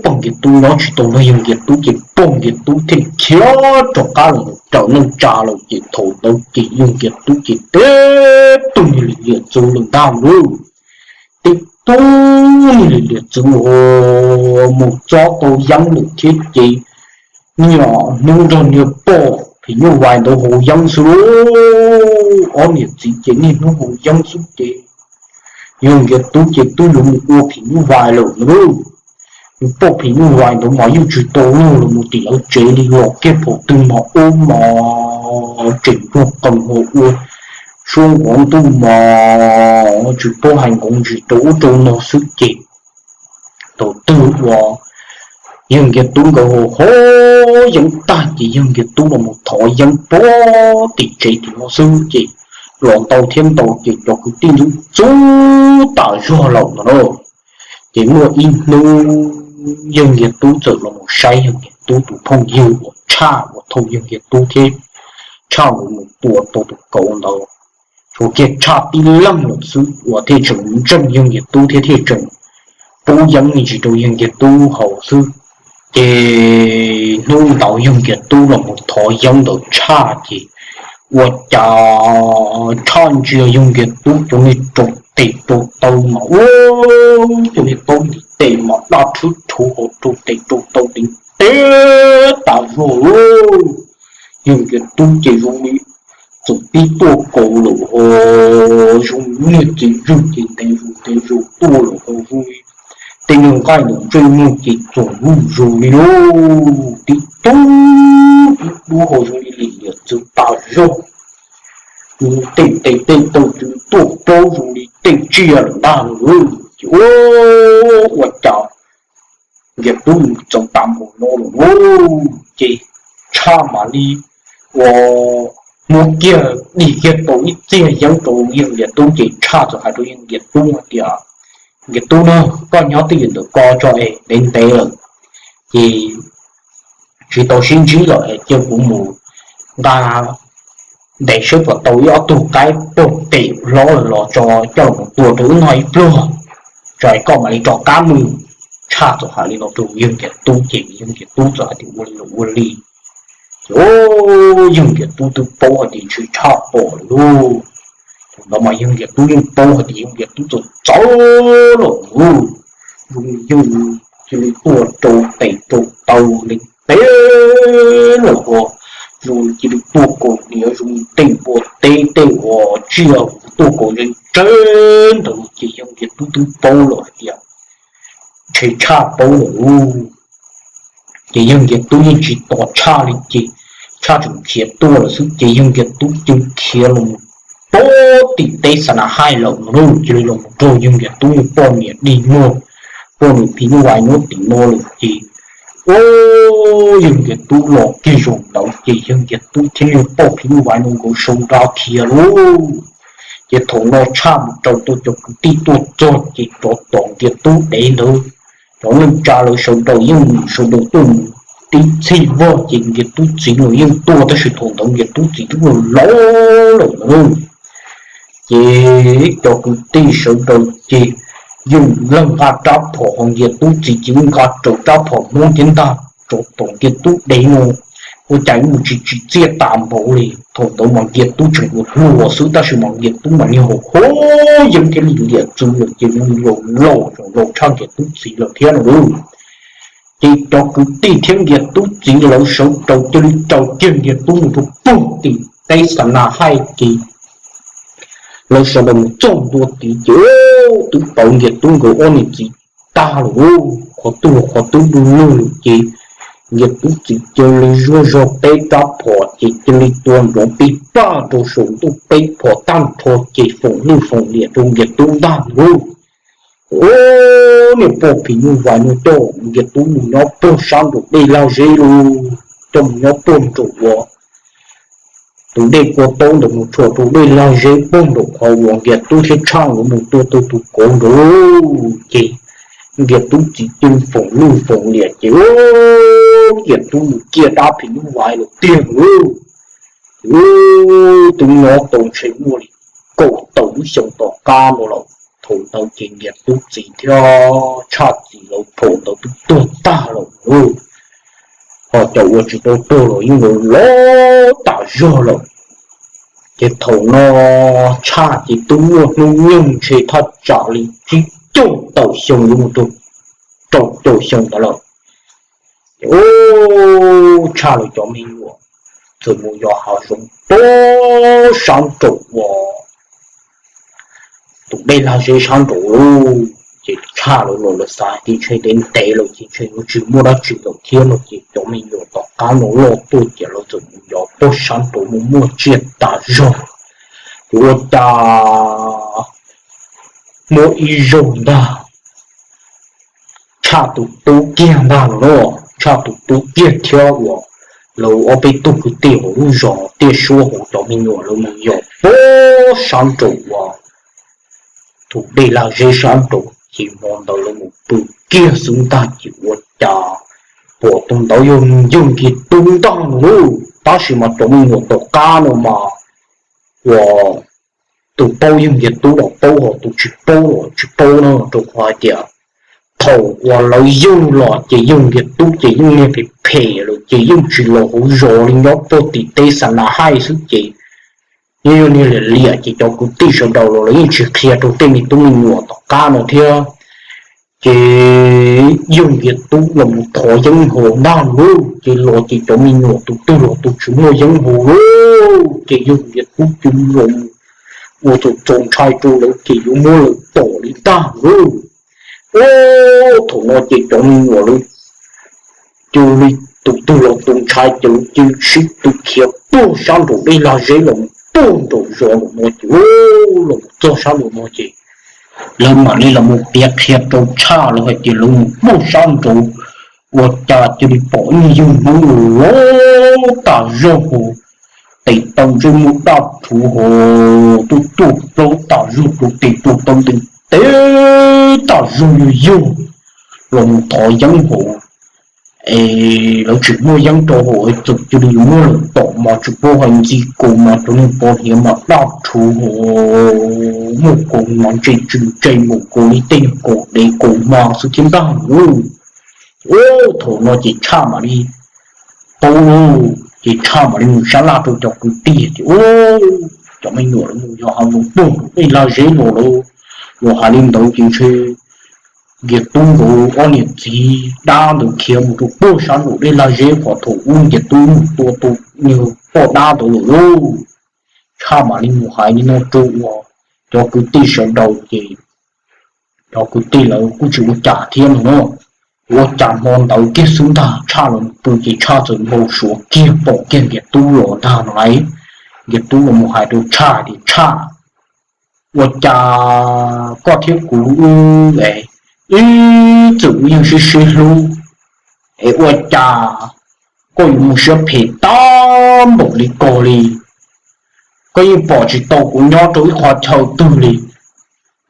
Pog Nkias Tub nyob tsis tau nrog yawg Nkias Tub ces pog Nkias Tub thiaj khiav rov qab los raws neej tsa lawm ces thaum ntawd ces yawg Nkias Tub ces teb tug niag li liam txwv lawm ntag lauj. Teb tug niag li liam txwv mus txob tau yeeb lawm thiab ces niaj hnub nrog niag poj phim nyuj vais ntawd haus yeeb xwb lauj. Ob niam txiv ces niaj hnub haus yeeb xwb ces yawg Nkias Tub ces twb yuav mus ua phim nyuj vais lawm no lauj. Niag poj phim nyuj vais ntawd mas yeej tsis tau luag los mus tim lawv tsev li, los kiag thaum twg mas ub mas tseem nrog qees ho ua suab nqov ntuj mas tsis paub hais nqov ntsis rau ub rau no xwb ces thaum twg uas yawg Nkias Tub nkawd haus yeeb tag ces yawg Nkias Tub los mus thov yeeb pog tim tsev tim no xwb ces los ntau thiab ntau ces cov kwv tij ntxub ntxub tas zog lawm no lauj. Ces muaj ib hnub yawg Nkias Tub txawm los mus saib yawg Nkias Tub tus phooj ywg uas tshaj uas thaum yawg Nkias Tub thiab tshaj nkawd mus tua tau tus kauv ntawd, tshuav kiag tshaj tib leeg lawm xwb uas thiaj tseem ntseeg yawg Nkias Tub thiab thiaj tseem pub yeeb me ntsis rau yawg Nkias Tub haus xwb. Ces hnub ntawd yawg Nkias Tub los mus thov yeeb ntawd tshaj ces ua cas tshaj ntsia yawg Nkias Tub cov niag rau tes rau taw mas ua cov niag taub ntiv tes mas daj rhwb rhuv hauv rau tes rau taw ntev tas zog lauj. Yawg Nkias Tub ces zoo li txawm pib tuaj kaus lawm ho zoo li lub niag txiv zwg ces ntev zus ntev zus tuaj lawm ho zoo li tej niag nqaij ntawm ntsej muag ces txoom zuj zus li lauj. Tib tug tib dub ho zoo li lim liam txwv tas zog. Tej tes tej taw twb tuaj plaub zoo li tej tsiaj lawm ntag lauj. Ces ua cas Nkias Tub mus txog tas npaum no lawm lauj ces tshaj mam li ua muab kiag dim kiag tau ib txiag yeeb rau yawg Nkias Tub ces tshaj txawm hais rau yawg Nkias Tub hais tias, Nkias Tub na, koj nyob twj ywm ntawm ko tso es ntev ntev lawm ces tsis tau sib ntsib lawm es cia kuv mus nqa ntev saib puas tau ib ob tug qaib pog tes hlob lawm los tso coj los tua rau wb noj ib pluag, tso es koj mam li rov qab mus. Tshaj txawm hais li no rau yawg Nkias Tub ces yawg Nkias Tub txawm hais tias ua li los ua li. Ces yawg Nkias Tub twb paub hais tias ntshe tshaj pom lawm lauj. Thaum ntawd mas yawg Nkias Tub yeej paub hais tias yawg Nkias Tub txawm txawv lawm lauj. zoo li yeej cia li tuaj rau tes rau taw ntev lawm ho, zoo li cia li tuaj kaus hniav zoo li tej npua teb tej uas tsiaj tuaj kaus ntseg ntseg ntawd ces yawg Nkias Tub twb paub lawm hais tias ntshe Tshaj paub lawm lauj. Ces yawg Nkias Tub yeej tsis tos Tshaj li ces Tshaj tseem khiav tuaj lawm xwb ces yawg Nkias Tub cia li khiav los mus pem tim teb Xa Na Haij lawm no lauj. Cia li los mus raug yawg Nkias Tub yawg poj niam dig muag, poj niam phim nyuj vais nyob tim no lawm ces, o, yawg Nkias Tub los kiag zaum ntawd ces yawg Nkias Tub thiab yawg poj phim nyuj vais no nkawd sau nra khiav lauj. Ces thaum no Tshaj mus raws tau cov kwv tij tuaj txog ces rov tom Nkias Tub dev ntawd, cov neej tsa lawv sawv daws yeej sawv daws tuaj mus tib txhij vog ces Nkias Tub txiv los yeej tuaj tab sis thaum ntawd Nkias Tub txiv twb laus laus lawm na. Ces cov kwv tij sawv daws ces yeej leej nqa rab phom ho Nkias Tub txiv ces yeej nqa raws rab phom Hmoob thiab ntag rov tom Nkias Tub dev no. Ua cas mus tsis tsim txiaj tas npaum li, thaum ntawd mas Nkias Tub tseem hluas xwb tab sis mas Nkias Tub mas niag haus huab yeeb thiab li liam txwv lawm ces zoo li laus laus tshaj Nkias Tub txiv lawm thiab no lauj. Ces cov kwv tij thiab Nkias Tub txiv lawv sawv daws cia li raws kiag Nkias Tub mus rau puag tim teb Xa Na Haij ces lawv sawv daws mus txog ntua tid ces twb pauv Nkias Tub nkawd ob niam txiv tag lawm lauj, qhov twg los qhov twb du lug lawm ces Nkias Tub txiv cia li zuaj zog peb rab phom ces cia li tua nrov pib paj rau saum ntuj peb phom tag nrho ces foom lwj foom liam rau Nkias Tub ntag lauj. Ub, niag poj phim nyuj vais no coj Nkias Tub mus nyob puag sab nraum dej lag zeb lauj, coj mus nyob puag nraum uas tus dej kua taub ntawd mus tshua rau dej lag zeb puag nraum qhov uas Nkias Tub thiab Tshaj nkawd mus tua tau tus kauv nraud lauj. Ces Nkias Tub txiv cia li foom lwj foom liam ces Nkias Tub mus ciaj dab phim nyuj vais lawm tiag lauj. Ces twb nyob tau ntshe muaj li kaum tawm lub xyoo tom qab no lawm. Thaum ntawd ces Nkias Tub txiv thiab Tshaj txiv lawv thaum ntawd twb tuag tag lawm lauj, ho cov uas tsis tau tuag los yeej laus laus tas zog lawm. Ces thaum no Tshaj ces twb muaj hnub nyoog ntshe thaj tsam li tsib caug tawm xyoo yuav mus rau rau caum xyoo ntawd lawm. Ces Tshaj lawv cov me nyuam txawm mus yos hav zoov puag sab nraum uas tus dej lag zeb sab nraud lauj. Ces Tshaj lawv los lawv xav hais tias ntshe ntev ntev lawm ces ntshe yuav tsis muaj dab tsi lawm thiab no ces cov me nyuam tom qab no loj tuaj ces lawv txawm mus yos puag sab nraud mus muaj tsiaj tas zog. Ces ua cas muaj ib zaug ntag Tshaj tus tub kiag ntag los, Tshaj tus tub kiag thiab uas lawv ob peb tug kwv tij hauv lub zos Tiaj Suab hauv cov me nyuam lawv mus yos puag sab nraud uas tus dej lag zeb sab nraud ces hmo ntawd lawv mus pw kiag xwb ntag ces ua cas pom tus ntawd yog yawg Nkias Tub ntag lauj. Tab sis mas cov me nyuam tom qab no mas uas tus paub yawg Nkias Tub los paub ho tus tsis paub los tsis paub na, rau qhov hais tias thaum uas lawv yug los ces yawg Nkias Tub ces yeej niag phem phem lawm ces yeej tsis los hauv zos li, nyob puag tim teb Xa Na Haij xwb ces yeej yog niag liam liam ces cov kwv tij sawv daws los lawv yeej tsis qhia rau tej me tub me nyuam tom qab no thiab. Ces yawg Nkias Tub los mus thov yeeb haus ntag lauj, ces los ces cov me nyuam tus twg los tus tsis muaj yeeb haus lauj, ces yawg Nkias Tub cia li los mus ua txaus ntshai rau lawv ces yuav muab lawv tom li ntag lauj. Ub, thaum no ces cov me nyuam lawv cia li tus twg los tus ntshai ces lawv cia li sib tw khiav puag sab nraum dej lag zeb los mus puag nraum zos lawm no ces, los mus txog sab nraum no ces lawv mam li los mus piav qhia rau Tshaj lawv hais tias lawv mus puag sab nraud ua cas cia li pom ib niag yawg Hmoob laus tas zog hos, tes taw ntsej muag daj rhuv hos, tuaj tuaj plaub tas zog rau tes rau taw ntev ntev tas zog yog yog los mus thov yeeb hos. Es lawv tsis muaj yeeb rau hauv es txawm cia li muab lawv tom mas tsis paub hais ntxi kaus mas rau niag pov hniav mas daj rhuv hos, muaj kaus mas ntse tsw ntse mus kaus li tej niag kaus dev kaus hma xwb thiab ntag lauj. Ub, thaum no ces Tshaj mam li paub lauj, ces Tshaj mam li mus sab laj rau cov kwv tij tias, Ub, cov me nyuam lawv mus yos hav zoov puag nraum dej lag zeb los lawm, los hais li ntawd ces ntshe Nkias Tub nkawd ob niam txiv dab ntawd khiav mus rau puag sab nraum dej laj zeb qhov thaum ub Nkias Tub mus tua tus niag poj dab ntawd lawm lauj. Tshaj mam li mus hais li no rau uas cov kwv tij sawv daws ces cov kwv tij lawv kuj tsis ua cas thiab no na. Ua cas hmo ntawd kiag xwb ntag Tshaj los pw ces Tshaj txawm npau suav kiag pom kiag Nkias Tub los ntag no lauj. Nkias Tub los mus hais rau Tshaj tias, Tshaj, ua cas koj thiab kuv wb, wb txawm yeej sib sib hlub, es ua cas koj yuav mus siab phem tag npaum li ko li? Koj yeej pom tsis tau kuv nyob rau ib qhov chaw twg li.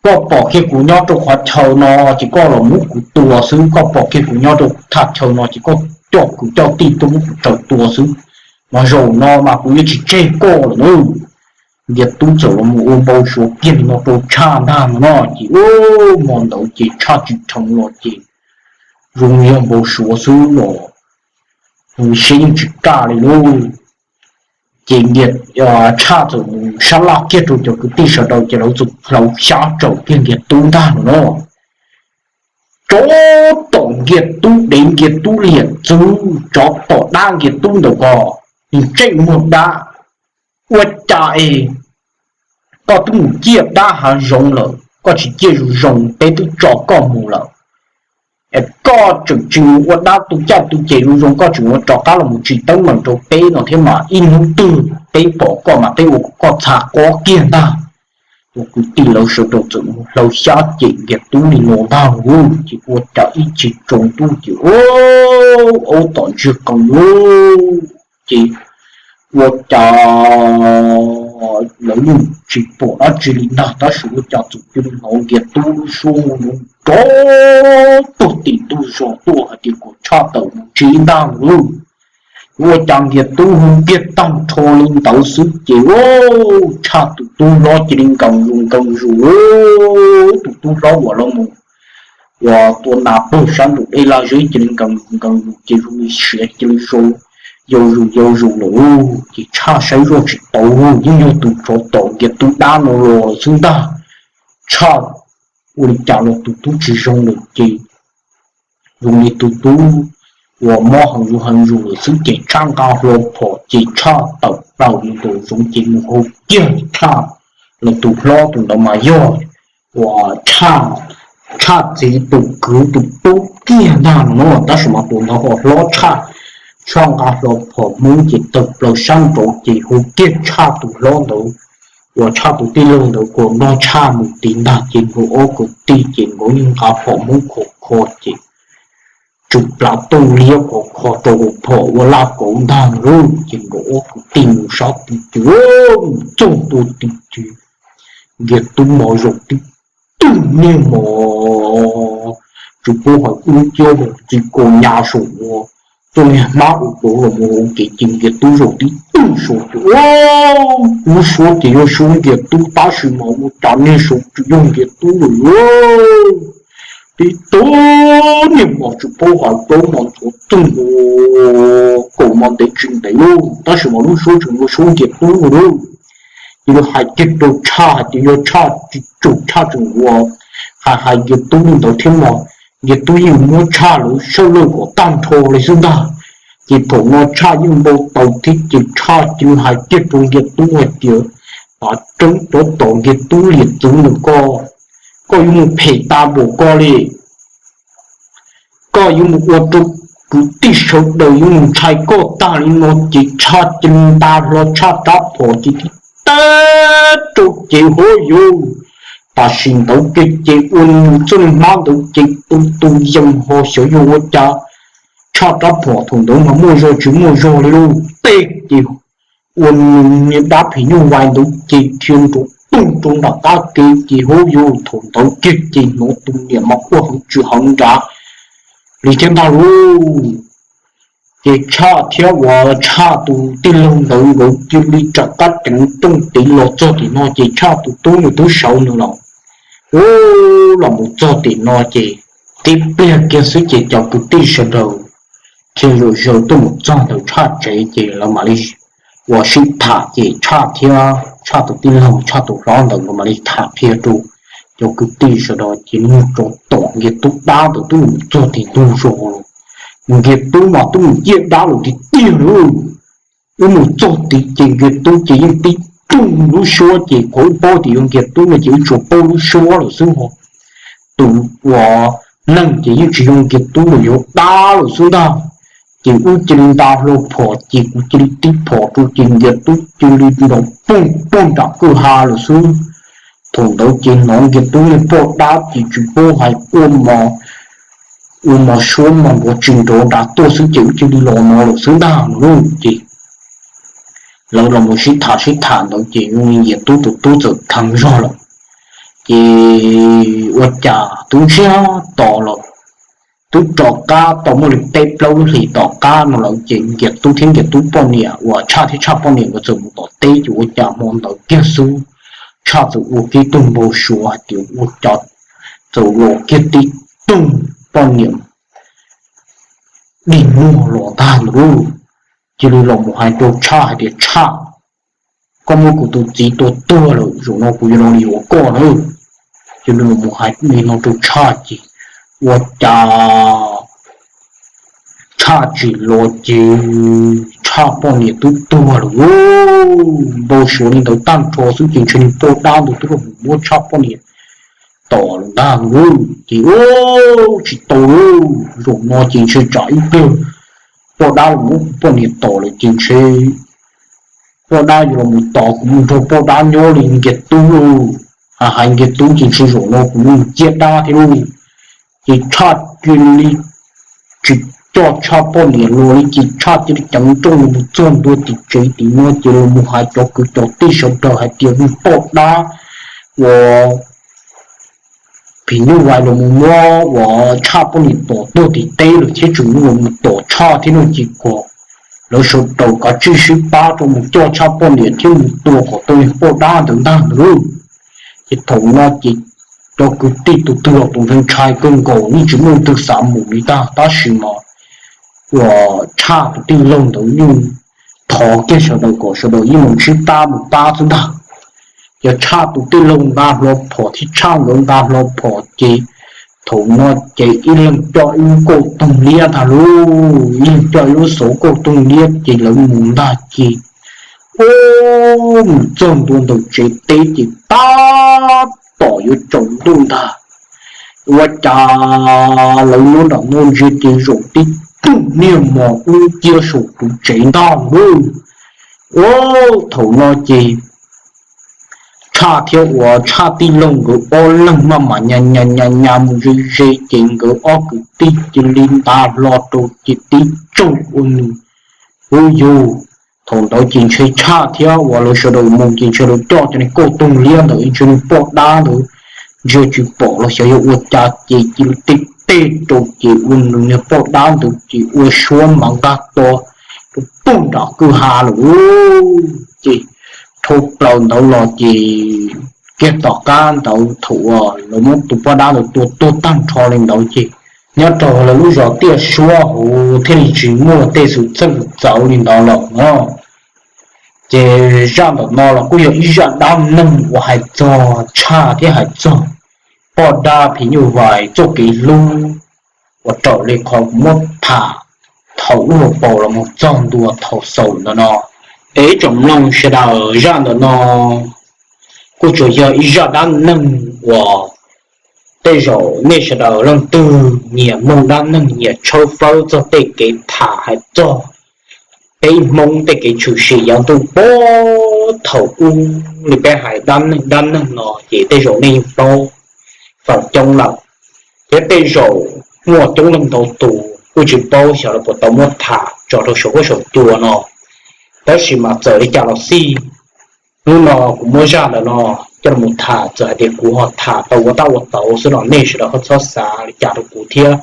Koj pom kiag kuv nyob rau qhov chaw no ces koj los muab kuv tua xwb, koj pom kiag kuv nyob rau thaj chaw no ces koj coj kwv coj tij tuaj muab kuv raws tua xwb. Mas zaum no mas kuv yuav tsis tseg koj lawm na. Nkias Tub txawm los mus ua npau suav kiag li no rau Tshaj ntag no no ces hmo ntawd ces Tshaj tsis dheev los ces zoo yog npau suav xwb los zoo siab yeej tsis kaj li lauj. Ces Tshaj txawm mus sab laj kiag rau cov kwv tij sawv daws ces lawv txawm hlawv xyab tsaws kiag Nkias Tub ntag no no. Tsov tom Nkias Tub dev Nkias Tub liam txwv, tsov tom dab Nkias Tub ntawm ko, nws ntsej muag dab. Ua cas es koj twb mus ciaj dab hav zoov lawm, koj tsis ciaj zoo zoo peb twb tso koj mus lawm. Es koj tseem tsis mus ua dab tu caj tu ces zoo zoo, koj tseem ua rov qab los mus tsim teeb meem rau peb no thiab mas ib hnub twg peb pom koj mas peb ua kom koj txha qob kiag ntag. Tus kwv tij lawv sawv daws txawm mus hlawv xyab cem Nkias Tub li no ntag lauj, ces ua cas ib chim tsaus ntuj ces aub tom ntsiag qees lauj, ces ua cas lawv yeej tsis pom dab tsi li ntag, tab sis ua cas txawm cia li hnov Nkias Tub lub suab nrov tuag tim ntug zos tuaj hais tias kom Tshaj tawm mus ntsib ntag lauj. Ua cas Nkias Tub hu kiag tag nrho li ntawd xwb ces Tshaj tus tub hlob cia li nkees zus nkees zus lauj, tus tub hlob uas los mus uas tua nas puag sab nraum dej laj zeb cia li nkees zus nkees zus ces zoo li siav cia li yau zus yau zus lawm lauj, ces Tshaj saib zoj tsis tau, yeej yog tus tsov tom Nkias Tub dab no los lawm xwb ntag. Tshaj ua li cas los tus tub tsis zoo lawm ces zoo li tus tub uas mob heev zus heev zus lawm xwb ces Tshaj nqa hlo phom ces Tshaj tawm plaws mus nraum zoov ces mus hu kiag Tshaj, los tus hlob tus ntawd mas yog uas Tshaj txiv tus kwv tus tub kiag ntag no, tab sis mas tus ntawd ho hlob Tshaj. Tshaj nqa hlo phom Hmoob ces tawm plaws sab nraud ces hu kiag Tshaj tus hlob ntawd uas Tshaj tus tij laug ntawd kom nrog Tshaj mus tid ntag ces nkawd ob kwv tij ces nkawd yeej nqa phom Hmoob khov kho ces tsw plav tuj liab khov kho rau hauv phom ua laj kauv ntag lauj, ces nkawd ob kwv tij mus sab tid ces mus txog ntua tid ces Nkias Tub mos zaum tib tug niag mos, tsis paub hais ub ciab mus txiv kaus nyas saum ua txoj niag hmab ua kauv los mus hauv kev ces Nkias Tub zaum tib tug saud ces lub suab ces yog suab Nkias Tub tab sis mas ua cas niag saud tsis yog Nkias Tub lawm lauj. Tib tug niag mos tsis paub hais plaub mos ntxhuav txeeg ua kaus mos ntev tsis ntev lauj, tab sis mas lub suab tseem ua suab Nkias Tub lawm lauj. Ces lawv hais kiag rau Tshaj hais tias yog Tshaj tsis tsum Tshaj tseem ua hais hais Nkias Tub li ntawd thiab mas Nkias Tub yeej muab Tshaj lawv sawj lawj kom tag nrho li xwb ntag. Ces thaum no Tshaj yeej npau taws thiab ces Tshaj cia li hais kiag rau Nkias Tub hais tias, Tav tseeb tsov tom Nkias Tub liam txwv ntawm ko, koj yuav mus phem tas npaum ko li. Koj yuav mus ua rau kwv tij sawv daws yuav mus ntshai koj tag li no. Ces Tshaj cia li nta hlo Tshaj rab phom ces tib teg rau ces hov yus, tam sim ntawd kiag ces ua nws txoj niag hmab ntawd ces tu tu yees ho xyov yog ua cas Tshaj rab phom thaum ntawd mas muaj zog tsis muaj zog li lauj, teg ces ua nws niag dab phim nyuj vais ntawd ces dhia nrov toog rau nram qab kev ces hov yus, thaum ntawd kiag ces hnov tus niam mas quaj heev tsis heev nrad li thiab ntag lauj. Ces Tshaj thiab uas Tshaj tus tij laug ntawd nkawd cia li rov qab ceev rooj tid los txog tim no ces Tshaj tus tub nws twb sawv nws los, ub, los mus txog tim no ces tib pliag kiag xwb ces cov kwv tij sawv daws thiaj zaum zaws tuaj mus txog ntawm Tshaj tsev ces lawv mam li uas sib tham ces Tshaj thiab Tshaj tus tij laug Tshaj tus hlob ntawd nkawd mam li tham qhia rau cov kwv tij sawv daws ces mus rau tom Nkias Tub dab ntawd twb mus txog tim ntug zos lawm. Nkias Tub mas twb mus ciaj dab lawm tiag tiag lawm. Wb mus txog tid ces Nkias Tub ces yeej tib rooj lub suab ces qhov wb paub tias yog Nkias Tub no ces wb tsuas paub lub suab lawm xwb ho. Tus uas neeg ces yeej tsis yog Nkias Tub los yog dab lawm xwb ntag. Ces wb cia li nta hlo phom ces kuv cia li tib phom rau ces Nkias Tub cia li nrov poog poog nram kwj ha lawm xwb. Thaum ntawd ces hnov Nkias Tub niag poj dab ces tsis paub hais ua mos, ua mos suab mos nrov tsis nrov nrad tuaj xwb ces wb cia li los no lawm xwb ntag no lauj. Ces lawv los mus sib tham sib tham ntawd ces zoo li Nkias Tub tus tub txawm kheev zog lawm. Ces ua cas twb ntsiag to lawm, twb rov qab tau muaj li peb plaub lub hlis tom qab no lawm ces Nkias Tub thiab Nkias Tub poj niam uas Tshaj thiab Tshaj poj niam nkawd txawm mus tom teb ces ua cas hmo ntawd kiag xwb Tshaj txawm ua kiag tug npau suav hais tias ua cas txawm los kiag tib rooj poj niam dig muag los ntag ntawd lauj. Cia li los mus hais rau Tshaj hais tias Tshaj, koj muab kuv tus txiv tua tuag lawm, zaum no kuv yuav los yuav koj na. Cia li los mus hais li no rau Tshaj ces ua cas Tshaj tsim los ces Tshaj poj niam twb tuag lawm lauj. Npau suav li ntawd tag nrho xwb ces ntshe niag poj dab ntawd twb los mus muab Tshaj poj niam tom lawm ntag lauj. Ces ua tsis tau lauj, zaum no ces ntshe tsam ib pliag poj dab los muab kuv poj niam tom lawm ces ntshe poj dab yuav los mus tos kuv mus nrog poj dab nyob li Nkias Tub lauj. Hais hais Nkias Tub ces ntshe zaum no kuv mus ciaj dab thiab lauj. Ces Tshaj cia li tsis coj Tshaj poj niam los li ces Tshaj cia li ceev nrooj los mus txog ntua tim tsev tim no ces los mus hais cov kwv cov tij sawv daws hais tias niag poj dab uas phim nyuj vais los mus muab uas Tshaj poj niam tom tuag tim teb lawm thiab tseem los mus tom Tshaj thiab no ces kom lawv sawv daws kav tsij sib pab rau mus coj Tshaj poj niam thiab mus tua kom tau niag poj dab ntawd ntag ntag lauj. Ces thaum no ces cov kwv tij tus twg los tus ntshai ntshai kawg nkaus yeej tsis muaj leej twg xav mus li ntag tab sis mas uas Tshaj tus tij laug ntawd yeej thov kiag sawv daws kom sawv daws yeej mus sib pab mus pab xwb ntag. Yog Tshaj tus tij laug nqa hlo phom thiab Tshaj nkawd nqa hlo phom ces thaum no ces ib leeg coj ib lub kauj toog liab ntag lauj, ib leeg coj ib lub xauv kauj toog liab ces lawv mus ntag ces ua mus txog ntua ntawm tsev teb ces tab tom yuav tsaus ntuj ntag. Ua cas lawv nyob nram no ntsia ces zaum tib rooj niag mos ub cia saum tus tsev ntag lauj. Ua thaum no ces Tshaj thiab uas Tshaj tij laug nkawd ob leeg maj mam nyas nyas nyas nyas mus ze ze ces nkawd ob kwv tij cia li nta hlo rau ces tib tsaug ua nws. Ub yug, thaum ntawd ces ntshe Tshaj thiab uas lawv sawv daws mus ces ntshe lawv coj cov niag kauj toog liab ntawd ntshe niag poj dab ntawd ntsia tsis pom los xyov yog ua cas ces cia li tej tej rau ces ua nws niag poj dab ntawd ces ua suab mas nkag to rau pug nram kwj ha lawm. Ces dhau plaws ntawd los ces kiag tom qab ntawd thaum uas lawv muab tus poj dab ntawd tua tuag tag nrho li ntawd ces nyob rau lawv lub zos Tiaj Suab hauv thiaj li tsis muaj tej xwm txheej txawv li ntawd lawm no. Ces zaj ntawm no los kuj yog ib zaj dab neeg uas hais txog Tshaj thiab hais txog poj dab phim nyuj vais txoj kev hlub uas raws li qhov kuv muab tham thaum ub hauv paus los mus txog ntua thaum xaus ntawm no. Es ib tsoom mloog sawv daws, zaj ntawm no kuj tsuas yog ib zaj dab neeg uas tej zaum nej sawv daws leej twg nyiam mloog dab neeg nyiam tshawb fawb txog tej kev tham hais txog peb Hmoob tej kev tshwm sim yav ntuj puag thaum ub li peb hais dab neeg dab neeg no ces tej zaum nej yeej paub feem coob lawm. Thiab tej zaum muaj coob leej ntau tus kuj tsis paub xyov lawv puas tau muab tham tso rau saum huab saum cua no. Tab sis mas txawm li cas los xij, hnub no kuv muab zaj ntawm no coj los tham, txawm hais tias kuv ho tham tau ua tab ua tauv xwb los nej sawv daws ho txhob xav li cas rau kuv thiab.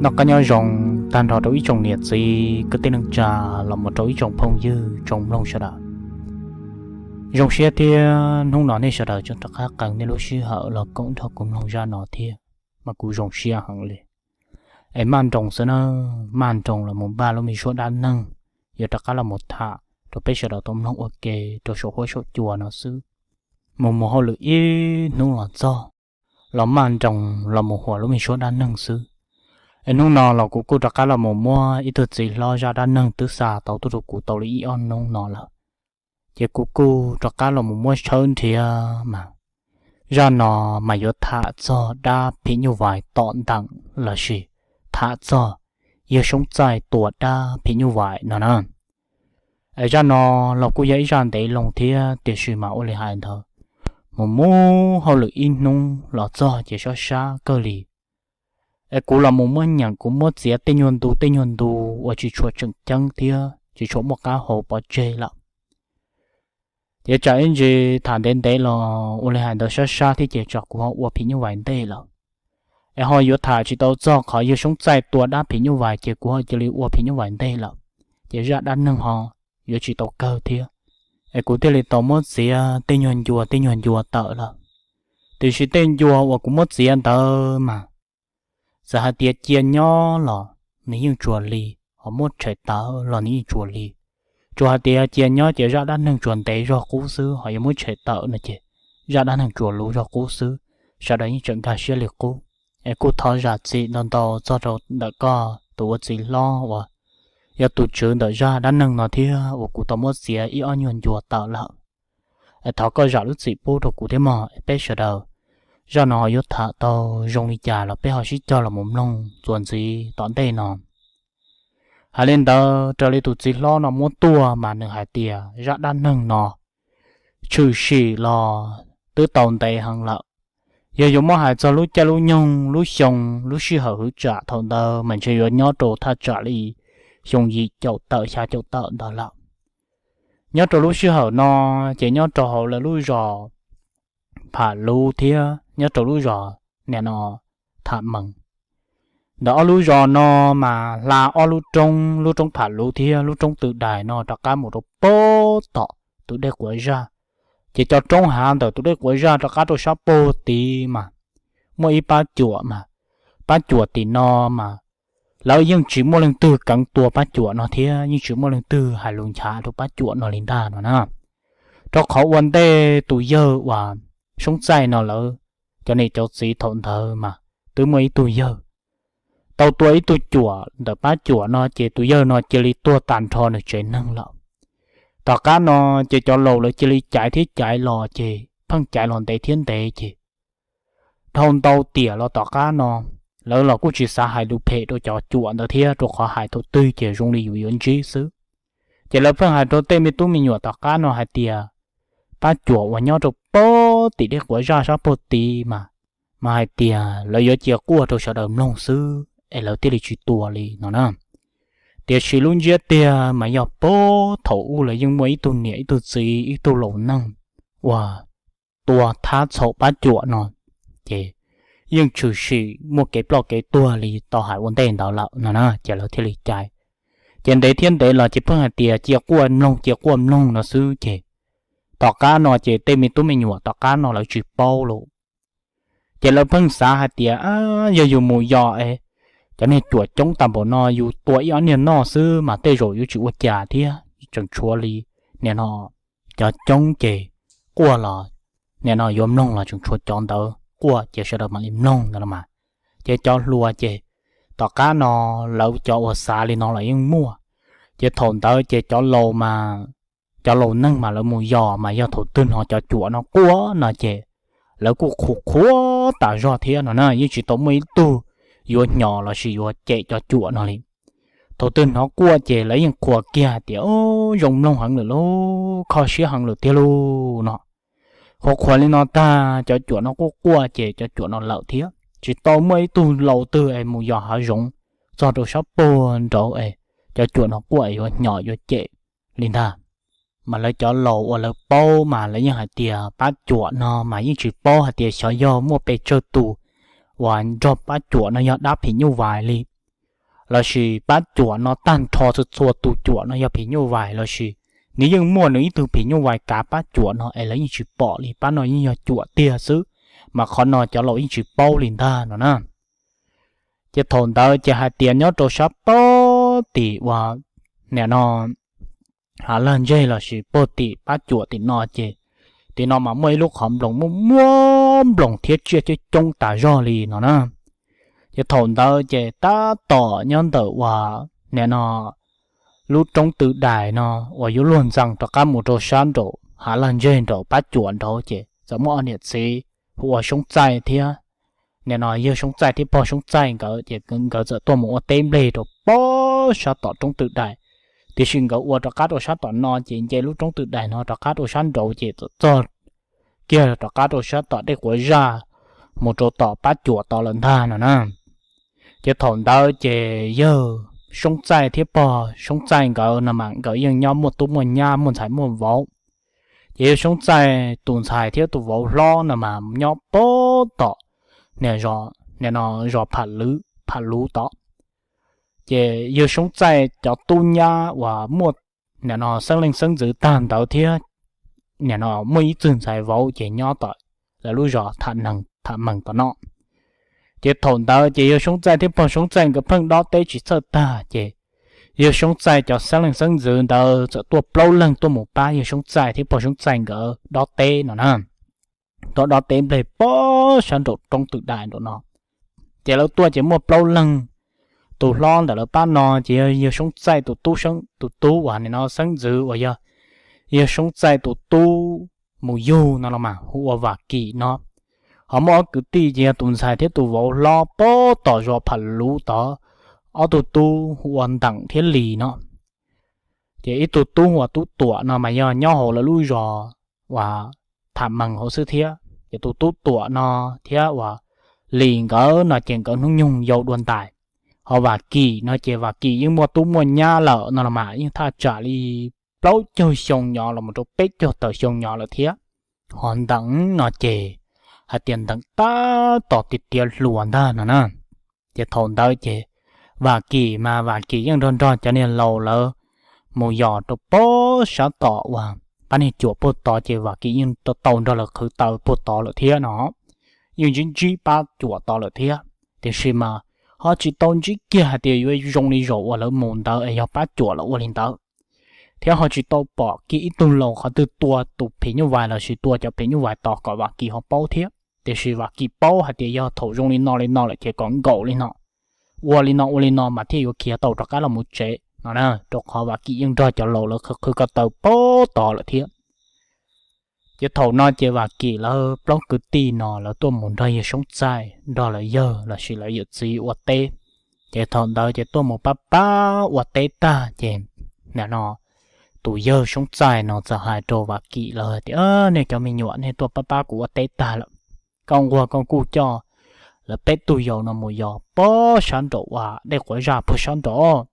Noj qab nyob zoo Tag nrho rau ib tsoom niam txiv kwv tij neej tsa los mus rau ib tsoom phooj ywg tsoom mloog sawv daws. Zoo siab thiab hnub no nej sawv daws tseem rov qab qee nej lub sij hawm los koom nrog kuv mloog zaj no thiab, mas kuv zoo siab heev li. Es maj nroos xwb na, maj nroos los mus npaj lub me suab dab neeg yuav rov qab los mus tham rau peb sawv daws tau mloog ua ke rau saum huab saum cua no xwb. Mus mus hauj lwm ib hnub los txog, los maj nroos los mus huam lub me suab dab neeg xwb. Es hnub no los kuv kuj rov qab los mus muab ib tug txiv hlob zaj dab neeg twb xa tau tuaj rau kuv tau li ib ob hnub no lawm, ces kuv kuj rov qab los mus muab tshawb nrhiav mas zaj no mas yuav tham txog dab phim nyuj vais tom nteem lossis tham txog yawg Soob Txaij tua dab phim nyuj vais no na. Es zaj no los kuj yog ib zaj ntev loo thiab, tiam sis mas ua li hais ntawd, mus mus hauj lwm ib hnub los txog ces sab sab kawg li. Es kuv los mus muab nyeem, kuv muab txiav tej nyuag ntu tej nyuag ntu uas tsis tshua tseem ceeb thiab tsis tshua muaj qab hau pov tseg lawm. Ces tsam ib ntsis tham ntev ntev los ua li hais ntawd sab sab thiab ces tsam kuv ho ua phim nyuj vais ntej lawm. Es ho yuav tham tsis tau txog qhov yawg Soob Txaij tua dab phim nyuj vais ces kuv ho cia li ua phim nyuj vais ntej lawm, ces zaj dab neeg ho yuav tsis tau kawg thiab. Es kuv thiaj li tau muab txiav tej nyuag ncua tej nyuag ncua tawm lawm. Tiam sis tej ncua uas kuv muab txiav ntawd mas, txawm hais tias cia nyob los nws yeej tsuas li, ho muab tshem tawm los nws yeej tsuas li. Tsuas hais tias cia nyob ces zaj dab neeg tsuas ntev zog qub xwb, ho yuav muab tshem tawm no ces zaj dab neeg tsuas luv zog qub xwb, sawv daws yeej tseem nkag siab li qub. Es kuj thov zam txim ntau ntau txog rau ntawm koj tus ua txiv hlob uas yog tus tswv ntawm zaj dab neeg no thiab uas kuv tau muab txiav ib ob nyuag ncua tawm lawm. Es thov koj zam lub txim pub rau kuv thiab mog. Es peb sawv daws, zaj no ho yuav tham tau zoo li cas los peb ho sib cog los mus mloog txuas ntxiv tom ntej no. Hais li ntawd, raws li tus txiv hlob no muab tuaj mas nws hais tias zaj dab neeg no tshwm sim los twb tau ntev heev lawm. Yog yuav muab hais txog lub caij lub nyoog, lub xyoo, lub sij hawm hwv tsam thaum ntawd mas ntshe yuav nyob rau thaj tsam li xyoo yim caum tawm xya caum tawm ntawd lawm. Nyob rau lub sij hawm no ces nyob rau hauv lawv lub zos Pham Lub thiab nyob rau lub zos nim no Tham Mees. Ntawm ob lub zos no mas hla ob lub roob, lub roob Pham Lub thiab lub roob Tw Dais no rov qab mus rau pem tom tus dej quav zaj. Ces cov roob hav ntawm tus dej quav zaj rov qab rau sab pem tid mas muaj ib pab cuam mas, pab cuam tim no mas lawv yeej tsis muaj leej twg keev tua pab cuam no thiab yeej tsis muaj leej twg hais lus nchav rau pab cuam no li ntag no na. Rau qhov ua ntej tus yawg uas Soob Txaij no lawv cov niam cov txiv thaum ntawd mas twb muaj ib tug yawg tau tua ib tug cuam ntawm pab cuam no ces tus yawg no cia li tuag tag nrho nws tsev neeg lawm. Tom qab no ces cov laus lawv cia li caiv thiab caiv los ces pheej caiv los ntev thiab ntev ces dhau ntau tiam los tom qab no lawv los kuj tsis xav hais lus phem rau cov cuam ntawd thiab, rau qhov hais thaum twg ces zoo li yus yuav ntsib xwb. Ces lawv pheej hais rau tej me tub me nyuam tom qab no hais tias pab cuam uas nyob rau pem tim dej quav zaj sab pem tid mas, mas hais tias lawv yuav cia quaj rau sawv daws mloog xwb es lawv thiaj li tsis tua li no na. Tiam sis lub ntsiab tiag mas yog pem thaum ub lawv yeej muaj ib tug niam ib tug txiv ib tug laus neeg uas tua thab txhaum pab cuam no, ces yeej tshwm sim muaj kev ploj kev tuag li tau hais ua ntej ntawd lawm no na, ces lawv thiaj li caiv. Ces ntev thiab ntev los ces pheej hais tias cia quaj mloog cia quaj mloog no xwb ces tom qab no ces tej me tub me nyuam tom qab no lawv tsis paub lawm. Ces lawv pheej xav hais tias yog yus mus yos es cov niag cuam coob tag npaum no yus tua ib ob niag noj xwb mas tej zaum yuav tsis ua cas thiab, tseem tshuav li nim no cov coob ces quaj los nim no yuav mloog los tseem tshuav cov ntawd quaj ces sawv daws mam li mloog ntawd los mas. Ces cov hluas ces tom qab no lawv cov uas xav li no los yeej muaj. Ces thaum ntawd ces cov laus mas, cov laus neeg mas lawv mus yos mas yog thaum twg hnov cov cuam no quaj no ces lawv kuj qhuas qhuas tas zog thiab no na, yeej tsis tau muaj ib tug yuav hnyos lossis yuav cem cov cuam no li. Thaum twg hnov quaj ces lawv yeej qhuas kiag hais tias zoo mloog heev lawm lauj, kho siab heev lawm tiag lauj no. Qhuas qhuas li no tag cov cuam no quaj quaj ces cov cuam no lawm thiab, tsis tau muaj ib tug laus twg es mus yos hav zoov txog rau sab puag nraud es cov cuam no quaj es yuav hnyos yuav cem li ntag. Mas lawv cov laus uas lawv paub mas lawv yeej hais tias pab cuam no mas yeej tsis paub hais tias xyov yog muaj pes tsawg tus uas nrog pab cuam no yog dab phim nyuj vais li. lossis pab cuam no tag nrho txhua txhua tus cuam no yog phim nyuj vais lossis nws yeej muaj nws ib tug phim nyuj vais kav pab cuam no es lawv yeej tsis pom li, pab no yeej yog cuam tiag xwb, mas qhov no cov laus yeej tsis paub li ntag no na. Ces thaum ntawd ces hais tias nyob rau sab pab tim uas nim no hav lag ntseg lossis puag tim pab cuam tim no ces tim no mas muaj ib lub qhov nploos muaj muab nploos thiab tsiaj coob coob tas zog li no na. Ces thaum ntawd ces tab tom nyob ntawm uas nim no lub roob Tw Dais no uas yuav luag ntxees rov qab mus rau sab nraum hav lag ntseg nraum pab cuam nraud ces txawm muaj ob niam txiv hu ua Soob Txaij thiab nim no yawg Soob Txaij thiab pog Soob Txaij nkawd ces nkawd txawm tuaj mus ua teb nplej rau pab sab tom roob Tw Dais. Tiam sis nkawd ua rov qab rau sab tom no ces nce lub roob Tw Dais no rov qab rau sab nraud ces txawm txog kiag rov qab rau sab tom dej quav zaj mus rau tom pab cuam tod lawm ntag no na. Ces thaum ntawd ces yawg Soob Txaij thiab pog Soob Txaij nkawd no mas nkawd yeej nyob muaj tub muaj nyab muaj ntxhais muaj vauv. Ces yawg Soob Txaij tus ntxhais thiab tus vauv hlob no mas nyob pab tom nim no zos Pham Luv tod. Ces yawg Soob Txaij cov tub nyab uas muaj nim no xeeb leej xeeb ntxwv tag ntawd thiab nim no muaj ib txwg ntxhais vauv ces nyob tom lawv lub zos Tham Nees Tham Mees tom no. Ces thaum ntawd ces yawg Soob Txaij thiab pog Soob Txaij nkawd pheej dob teb tsis txhawj tag ces yawg Soob Txaij cov xeeb leej xeeb ntxwv ntawd txawm tuaj plaub leeg tuaj mus pab yawg Soob Txaij thiab pog Soob Txaij nkawd dob teb no na. Tuaj dob teb nplej pab sab nraum roob Tw Dais nraum no. Ces lawv tuaj ces muaj plaub leeg. Tus hlob ntawm lawv pab no ces yog yawg Soob Txaij tus tub, tus tub uas nim no xeeb ntxwv uas yog yawg Soob Txaij tus tub mus yug no los mas hu ua Vam Kim no. Ho muaj ob kwv tij ces yog tus ntxhais thiab tus vauv hlob pab tom zos Pham Luv tod, ob tug tub hu ua Nteem thiab Lis no. Ces ib tug tub hu ua Tub Tuam no mas yog nyob hauv lawv lub zos uas Tham Mees hauv xwb thiab. Ces tus Tub Tuam no thiab uas Lis nkawd no ces nkawd hnub nyoog yau dua ntais. Ho Vam Kim no ces Vam Kim yeej muaj tub muaj nyab lawm no los mas yeej thaj tsam li plaub caug xyoo nyob los mus rau peb caug tawm xyoo nyob lawm thiab. Ho Nteem no ces hais tias Nteem tab tom tiav tiav hluas ntag no na. Ces thaum ntawd ces Vam Kim mas Vam Kim yeej nrog nrog cov niag laus lawv mus yos rau pab sab tom uas pab niag cuam puag tod ces Vam Kim yeej tau nrog lawv qhwv taws puag tod lawm thiab no. Yeej ntsib ntsib pab cuam tod lawm thiab, tiam sis mas ho tsis tau ntsib kiag hais tias yuav zoo li zaum uas lawv mus ntawd es yog pab cuam lawv ua li ntawd, thiab ho tsis tau pom kiag ib tug laus qhov twg tua tus phim nyuj vais lossis tua cov phim nyuj vais tos kom Vam Kim ho paub thiab. Tiam sis Vam Kim paub hais tias yog thaum zoo li no li no lawm ces kom nkaum li no, ua li no ua li no mas thiaj yuav khiav tau rov qab los mus tsev no na, rau qhov Vam Kim yeej nrog cov laus lawv qhwv qhwv ko taw puag tod lawm thiab. Ces thaum no ces Vam Kim lawv plaub kwv tij no lawv tuaj mus nrog yawg Soob Txaij nrog lawv yawg lossis lawv yawm txiv ua teb. Ces thaum ntawd ces tuaj mus pab pab ua teb tag ces nim no tus yawg Soob Txaij no txawm hais rau Vam Kim lawv tias, Nej cov me nyuam, nej tuaj pab pab kuv ua teb tag lawm, koj nquag koj kuj coj lawv peb tug yau no mus yos pab sab nraum uas dej quav zaj puag sab nraud.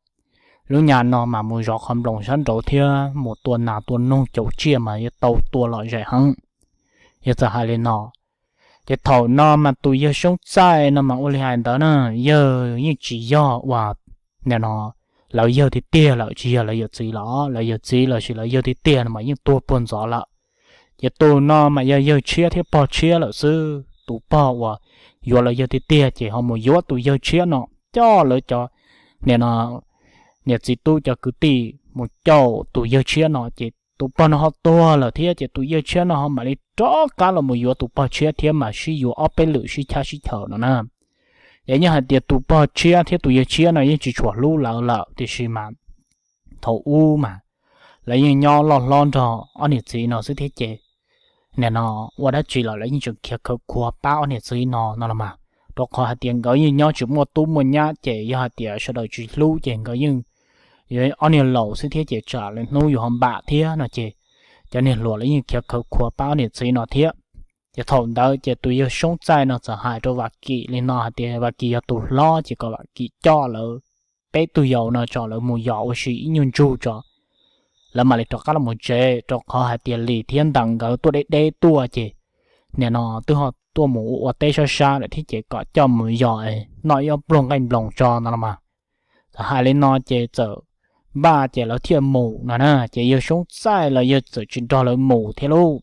Lub nyam no mas mus zov qhov nploos sab nraud thiab mus tua nas tua noog caum tsiaj mas yuav tau tua lom zem heev. Yawg txawm hais li no. Ces thaum no mas tus yawg Soob Txaij no mas ua li hais ntawd na, yawg yeej tsis yog uas nim no lawv yawg tiag tiag lawm, tsis yog lawv yawm txiv los, lawv yawm txiv lossis lawv yawg tiag tiag no mas yeej tuag puag ntxov lawm. Ces tus no mas yog yawg tshiab thiab pog tshiab lawm xwb. Tus pog uas yuav lawv yawg tiag tiag ces ho mus yuav tus yawg tshiab no, coj lawv cov nim no niam txiv tub cov kwv tij mus caum tus yawg tshiab no, ces tus pog no ho tuag lawm thiab, ces tus yawg tshiab no ho mam li rov qab los mus yuav tus pog tshiab thiab mas sib yuav ob peb lwm sib chab sib chaws no na. Ces yeej hais tias tus pog tshiab thiab tus yawg tshiab no yeej tsis tshua hlub lawv lawm, tiam sis mas thaum ub mas lawv yeej nyob loj hlob nrog ob niam txiv no xwb thiab ces nim no ua dab tsi los lawv yeej tseem khiav khawv khuav pab ob niam txiv no no los mas, rau qhov hais tias nkawd yeej nyob tsis muaj tub muaj nyab ces yog hais tias sawv daws tsis hlub ces nkawd yeej yuav ob niag laus xwb thiab ces tsam lwm hnub yus ho npam thiab no ces cov niag hluas lawv yeej khiav khawv khuav pab ob niam txiv no thiab. Ces thaum ntawd ces tus yawg Soob Txaij no txawm hais rau Vam Kim li no hais tias Vam Kim yog tus hlob ces kom Vam Kim coj lawv peb tug yau no tso lawv mus yos ua si ib nyuag ntsug tso, lawv mam li rov qab los mus tsev, rau qhov hais tias Lis thiab Nteem nkawd tuaj deb deb tuaj ces nim no twb ho tuaj mus ua ua teb sab sab lawm thiab ces kom coj mus yos noj ib ob pluag nqaij nploos tso no los mas. Txawm hais li no ces txawm npaj ces lawv thiaj mus no na, ces yawg Xyoob Txaij los yawg txawm tsis nrog lawv mus thiab lauj.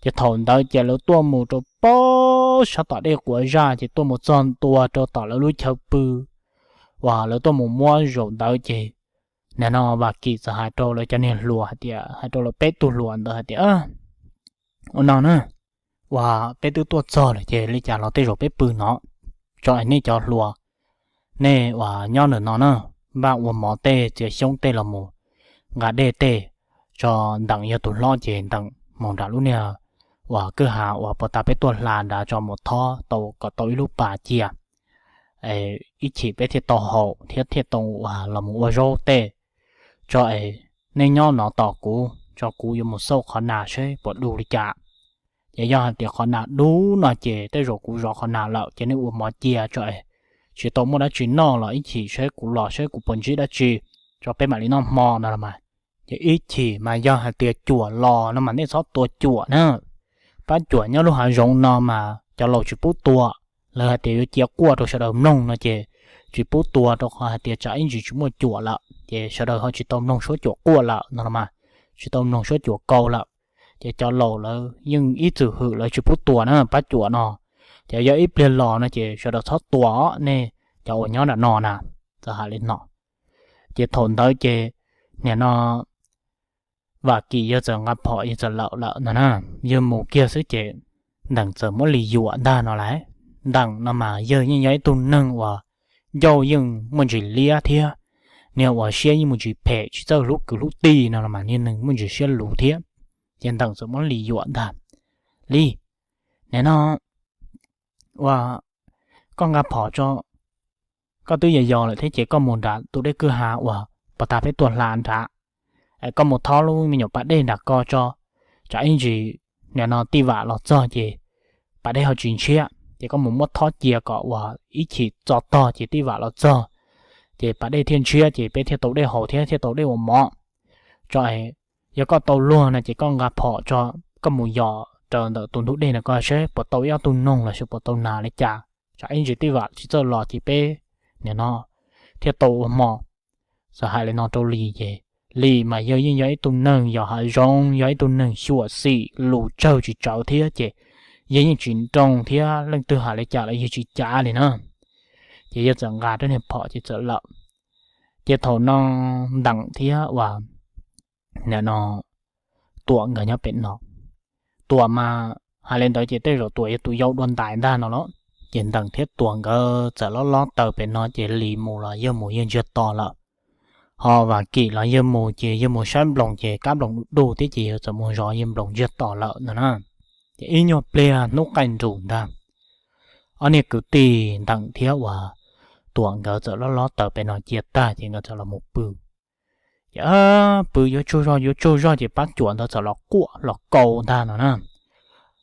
Ces thaum ntawd ces lawv tuaj mus rau pab sab tom dej quav zaj ces tuaj mus txog ntua rau tom lawv lub chaw pw uas lawv tuaj mus muab zaum ntawd ces nim no Vam Kim txawm hais rau lawv cov niag hluas hais tias, hais rau lawv peb tug hluas ntawd hais tias, ua no na, uas peb twb tuaj txog lawm ces li cas los tej zaum peb pw no, tso nej cov hluas, nej uas nyob ntawm no na, npaj ua mov tej txiav xyoob tej los mus nqa dej tej, tso Nteem yog tus hlob ces Nteem mus nram lub niag uas kwj ha uas puag ta peb tuaj hla nrad tso mus thob tau kom tau ib lub pas cia, ib chim peb thiaj tau haus thiab thiaj tau uas los mus ua zaub tej. Tso es nej nyob no tos kuv, tso kuv yuav mus xauj qhov nas seb puas du li cas. Ces yog hais tias qhov nas dub no ces tej zaum kuv zov qhov nas lawm ces nej ua mov cia tso es tsis tau muaj dab tsi noj los ib chim seb kuv los seb kuv puas ntsib dab tsi, tso peb mam li noj hmo no los mas. Ces ib chim mas yog hais tias cuam los no mas nej txhob tua cuam na. Pab cuam nyob lub hav zoov no mas cov laus tsis pub tua. Lawv hais tias yuav cia quaj rau sawv daws mloog no ces tsis pub tua rau qhov hais tias tsam ib ntsis tsis muaj cuam lawm ces sawv daws ho tsis tau mloog suab cuam quaj lawm no los mas, tsis tau mloog suab cuam kau lawm. Ces cov laus lawv yeej ib txwm hwm lawv tsis pub tua na pab cuam no. Ces yog ib pliag los no ces sawv daws txhob tua nej cov uas nyob nram no na, txawm hais li no. Ces thaum ntawd ces nim no Vam Kim yawg txawm nqa phom yawg txawm lawm lawm no na, yawg mus kiag xwb ces Nteem txawm muab Lis yuam ntag no lauj. Nteem no mas yawg yeej yog ib tug neeg uas ncauj yeej muaj ntsis liab thiab niag uas siab yeej muaj ntsis phem tsis txawj hlub kwv hlub tij no los mas niag neeg muaj ntsis siab luv thiab. Ces Nteem txawm muab Lis yuam ntag, Lis, nim no ua koj nqa phom tso, koj twb yog yos lawm thiab ces koj mus nram tus dej kwj ha uas puag ta peb tuaj hla nrad, koj mus thob lub me nyuam pas dej nram ko tso, tsam ib ntsis nim no tij vam los txog ces pas dej ho tsis ntshiab ces koj mus muab thob cia kom uas ib chim txog tog ces tij vam los txog ces pas dej thiaj ntshiab ces peb thiaj tau dej haus thiab thiaj tau dej ua mov. Tso yog koj tau luag no ces koj nqa phom tso, koj mus yos raws ntawm tus ntug dej no koj seb puas tau ib ob tug noog los sis puas tau nas li cas, tsam ib ntsis tij vam tsis txawj los ces peb nim no thiaj tau ua hmo. Txawm hais li no rau Lis ces Lis mas yawg yeej yog ib tug neeg yos hav zoov, yog ib tug neeg xyuam xim lus tsawg tsis tsawv thiab ces yawg yeej tsis nroo thiab leej twg hais li cas los yawg tsis cav li na. Ces yawg txawm nqa rab niag phom ces txawm lawm. Ces thaum no Nteem thiab uas nim no Tuam nkawd nyob pem no. Tuam mas hais li ntawd ces tej zaum Tuam yog tus yau dua ntais ntag no los. Ces Nteem thiab Tuam nkawd txawm lob lob taws pem no ces Lis mus los yawg mus yawg ntsiag to lawm. Ho Vam Kim los yawg mus ces yawg mus saib Nploos ces kab Nploos du du thiab ces yawg txawm mus zov yawg Nploos ntsiag to lawm no na. Ces ib nyuag pliag hnub qaij nrus ntag, ob niag kwv tij Nteem thiab uas Tuam nkawd txawm lob lob taws pem no cia tag ces nkawd txawm los mus pw. Ces pw yuav tsaug zog yuav tsaug zog ces Pab Cuam ntawd txawm los quaj los kaus ntag no na.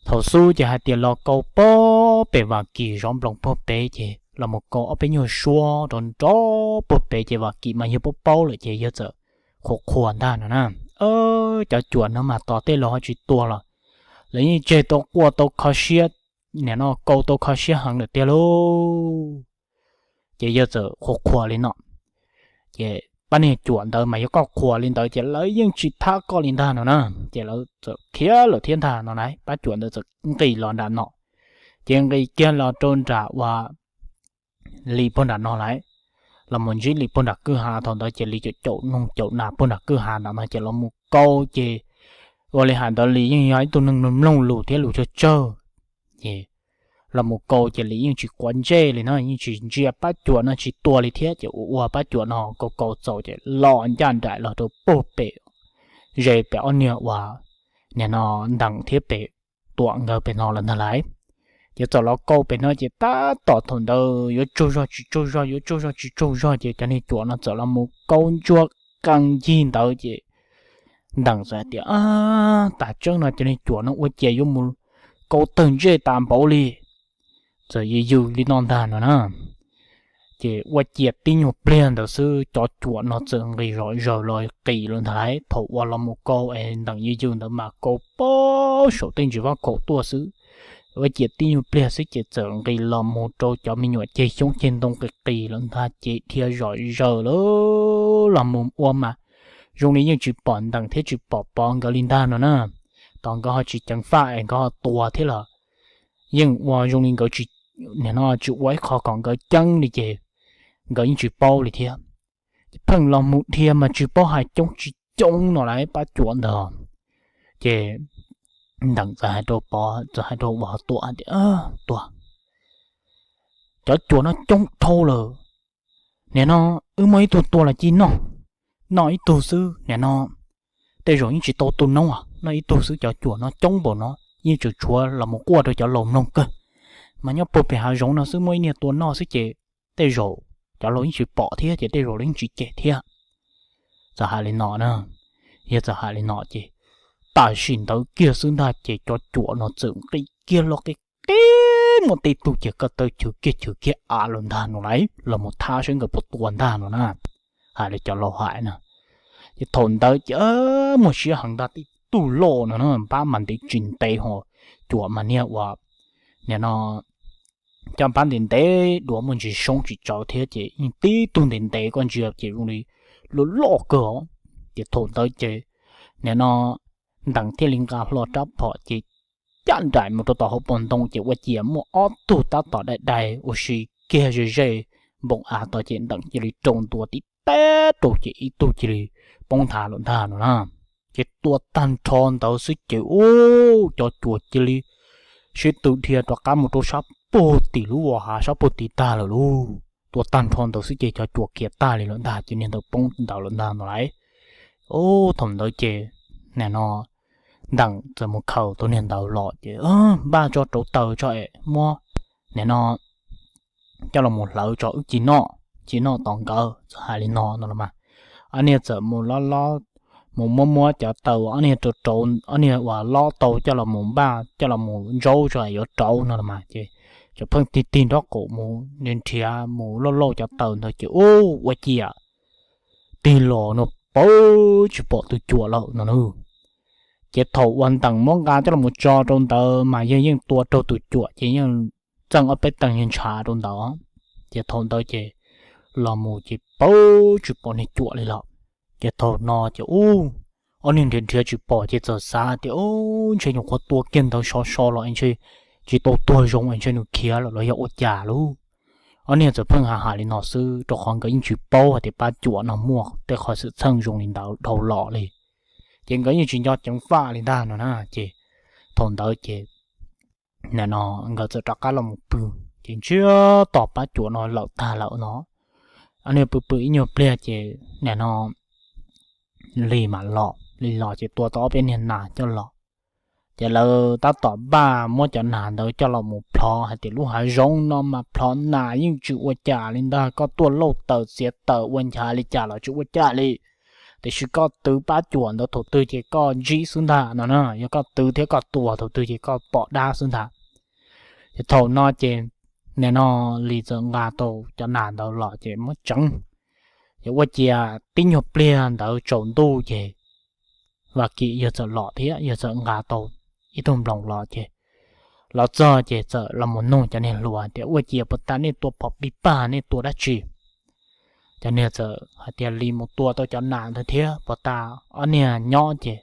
Thaum xub ces hais tias los kaus puag pem Vam Kim zov Nploos puag pem ces los mus kaus ob peb nyuag suab rau nrov puag pem ces Vam Kim mas yawg paub paub lawm ces yawg txawm qhuas qhuas ntag no na. Cov cuam no mas tos tej laus ho tsis tua los lawv yeej tseg tau quaj tau kho siab, nim no kaus tau kho siab heev lawm tiag lauj. Ces yawg txawm qhuas qhuas li no. Ces pab niag cuam ntawd mas yog koj qhuas li ntawd ces lawv yeej tsis thab koj li ntag no na. Ces lawv txawm khiav lawm thiab ntag no na, pab cuam ntawd txawm nqis los nram no. Ces nqis kiag los rau nram uas Lis puag nram no lawm, los mus ntsib Lis puag nram kwj ha. Thaum ntawd ces Lis caum caum noog caum nas puag nram kwj ha nram no ces los mus kaus ces ua li hais ntawd Lis yeej yog ib tug neeg mloog lus thiab lus tsawg tsawg. Ces los mus kaus ces Lis yeej tsis quav ntsej li no, yeej tsis ntsia pab cuam no tsis tua li thiab. Ces ua ua pab cuam no kaus kaus txaus ces los ncaj nraim los rau puag pem, ze pem ob niag uas nim no Nteem thiab pem Tuam nkawd pem no lawm ntag lauj. Ces txawm los kaus pem no ces tab tom thaum ntawd yuav tsaug zog tsis tsaug zog yuav tsaug zog tsis tsaug zog ces cov niag cuam no txawm los mus kaus ntsuag qee ncig ntawd ces Nteem txawm hais tias, tas tseeb no cov niag cuam no ua cas yuav mus kaus tawg ntsej tas npaum li. Txawm yws yws li no ntag no na. Ces ua ciav tib nyuag pliag ntawd xwb cov cuam no txawm nqis zom zaws los qis lawm ntag lauj. Thaum uas los mus kaus es Nteem yws yws ntawd mas kaus puag saum tej ntsis vaj khaum tuaj xwb. Ua ciav tib nyuag pliag xwb ces txawm nqis los mus rau cov me nyuam ceg xyoob ceg ntoo qis qis lawm ntag ces dhia zom zaws lawm los mus ua mas zoo li yeej tsis pom Nteem thiab tsis pom Pov nkawd li ntag no na. Tos nkawd ho tsis ceev faj es nkawd ho tua thiab los yeej ua zoo li nkawd tsis, nim no tsis ua ib qho kom nkawd ceeb li ces nkawd yeej tsis paub li thiab. Pheej los mus dhia mas tsis paub hais coob tsis coob no lawm pab cuam ntawd. Ces Nteem txawm hais rau Pov, txawm hais rau Ua Tuam tias, Tuam, cov cuam no coob dhau lawm. Nim no wb muaj ib tug tua los cia noj, noj ib tug xwb nim no tej zaum yeej tsis tau tu noob, noj ib tug xwb cov cuam no coob npaum no yeej tseem tshuav los mus quaj rau cov laus mloog kawg. Mas nyob puag pem hav zoov no xwb muaj ib niag tua noj xwb ces tej zaum cov laus yeej tsis pom thiab ces tej zaum lawv yeej tsis cem thiab. Txawm hais li no na, yog txawm hais li no ces tam sim ntawd kiag xwb ntag ces cov cuam no txawm nqis kiag los qis qis muaj tej tug ces ko taw chwv kiag chwv kiag av los ntag no lawm los mus thab saib nkawd puas tua ntag no na. Hais li cov laus hais na. Ces thaum ntawd ces muaj siab heev ntag, tib tug loj no na, npab mas ntev tsis ntev ho, cuam mas niag ua, nim no cov npab ntev ntev dua muaj ntsis soob tsis tsawv thiab ces yeej tib tug ntev ntev koj ntsia ces zoo li loj loj kawg os. Ces thaum ntawd ces nim no Nteem thiaj li nqa hlo rab phom ces caj nraim mus rau tom hauv paus ntoo ces ua ciav muaj ob tug tab tom dai dai ua si kiag ze ze npoo av tod ces Nteem cia li rau ntua tib teb rau ces ib tug cia li poob nthav lawm ntag no na. Ces tua tag nrho ntawd xwb ces ub cov cuam cia li sib tw dhia rov qab mus rau sab puag tim lub hav sab puag tim tag lawm lauj. Tua tag nrho ntawd xwb ces cov cuam khiav tag li lawm ntag ces niag ntawd poob ntawd lawm ntag no lauj. Ub thaum ntawd ces nim no Nteem txawm mus khaws tau niag ntawd los ces npaj tso rauv taws tso es muab nim no coj los mus hlawv tso wb cia noj, cia noj tos nkawd txawm hais li no no los mas. Ob niag txawm mus lob lob, mus muab muab cov taws ob niag rau rauv, ob niag uas lob tau coj los mus npaj coj los mus ntsaub tso yuav rauv no los mas ces txawm pheej tig tig nraub qaum mus nrhiav mus lauj lauj cov taws ntawd ces ub ua ciav tig los no pawg tsis pom tus cuam lawm no na. Ces thaum uas Nteem muab nqa coj los mus tso rau ntawd mas yog yeej tua raug tus cuam ces yeej txeej ob peb teeg ntshav rau ntawd. Ces thaum ntawd ces los mus ces pawg tsis pom niag cuam li lawm. Ces thaum no ces ub ob niag nrhiav nrhiav tsis pom ces txawm xav tias ub ntshe nyuam qhuav tua kiag ntawd so so los ntshe tsis tau tuag zoo es ntshe nws khiav lawm los yog ua cas lauj. Ob niag txawm pheej hais hais li no xwb rau qhov nkawd yeej tsis paub hais tias pab cuam no muaj tej qhov xwm txheej zoo li ntawd dhau los li. Ces nkawd yeej tsis nco ceev faj li ntag no na ces thaum ntawd ces nim no nkawd txawm rov qab los mus pw ces ntsiag to pab cuam no lawm tag lawm no. Ob niag pw pw ib nyuag pliag ces nim no Lis mam los, Lis los ces tua tau ob peb niag nas coj los. Ces lawv tab tom npaj muab cov nas ntawd coj los mus plhov hais tias lub hav zoov no mas plhov nas yeej tsis ua cas li ntag, koj tuaj lauj taws txiav taws ua nchav li cas los tsis ua cas li. Tiam sis koj twv pab cuam ntawd thaum twg ces koj ntsib xwb ntag no na, yog koj twv thiab koj tua thaum twg ces koj pom dab xwb ntag. Ces thaum no ces nim no Lis txawm nqa tau cov nas ntawd los ces muab tseev. Ces ua ciav tib nyuag pliag ntawd tsaus ntuj ces Vam Kim yawg txawm los thiab yawg txawm nqa tau ib tug nploos los ces los txog ces txawm los mus nug cov niag hluas tias ua ciav puas tas nej tua phom pig pag nej tua dab tsi? Cov niag txawm hais tias Lis mus tua tau cov nas ntawd thiab puas tas ob niag nyob ces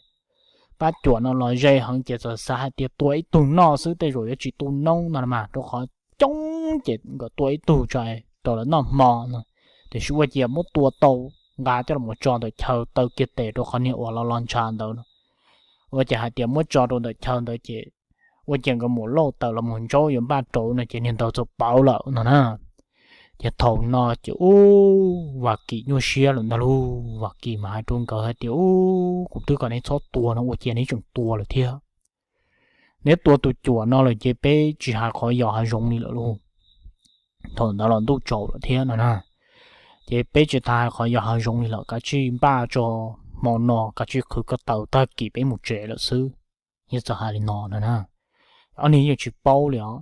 pab cuam no los ze heev ces txawm xav hais tias tua ib tug noj xwb tej zaum yuav tsis tu noob no mas rau qhov coob ces nkawd tua ib tug tso rau lawv noj hmo no. Tiam sis ua ciav muab tua tau, nqa coj los tso ntawm chaw taw kiag tes rau qhov niag uas los los ntshav ntawd no. Ua ciav hais tias muab tso rau ntawm chaw ntawd ces ua ciav nkawd mus lauj taws los mus ntsaub yuav npaj rauv no ces niag ntawd txawm pauv lawm no na. Ces thaum no ces ub Vam Kim nyuaj siab lawm ntag lauj. Vam Kim mas hais rau nkawd hais tias ub kuv twb kom neb txhob tua no ua ciav neb tseem tua lawm thiab. Neb tua tus cuam no lawm ces peb tsis hais qhov yos hav zoov li lawm lauj. Thaum ntawd los ntuj tsaus lawm thiab no na. Ces peb tsis tas hais qhov yos hav zoov li lawm, kav tsij npaj tso hmo no kav tsij qhwv ko taw tag kis peb mus tsev lawm xwb. Yawg txawm hais li no no na. Ob niag yeej tsis paub li os.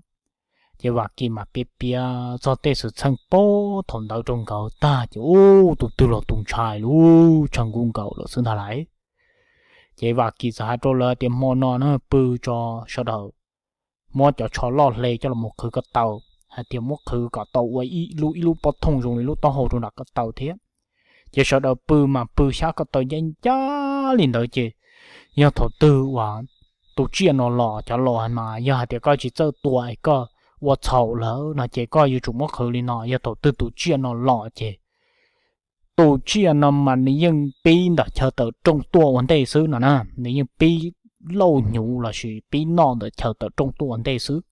Ces Vam Kim mas piav piav txog tej xwm txheej puag thaum ntawd rau nkawd tag ces ub tus twg los tus ntshai lub tshav nkuj nkaus lawm xwb ntag lauj. Ces Vam Kim txawm hais rau lawv tias hmo no na pw tso sawv daws muab cov tsho loj hle coj los mus qhwv ko taw, hais tias muab qhwv kom tau ua ib lub ib lub pob thooj zoo li lub taub hau rau nram ko taw thiab. Ces sawv daws pw mas pw xyab ko taw ncaj ncaj li ntawd ces yog thaum twg uas tus tsiaj no los, cov laus hais mas yog hais tias koj tsis txawj tua es koj ua txhaum lawm no ces koj yuav tsum muab qhwv li no. Yog thaum twg tus tsiaj no los ces tus tsiaj no mas nws yeej pib ntawm chaw tawm rooj tuaj ua ntej xwb no na, nws yeej pib lauj hnyuv lossis pib noj ntawm chaw tawm rooj tuaj ua ntej xwb.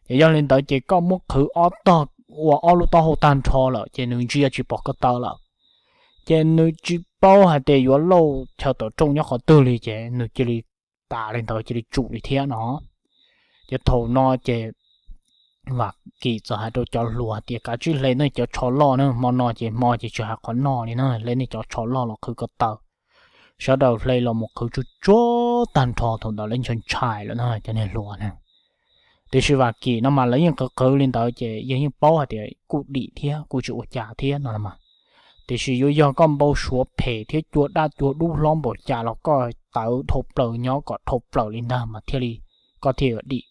Ces yog li ntawd ces koj muab qhwv ob tog ua ob lub taub hau tag nrho lawm ces nws ntsia tsis pom ko taw lawm, ces nws tsis paub hais tias yuav lauj chaw tawm rooj nyob qhov twg li ces nws cia li tas li ntawd cia li tsum li thiab no. Ces thaum no ces Vam Kim txawm hais rau cov hluas hais tias kav tsij hle nej cov tsho loj na, hmo no ces hmo ces tsis hais qhov noj li na, hle nej cov tsho loj los qhwv ko taw. Sawv daws hle los mus qhwv tsuag tsuag tag nrho, thaum ntawd lawv ntshai ntshai lawm na cov niag hluas na. Tiam sis Vam Kim no mas lawv yeej qhwv qhwv li ntawd ces yog yeej paub hais tias kuj dim thiab kuj tsis ua cas thiab no los mas. Tiam sis yuav yog koj npau suav phem thiab cua daj cua dub hlob npaum cas los koj tawv dhau plaws nyob kom dhau plaws li ntag mas thiaj li koj thiaj yuav dim.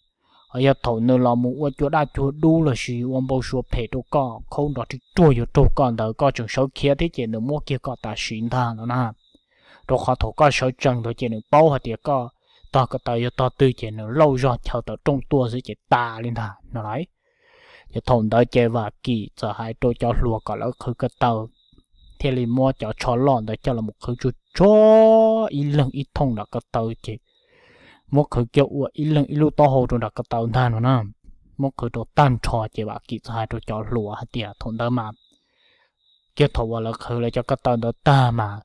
Ho yog thaum nws los mus ua cua daj cua dub lossis ua npau suav phem rau koj, khaub nrov ris ruag yuav raug koj ntawd koj tseem sawv khiav thiab ces nws muab kiag koj tam sim ntag no na. Rau qhov thaum koj sawv tsees ntawd ces nws paub hais tias koj tog ko taw yog tog twg ces nws lauj zog chaw tawm rooj tuaj xwb ces tas li ntag no lauj. Ces thaum ntawd ces Vam Kim txawm hais rau cov hluas kom lawv qhwv ko taw, thiaj li muab cov tsho loj ntawd coj los qhwv tsuag tsuag ib leeg ib thooj nram ko taw ces muab qhwv kiag ua ib leeg ib lub taub hau rau nram ko taw ntag no na. Muab qhwv rau tag nrho ces Vam Kim txawm hais rau cov hluas hais tias thaum ntawd mas kiag thaum uas lawv qhwv lawv cov ko taw ntawd tag mas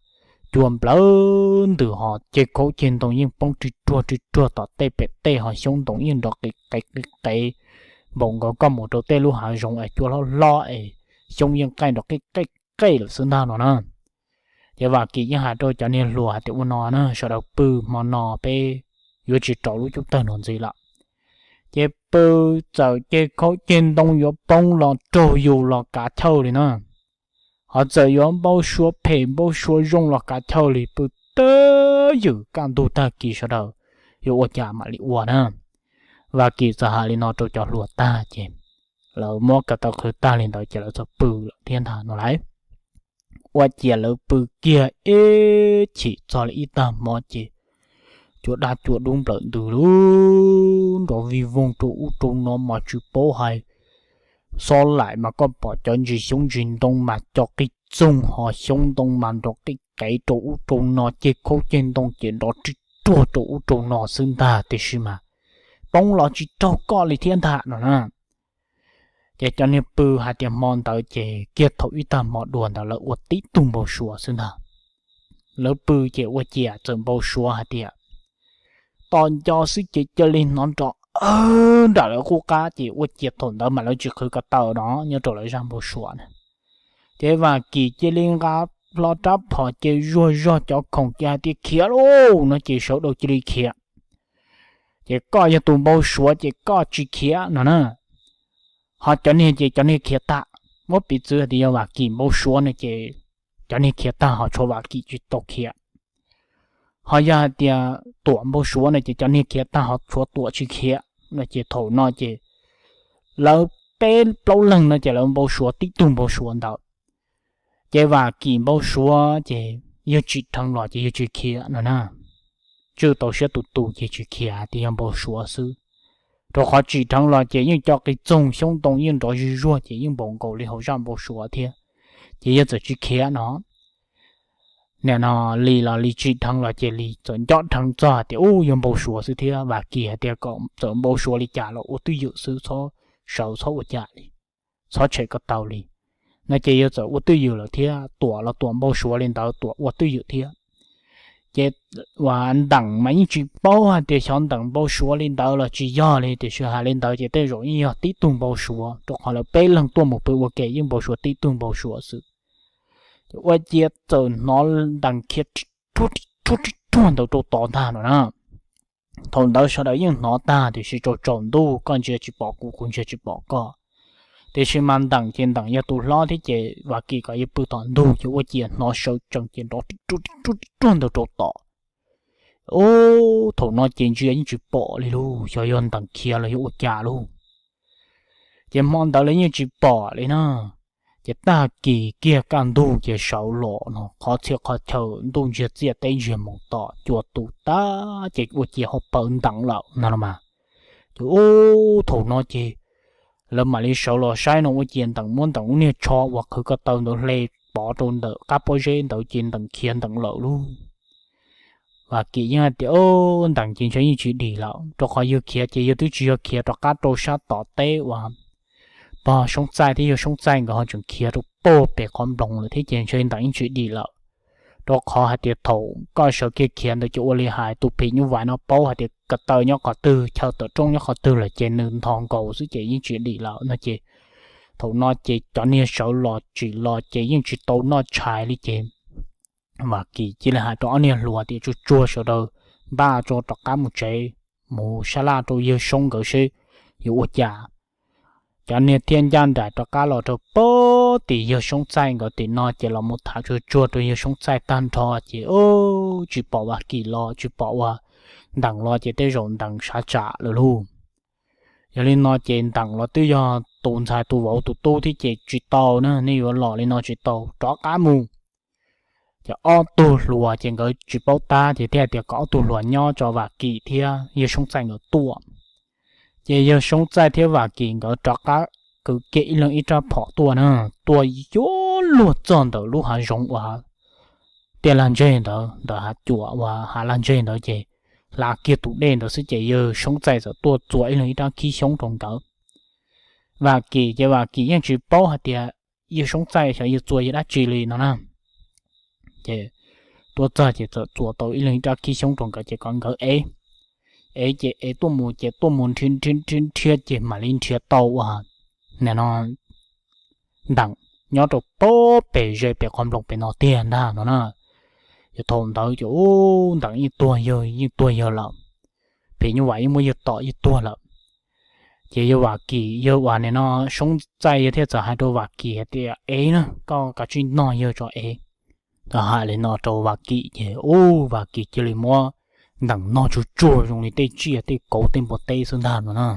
cua nplawg ntws ho ceg khaub ceg ntoo yeej poob ri ruag ri ruag tom tej pem tej ho xyoob ntoo yeej nrov qis qev qis qev npaum nkaus koj mus rau tej lub hav zoov es cua hlob hlob es xyoob yeej qaij nrov qij qej qej lawm xwb ntag no na. Ces Vam Kim yeej hais rau cov niag hluas hais tias ua no na, sawv daws pw, hmo no peb yuav tsis rau lub cub tawg no ntxiv lawm. Ces pw txawm ceg khaub ceg ntoo yuav poob los raug yus los kav chawj li na. Ho txawm yuav npau suav phem npau suav zoo los kav chawj li, pw twj ywm kaj ntug tag kis sawv daws yuav ua cas mam li ua na. Vam Kim txawm hais li no rau cov hluas tag ces lawv muab ko taw qhwv tag li ntawd ces lawv txawm pw lawm thiab ntag no lauj. Ua ciav lawv pw kiag ib chim txog li ib tag hmo ces cua daj cua dub nplawm ntws lub nrov vij voog rau ub rau no mas tsis paub hais. Xob laim mas koj pom cov ntsis xyoob ntsis ntoo mas co qij txoog ho xyoob ntoo mas nrov qij qev rau ub rau no, ceg khaub ceg ntoo ces nrov ri ruag rau ub rau no xwb ntag, tiam sis mas poob los tsis raug koj li thiab ntag no na. Ces cov niag pw hais tias hmo ntawd ces kiag thaum ib tag hmo dua ntawd lawv ua tib tug npau suav xwb ntag. Lawv pw ces ua ciav txawm npau suav hais tias tom nco xwb ces cia li hnov nrov nram lawv qub qab, ces ua ciav thaum ntawd mas lawv tsis qhwv ko taw no nyob rau lawv zaj npau suav na. Ces Vam Kim cia li nqa hlo rab phom ces zuag zog cov khoom ces hais tias khiav lauj no ces sawv daws cia li khiav. Ces koj yog tus npau suav ces koj tsis khiav no na. Ho cov niag ces cov niag khiav tag, muab piv txwv hais tias yog Vam Kim npau suav no ces cov niag khiav tag ho tshuav Vam Kim tsis tau khiav. Ho yog hais tias Tuam npau suav no ces cov niag khiav tag ho tshuav Tuam tsis khiav no ces thaum no ces lawv peb plaub leeg no ces lawv npau suav tib tug npau suav ntawd. Ces Vam Kim npau suav ces yawg Tsim Dheev los ces yawg tsis khiav no na. Tswj tau siab tus tus ces tsis khiav tias yog npau suav xwb, rau qhov Tsim Dheev los ces yeej co qis txoog xyoob ntoo yeej nrov zig zuag ces yeej npaum nkaus li hauv zaj npau suav thiab, ces yawg txawm tsis khiav no. Nim no Lis los Lis Tsim Dheev los ces Lis txawm nco dheev txog tias ub yog npau suav xwb thiab, Vam Kim hais tias kom txawm npau suav li cas los ua twj ywm xwb, txhob sawv txhob ua cas li, txhob tshem ko taw li no ces yawg txawm ua twj ywm lawm thiab. Tuam los Tuam npau suav li ntawd Tuam ua twj ywm thiab. Ces uas Nteem mas yeej tsis paub hais tias xyov Nteem npau suav li ntawd los tsis yog li, tiam sis hais li ntawd ces tej zaum yeej yog tib tug npau suav, rau qhov lawv peb leeg tuaj mus pw ua ke yeej npau suav tib tug npau suav xwb. Ces ua ciav txawm hnov Nteem khiav rib ruag ntawd rau tod ntag no na. Thaum ntawd sawv daws yeej hnov tag tiam sis tsaus tsaus ntuj koj ntsia tsis pom kuv, kuv ntsia tsis pom koj. Tiam sis mas Nteem ces Nteem yog tus hlob thiab ces Vam Kim kom yawg pw tom ntug ces ua ciav hnov sawv tsees ces nrov rib ruag rib ruag ntawd rau tod. Ub, thaum no ces ntsia yeej tsis pom li lauj, xyov yog ntees khiav los yog ua cas lauj. Ces hmo ntawd lawv yeej tsis pom li na. Ces tag kis kiag kaj ntug ces sawv los no qhov txhia qhov chaw ntuj ntsiag txiaj teb ntsiag moos tom cua tus tag ces ua ciav ho pawv ntees lawm no los mas. Ces ub, thaum no ces lawv mam li sawv los saib no ua ciav ntees muab ntees lub niag tsho uas qhwv ko taw ntawd hle pov rau ntawm qab pob zeb ntawd ces ntees khiav ntees lawm lauj. Vam Kim yeej hais tias, Ub, ntees ces ntshe yeej tsis dim lawm, rau qhov yawg khiav ces yawg twb tsis yog khiav rov qab rau sab tom teb uas pog Soob Txaij thiab yawg Soob Txaij nkawd ho tseem khiav rau pem qhov nploos lawm thiab ces ntshe ntees yeej tsis dim lawm. Rau qhov hais tias thaum koj sawv kiag khiav ntawd ces ua li hais tus phim nyuj vais no paub hais tias ko taw nyob qhov twg, chaw tawm rooj nyob qhov twg lawm ces nws ntho nkaus xwb ces yeej tsis dim lawm no ces thaum no ces cov niag sawv los tsim los ces yeej tsis tau noj tshais li ces Vam Kim cia li hais rau ob niag hluas tias, Tsuag tsuag sawv daws npaj tso rov qab mus tsev, mus sab laj rau yawg Soob nkawd seb yuav ua cas. Cov niag thiaj ncaj nraim rov qab los rau pem tim yawg Soob Txaij nkawd tim no ces los mus tham tsuag tsuag rau yawg Soob Txaij tag nrho ces, Ub, tsis pom Vam Kim los tsis pom ua ntees los ces tej zaum ntees sav tsam lawm lauj. Yog li no ces ntees los twb yog tus ntxhais tus vauv tus tub thiab ces tsis tau na, nej yuav los li no tsis tau, rov qab mus. Ces ob tug hluas ces nkawd tsis paub tab ces thiaj tias kom ob tug hluas nyob tso Vam Kim thiab yawg Soob Txaij nkawd tuaj. Ces yawg Soob Txaij thiab Vam Kim nkawd rov qab kwv kiag ib leeg ib rab phom tuaj na, tuaj yuav luag txog ntawm lub hav zoov uas tiaj lag ntseg ntawd, ntawm hav cuam uas hav lag ntseg ntawd ces hla kiag tus dej ntawd xwb ces yawg Soob Txaij txawm tuaj txua ib leeg ib rab khib xyoob rau nkawd. Vam Kim ces Vam Kim yeej tsis paub hais tias yawg Soob Txaij xyov yawg txua yawg dab tsi li no na. Ces tuaj txog ces txawm txua tau ib leeg ib rab khib xyoob rau nkawd ces kom nkawd ev. Ev ces ev tuaj mus ces tuaj mus nrhiav nrhiav nrhiav nrhiav ces mam li nrhiav tau uas nim no ntees nyob rau pem ze pem qhov nploos pem no tiag ntag no na. Ces thaum ntawd ces ub, ntees yeej tuag yawg, yeej tuag yawg lawm, phim nyuj vais yeej muab yawg tom yeej tuag lawm. Ces yawg Vam Kim, yawg uas nim no Soob Txaij yawg thiaj txawm hais rau Vam Kim hais tias, Ev na, koj kav tsij noj yawg tso ev. Txawm hais li no rau Vam Kim ces ub, Vam Kim cia li muab ntees noj tsuag tsuag zoo li tej tsiaj tej kauv tej npua teb xwb ntag no na.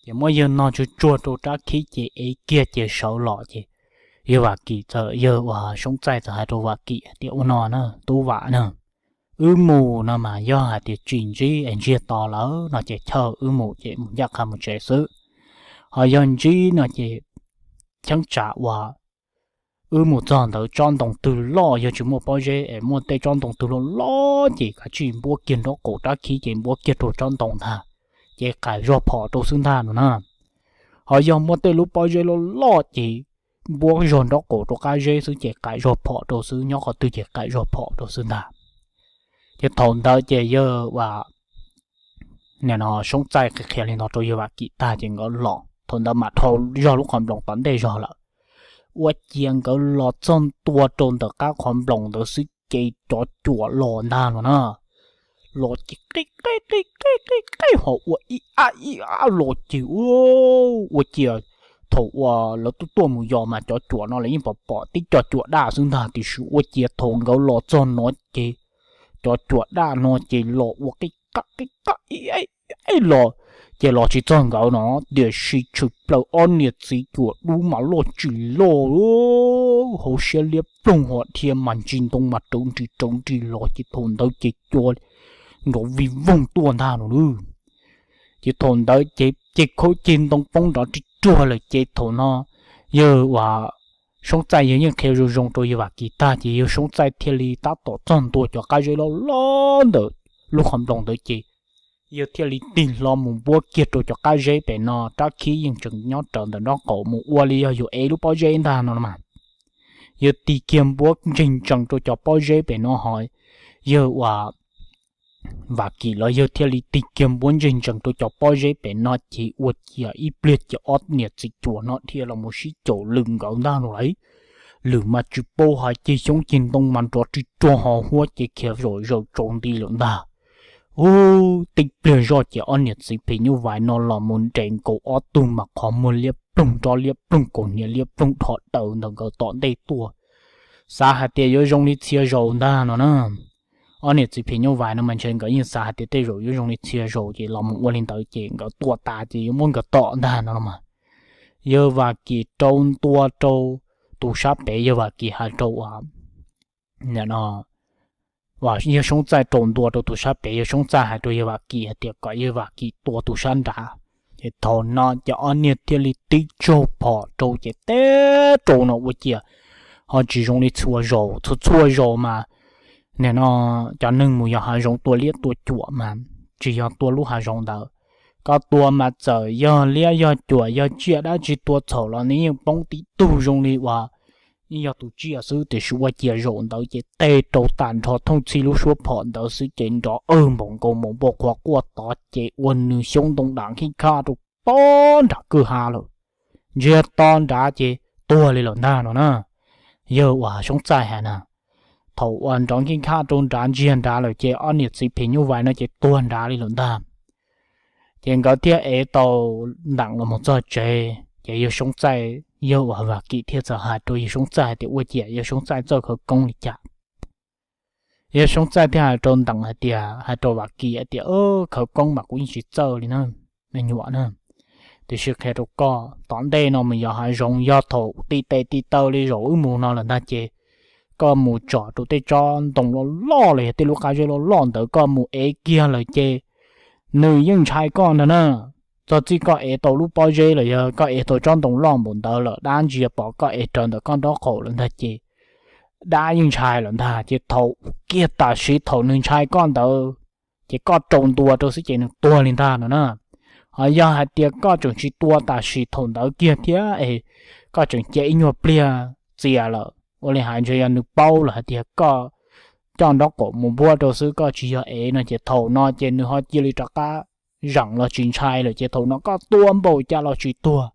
Ces muab yawg noj tsuag tsuag rau rab khib ces ev kiag ces sawv los ces yawg Vam Kim txawm, yawg uas Soob Txaij txawm hais rau Vam Kim hais tias, Ua no na tub Vam na, wb mus no mas yog hais tias tsis ntsib es ntsiag to lawm no ces chawj wb mus ces mus ncaj qha mus tsev xwb. Ho yog ntsib no ces cheeb tsam uas wb mus txog ntawd tsob ntoo twg loj, yog tsis muaj pob zeb es muaj tej tsob ntoo twg loj loj ces kav tsij npuab kiag nraub qaum rab khib ces npuab kiag rau tsob ntoo ntag, ces qais zog phom rau xwb ntag no na. Ho yog muaj tej lub pob zeb loj loj ces npuab zog nraub qaum rau qab zeb xwb ces qais zog phom rau xwb, nyob qhov twg ces qais zog phom rau xwb ntag. Ces thaum ntawd ces yawg uas nim no Soob Txaij qhia qhia li no rau yawg Vam Kim tag ces nkawd los, thaum ntawd mas dhau zog lub qhov nploos tom ntej zog lawm. Ua ciav nkawd los txog ntua rau ntawm qab qhov nploos ntawd xwb ces cov cuam los ntag no na. Los ces qib qeb qib qeb qib qeb ho ua ib ab ib ab los ces ua, ua ciav thaum uas lawv tuaj tuaj mus yos mas cov cuam no lawv yeej pom pom tib co cuam daj xwb ntag, tiam sis ua ciav thaum nkawd los txog no ces cov cuam daj no ces los ua qib qab qib qab ib los, ces los tsis txog nkawd no, tiam sis tshwm plaws ob niam txiv cuam dub mas loj tsis loj, hauv siab liab ploog, ho dhia mas ntsis ntoo mas rawv nris rawv nris los ces thaum ntawd ces cua nrov vij voog tuaj ntag no lawm. Ces thaum ntawd ces ceg khaub ceg ntoo poob nrov ris ruag lawm ces thaum no yawg uas Soob Txaij yawg yeej qhia zoo zoo rau yawg Vam Kim tag ces yawg Soob Txaij thiaj li tab tom txog ntua cov qab zeb loj loj ntawm lub qhov nploos ntawd ces yawg thiaj li tig hlo mus npuab kiag rau cov qab zeb pem no, rab khib yeej tseem nyob rawv ntawm nraub qaum mus ua li yog yuav ev lub pob zeb ntag no mas. Yawg tig kiag npuab ntseg ntsees rau cov pob zeb pem no ho yawg uas Vam Kim los yawg thiaj li tig kiag npuab ntseg ntsees rau cov pob zeb pem no ces ua ciav ib pliag ces ob niam txiv cuam no dhia los mus sib caum lwm nkawd ntag no lauj. Lwm mas tsis paub hais ceg xyoob ceg ntoo mas nrov ris ruag ho huab ces khiav zom zaws tsaus nti lawm ntag. Ub, tib pliag zoj ces ob niam txiv phim nyuj vais no los mus nres nkaus ob tug mas qhov muag liab ploog, nrob liab ploog, kaus hniav liab ploog dhos daws ntawm nkawd tom ntej tuaj. Xav hais tias yuav zoo li txhia zaus ntag no na. ob niam txiv phim nyuj vais no mas ntshe nkawd yeej xav hais tias tej zaum yuav zoo li txhia zaus ces los mus ua li ntawd ces nkawd tua tas ces yuav muab nkawd tom ntag no los mas. Yawg Vam Kim rau ntua rau tus sab pem, yawg Vam Kim hais rau, no, yawg Soob Txaij rau ntua rau tus sab pem, yawg Soob Txaij hais rau yawg Vam Kim hais tias kom yawg Vam Kim tua tus sab nrad. Ces thaum no ces ob niag thiaj li tib tsaug phom rau ces teb rau no ua ciav ho tsis zoo li txhua zaus, txhua txhua zaus mas nim no cov neeg mus yos hav zoov tua liab tua cuam mas tsis yog tua lub hav zoov ntawd. Koj tua mas txawm yog liab yog cuam yog tsiaj dab tsi tua txhaum los nws yeej poob tib tug zoo li uas yeej yog tus tsiaj xwb, tiam sis ua ciav zaum ntawd ces teb rau tag nrho thooj txhij lub suab phom ntawd xwb ces nrov awg npaum nkaus mus npau qhuav quaj tod ces ua nws xyoob ntoo dam khib khab rau to nram kwj ha lawm, ntsiag to nrad ces tuag li lawm ntag no na. Yawg uas Soob Txaij hais na, thaum uas nrov khib khab rau nrad ntsiag nrad lawm ces ob niam txiv phim nyuj vais no ces tuag nrad li lawm ntag. Ces nkawd thiaj ev tau nteem los mus txog tsev ces yawg Soob Txaij, yawg uas Vam Kim thiaj txawm hais rau yawg Soob Txaij hais tias ua ciav yawg Soob Txaij txawj khawv koob li cas. Yawg Soob Txaij thiaj hais rau nteem hais tias, hais rau Vam Kim hais tias, khawv koob mas kuv yeej tsis txawj li na, me nyuam na. Tiam sis qhia rau koj, tom ntej no mus yos hav zoov yog thaum ti tes ti taw li zaum wb mus no lawm ntag ces koj mus tsom rau tej tsob ntoo loj loj los yog tej lub qab zeb loj loj ntawd koj mus ev kiag lawm ces nws yeej ntshai koj ntag na. Txog txij koj ev tau lub pob zeb los yog koj ev tau tsob ntoo loj npaum ntawd lawm dab ntsia pom koj ev raws ntawm koj nraub qaum lawm ntag ces dab yeej ntshai lawm ntag ces thaum kiag tam sim thaum nws ntshai koj ntawd ces koj rau ntua rau xwb ces nws tuag li ntag no na. Ho yog hais tias koj tseem tsis tua tam sim thaum ntawd kiag thiab es koj tseem cia ib nyuag pliag txias lawm ua li hais ntshe yog nws paub lawm hais tias koj coj nraub qaum mus npuab rau xwb koj tsis yog ev no ces thaum no ces nws ho cia li rov qab zeem los tsis ntshai lawm ces thaum no koj tua npaum cas los tsis tuag.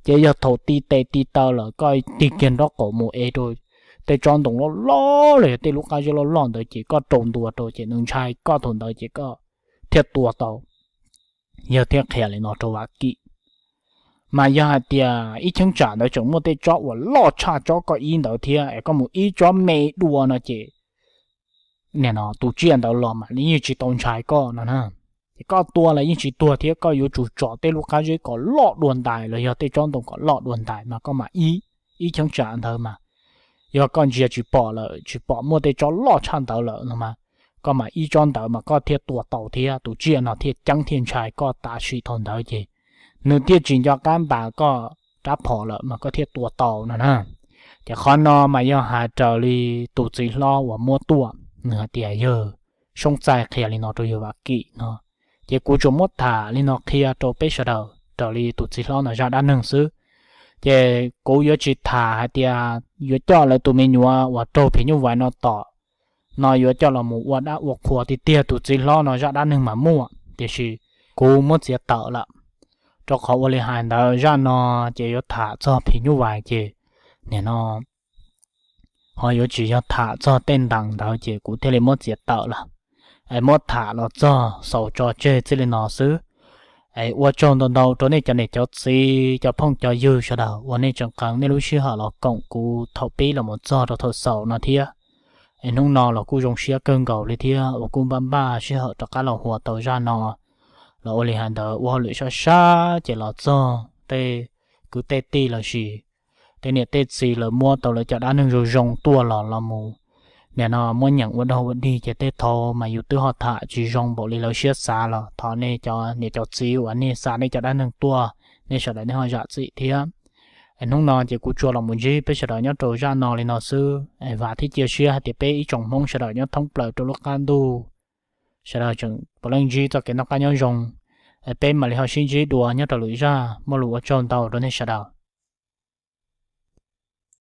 Ces yog thaum ti tes ti taw lawm koj tig kiag nraub qaum mus ev rau tej tsob ntoo loj loj los yog tej lub qab zeb loj loj ntawd ces koj rau ntua rau ces nws ntshai koj thaum ntawd ces koj thiaj tua tau. Yawg thiaj qhia li no rau Vam Kim. Mas yog hais tias ib cheeb tsam ntawd tseem muaj tej tsob uas loj tshaj tsob koj ib ntawd thiab es koj mus ib tsob me dua no ces nim no tus tsiaj ntawd los mas nws yeej tsis tau ntshai koj no na. Ces koj tua los yeej tsis tuag thiab koj yuav tsum tsom tej lub qab zeb kom loj dua ntais los yog tej tsob ntoo kom loj dua ntais mas koj mam ib, ib cheeb tsam ntawd mas yog koj ntsia tsis pom lawm tsis pom muaj tej tsob loj tshaj ntawd lawm no mas koj mam ib tsob ntawd mas koj thiaj tua tau thiab tus tsiaj no thiaj ceeb thiaj ntshai koj tam sim thaum ntawd ces nws thiaj tsis nco qab npas koj rab phom lawm mas koj thiaj tua tau no na. Ces qhov no mas yog hais raws li tus txiv hlob uas muab tuaj nws hais tias yawg Soob Txaij qhia li no rau yawg Vam Kim no. Ces kuv tsuas muab tham li no qhia rau peb sawv daws raws li tus txiv hlob no zaj dab neeg xwb. Ces kuv yuav tsis tham hais tias yuav coj lawv tus me nyuam uas raug phim nyuj vais no tom no yuav coj los mus ua dab ua qhua tiag tiag, tus txiv hlob no zaj dab neeg mas muaj tiam sis kuv muab txiav tawm lawm. Rau qhov ua li hais ntawd zaj no ces yuav tham txog phim nyuj vais ces nim no ho yuav tsis yog tham txog tej ntees ntawd ces kuv thiaj li muab txiav tawm lawm. Es muab tham los txog xaus tso tseg txij li no xwb. Es ua tsaug ntau ntau rau nej cov niam cov txiv cov phooj cov ywg sawv daws uas nej tseem qee nej lub sij hawm los koom kuv thaum pib los mus txog rau thaum xaus no thiab. Es hnub no los kuj zoo siab kawg nkaus li thiab uas kuj npaj npaj sij hawm rov qab los hais tau zaj no. Los ua li hais ntawd ua hauj lwm sab sab ces los txog tej kwv tej tij los sis tej niam tej txiv lawv muab tau lawv cov dab neeg zoo zoo tuaj los los mus nim no muab nyeem ua dog ua dig ces tej thaum mas yus twb ho tham tsis zoo npaum li lawv siab xav los thov nej cov niam cov txiv uas nej xa nej cov dab neeg tuaj nej sawv daws nej ho zam txim thiab. Es hnub no ces kuv tsuas los mus ntsib peb sawv daws nyob rau zaj no li no xwb es vam thiab cia siab hais tias peb ib tsoom Hmoob sawv daws nyob thoob plaws rau lub qab ntuj sawv daws tseem puav leej ntsib txoj kev noj qab nyob zoo. Es peb mam li ho sib ntsib dua nyob rau lwm zaj, muaj lus ua tsaug ntau rau nej sawv daws.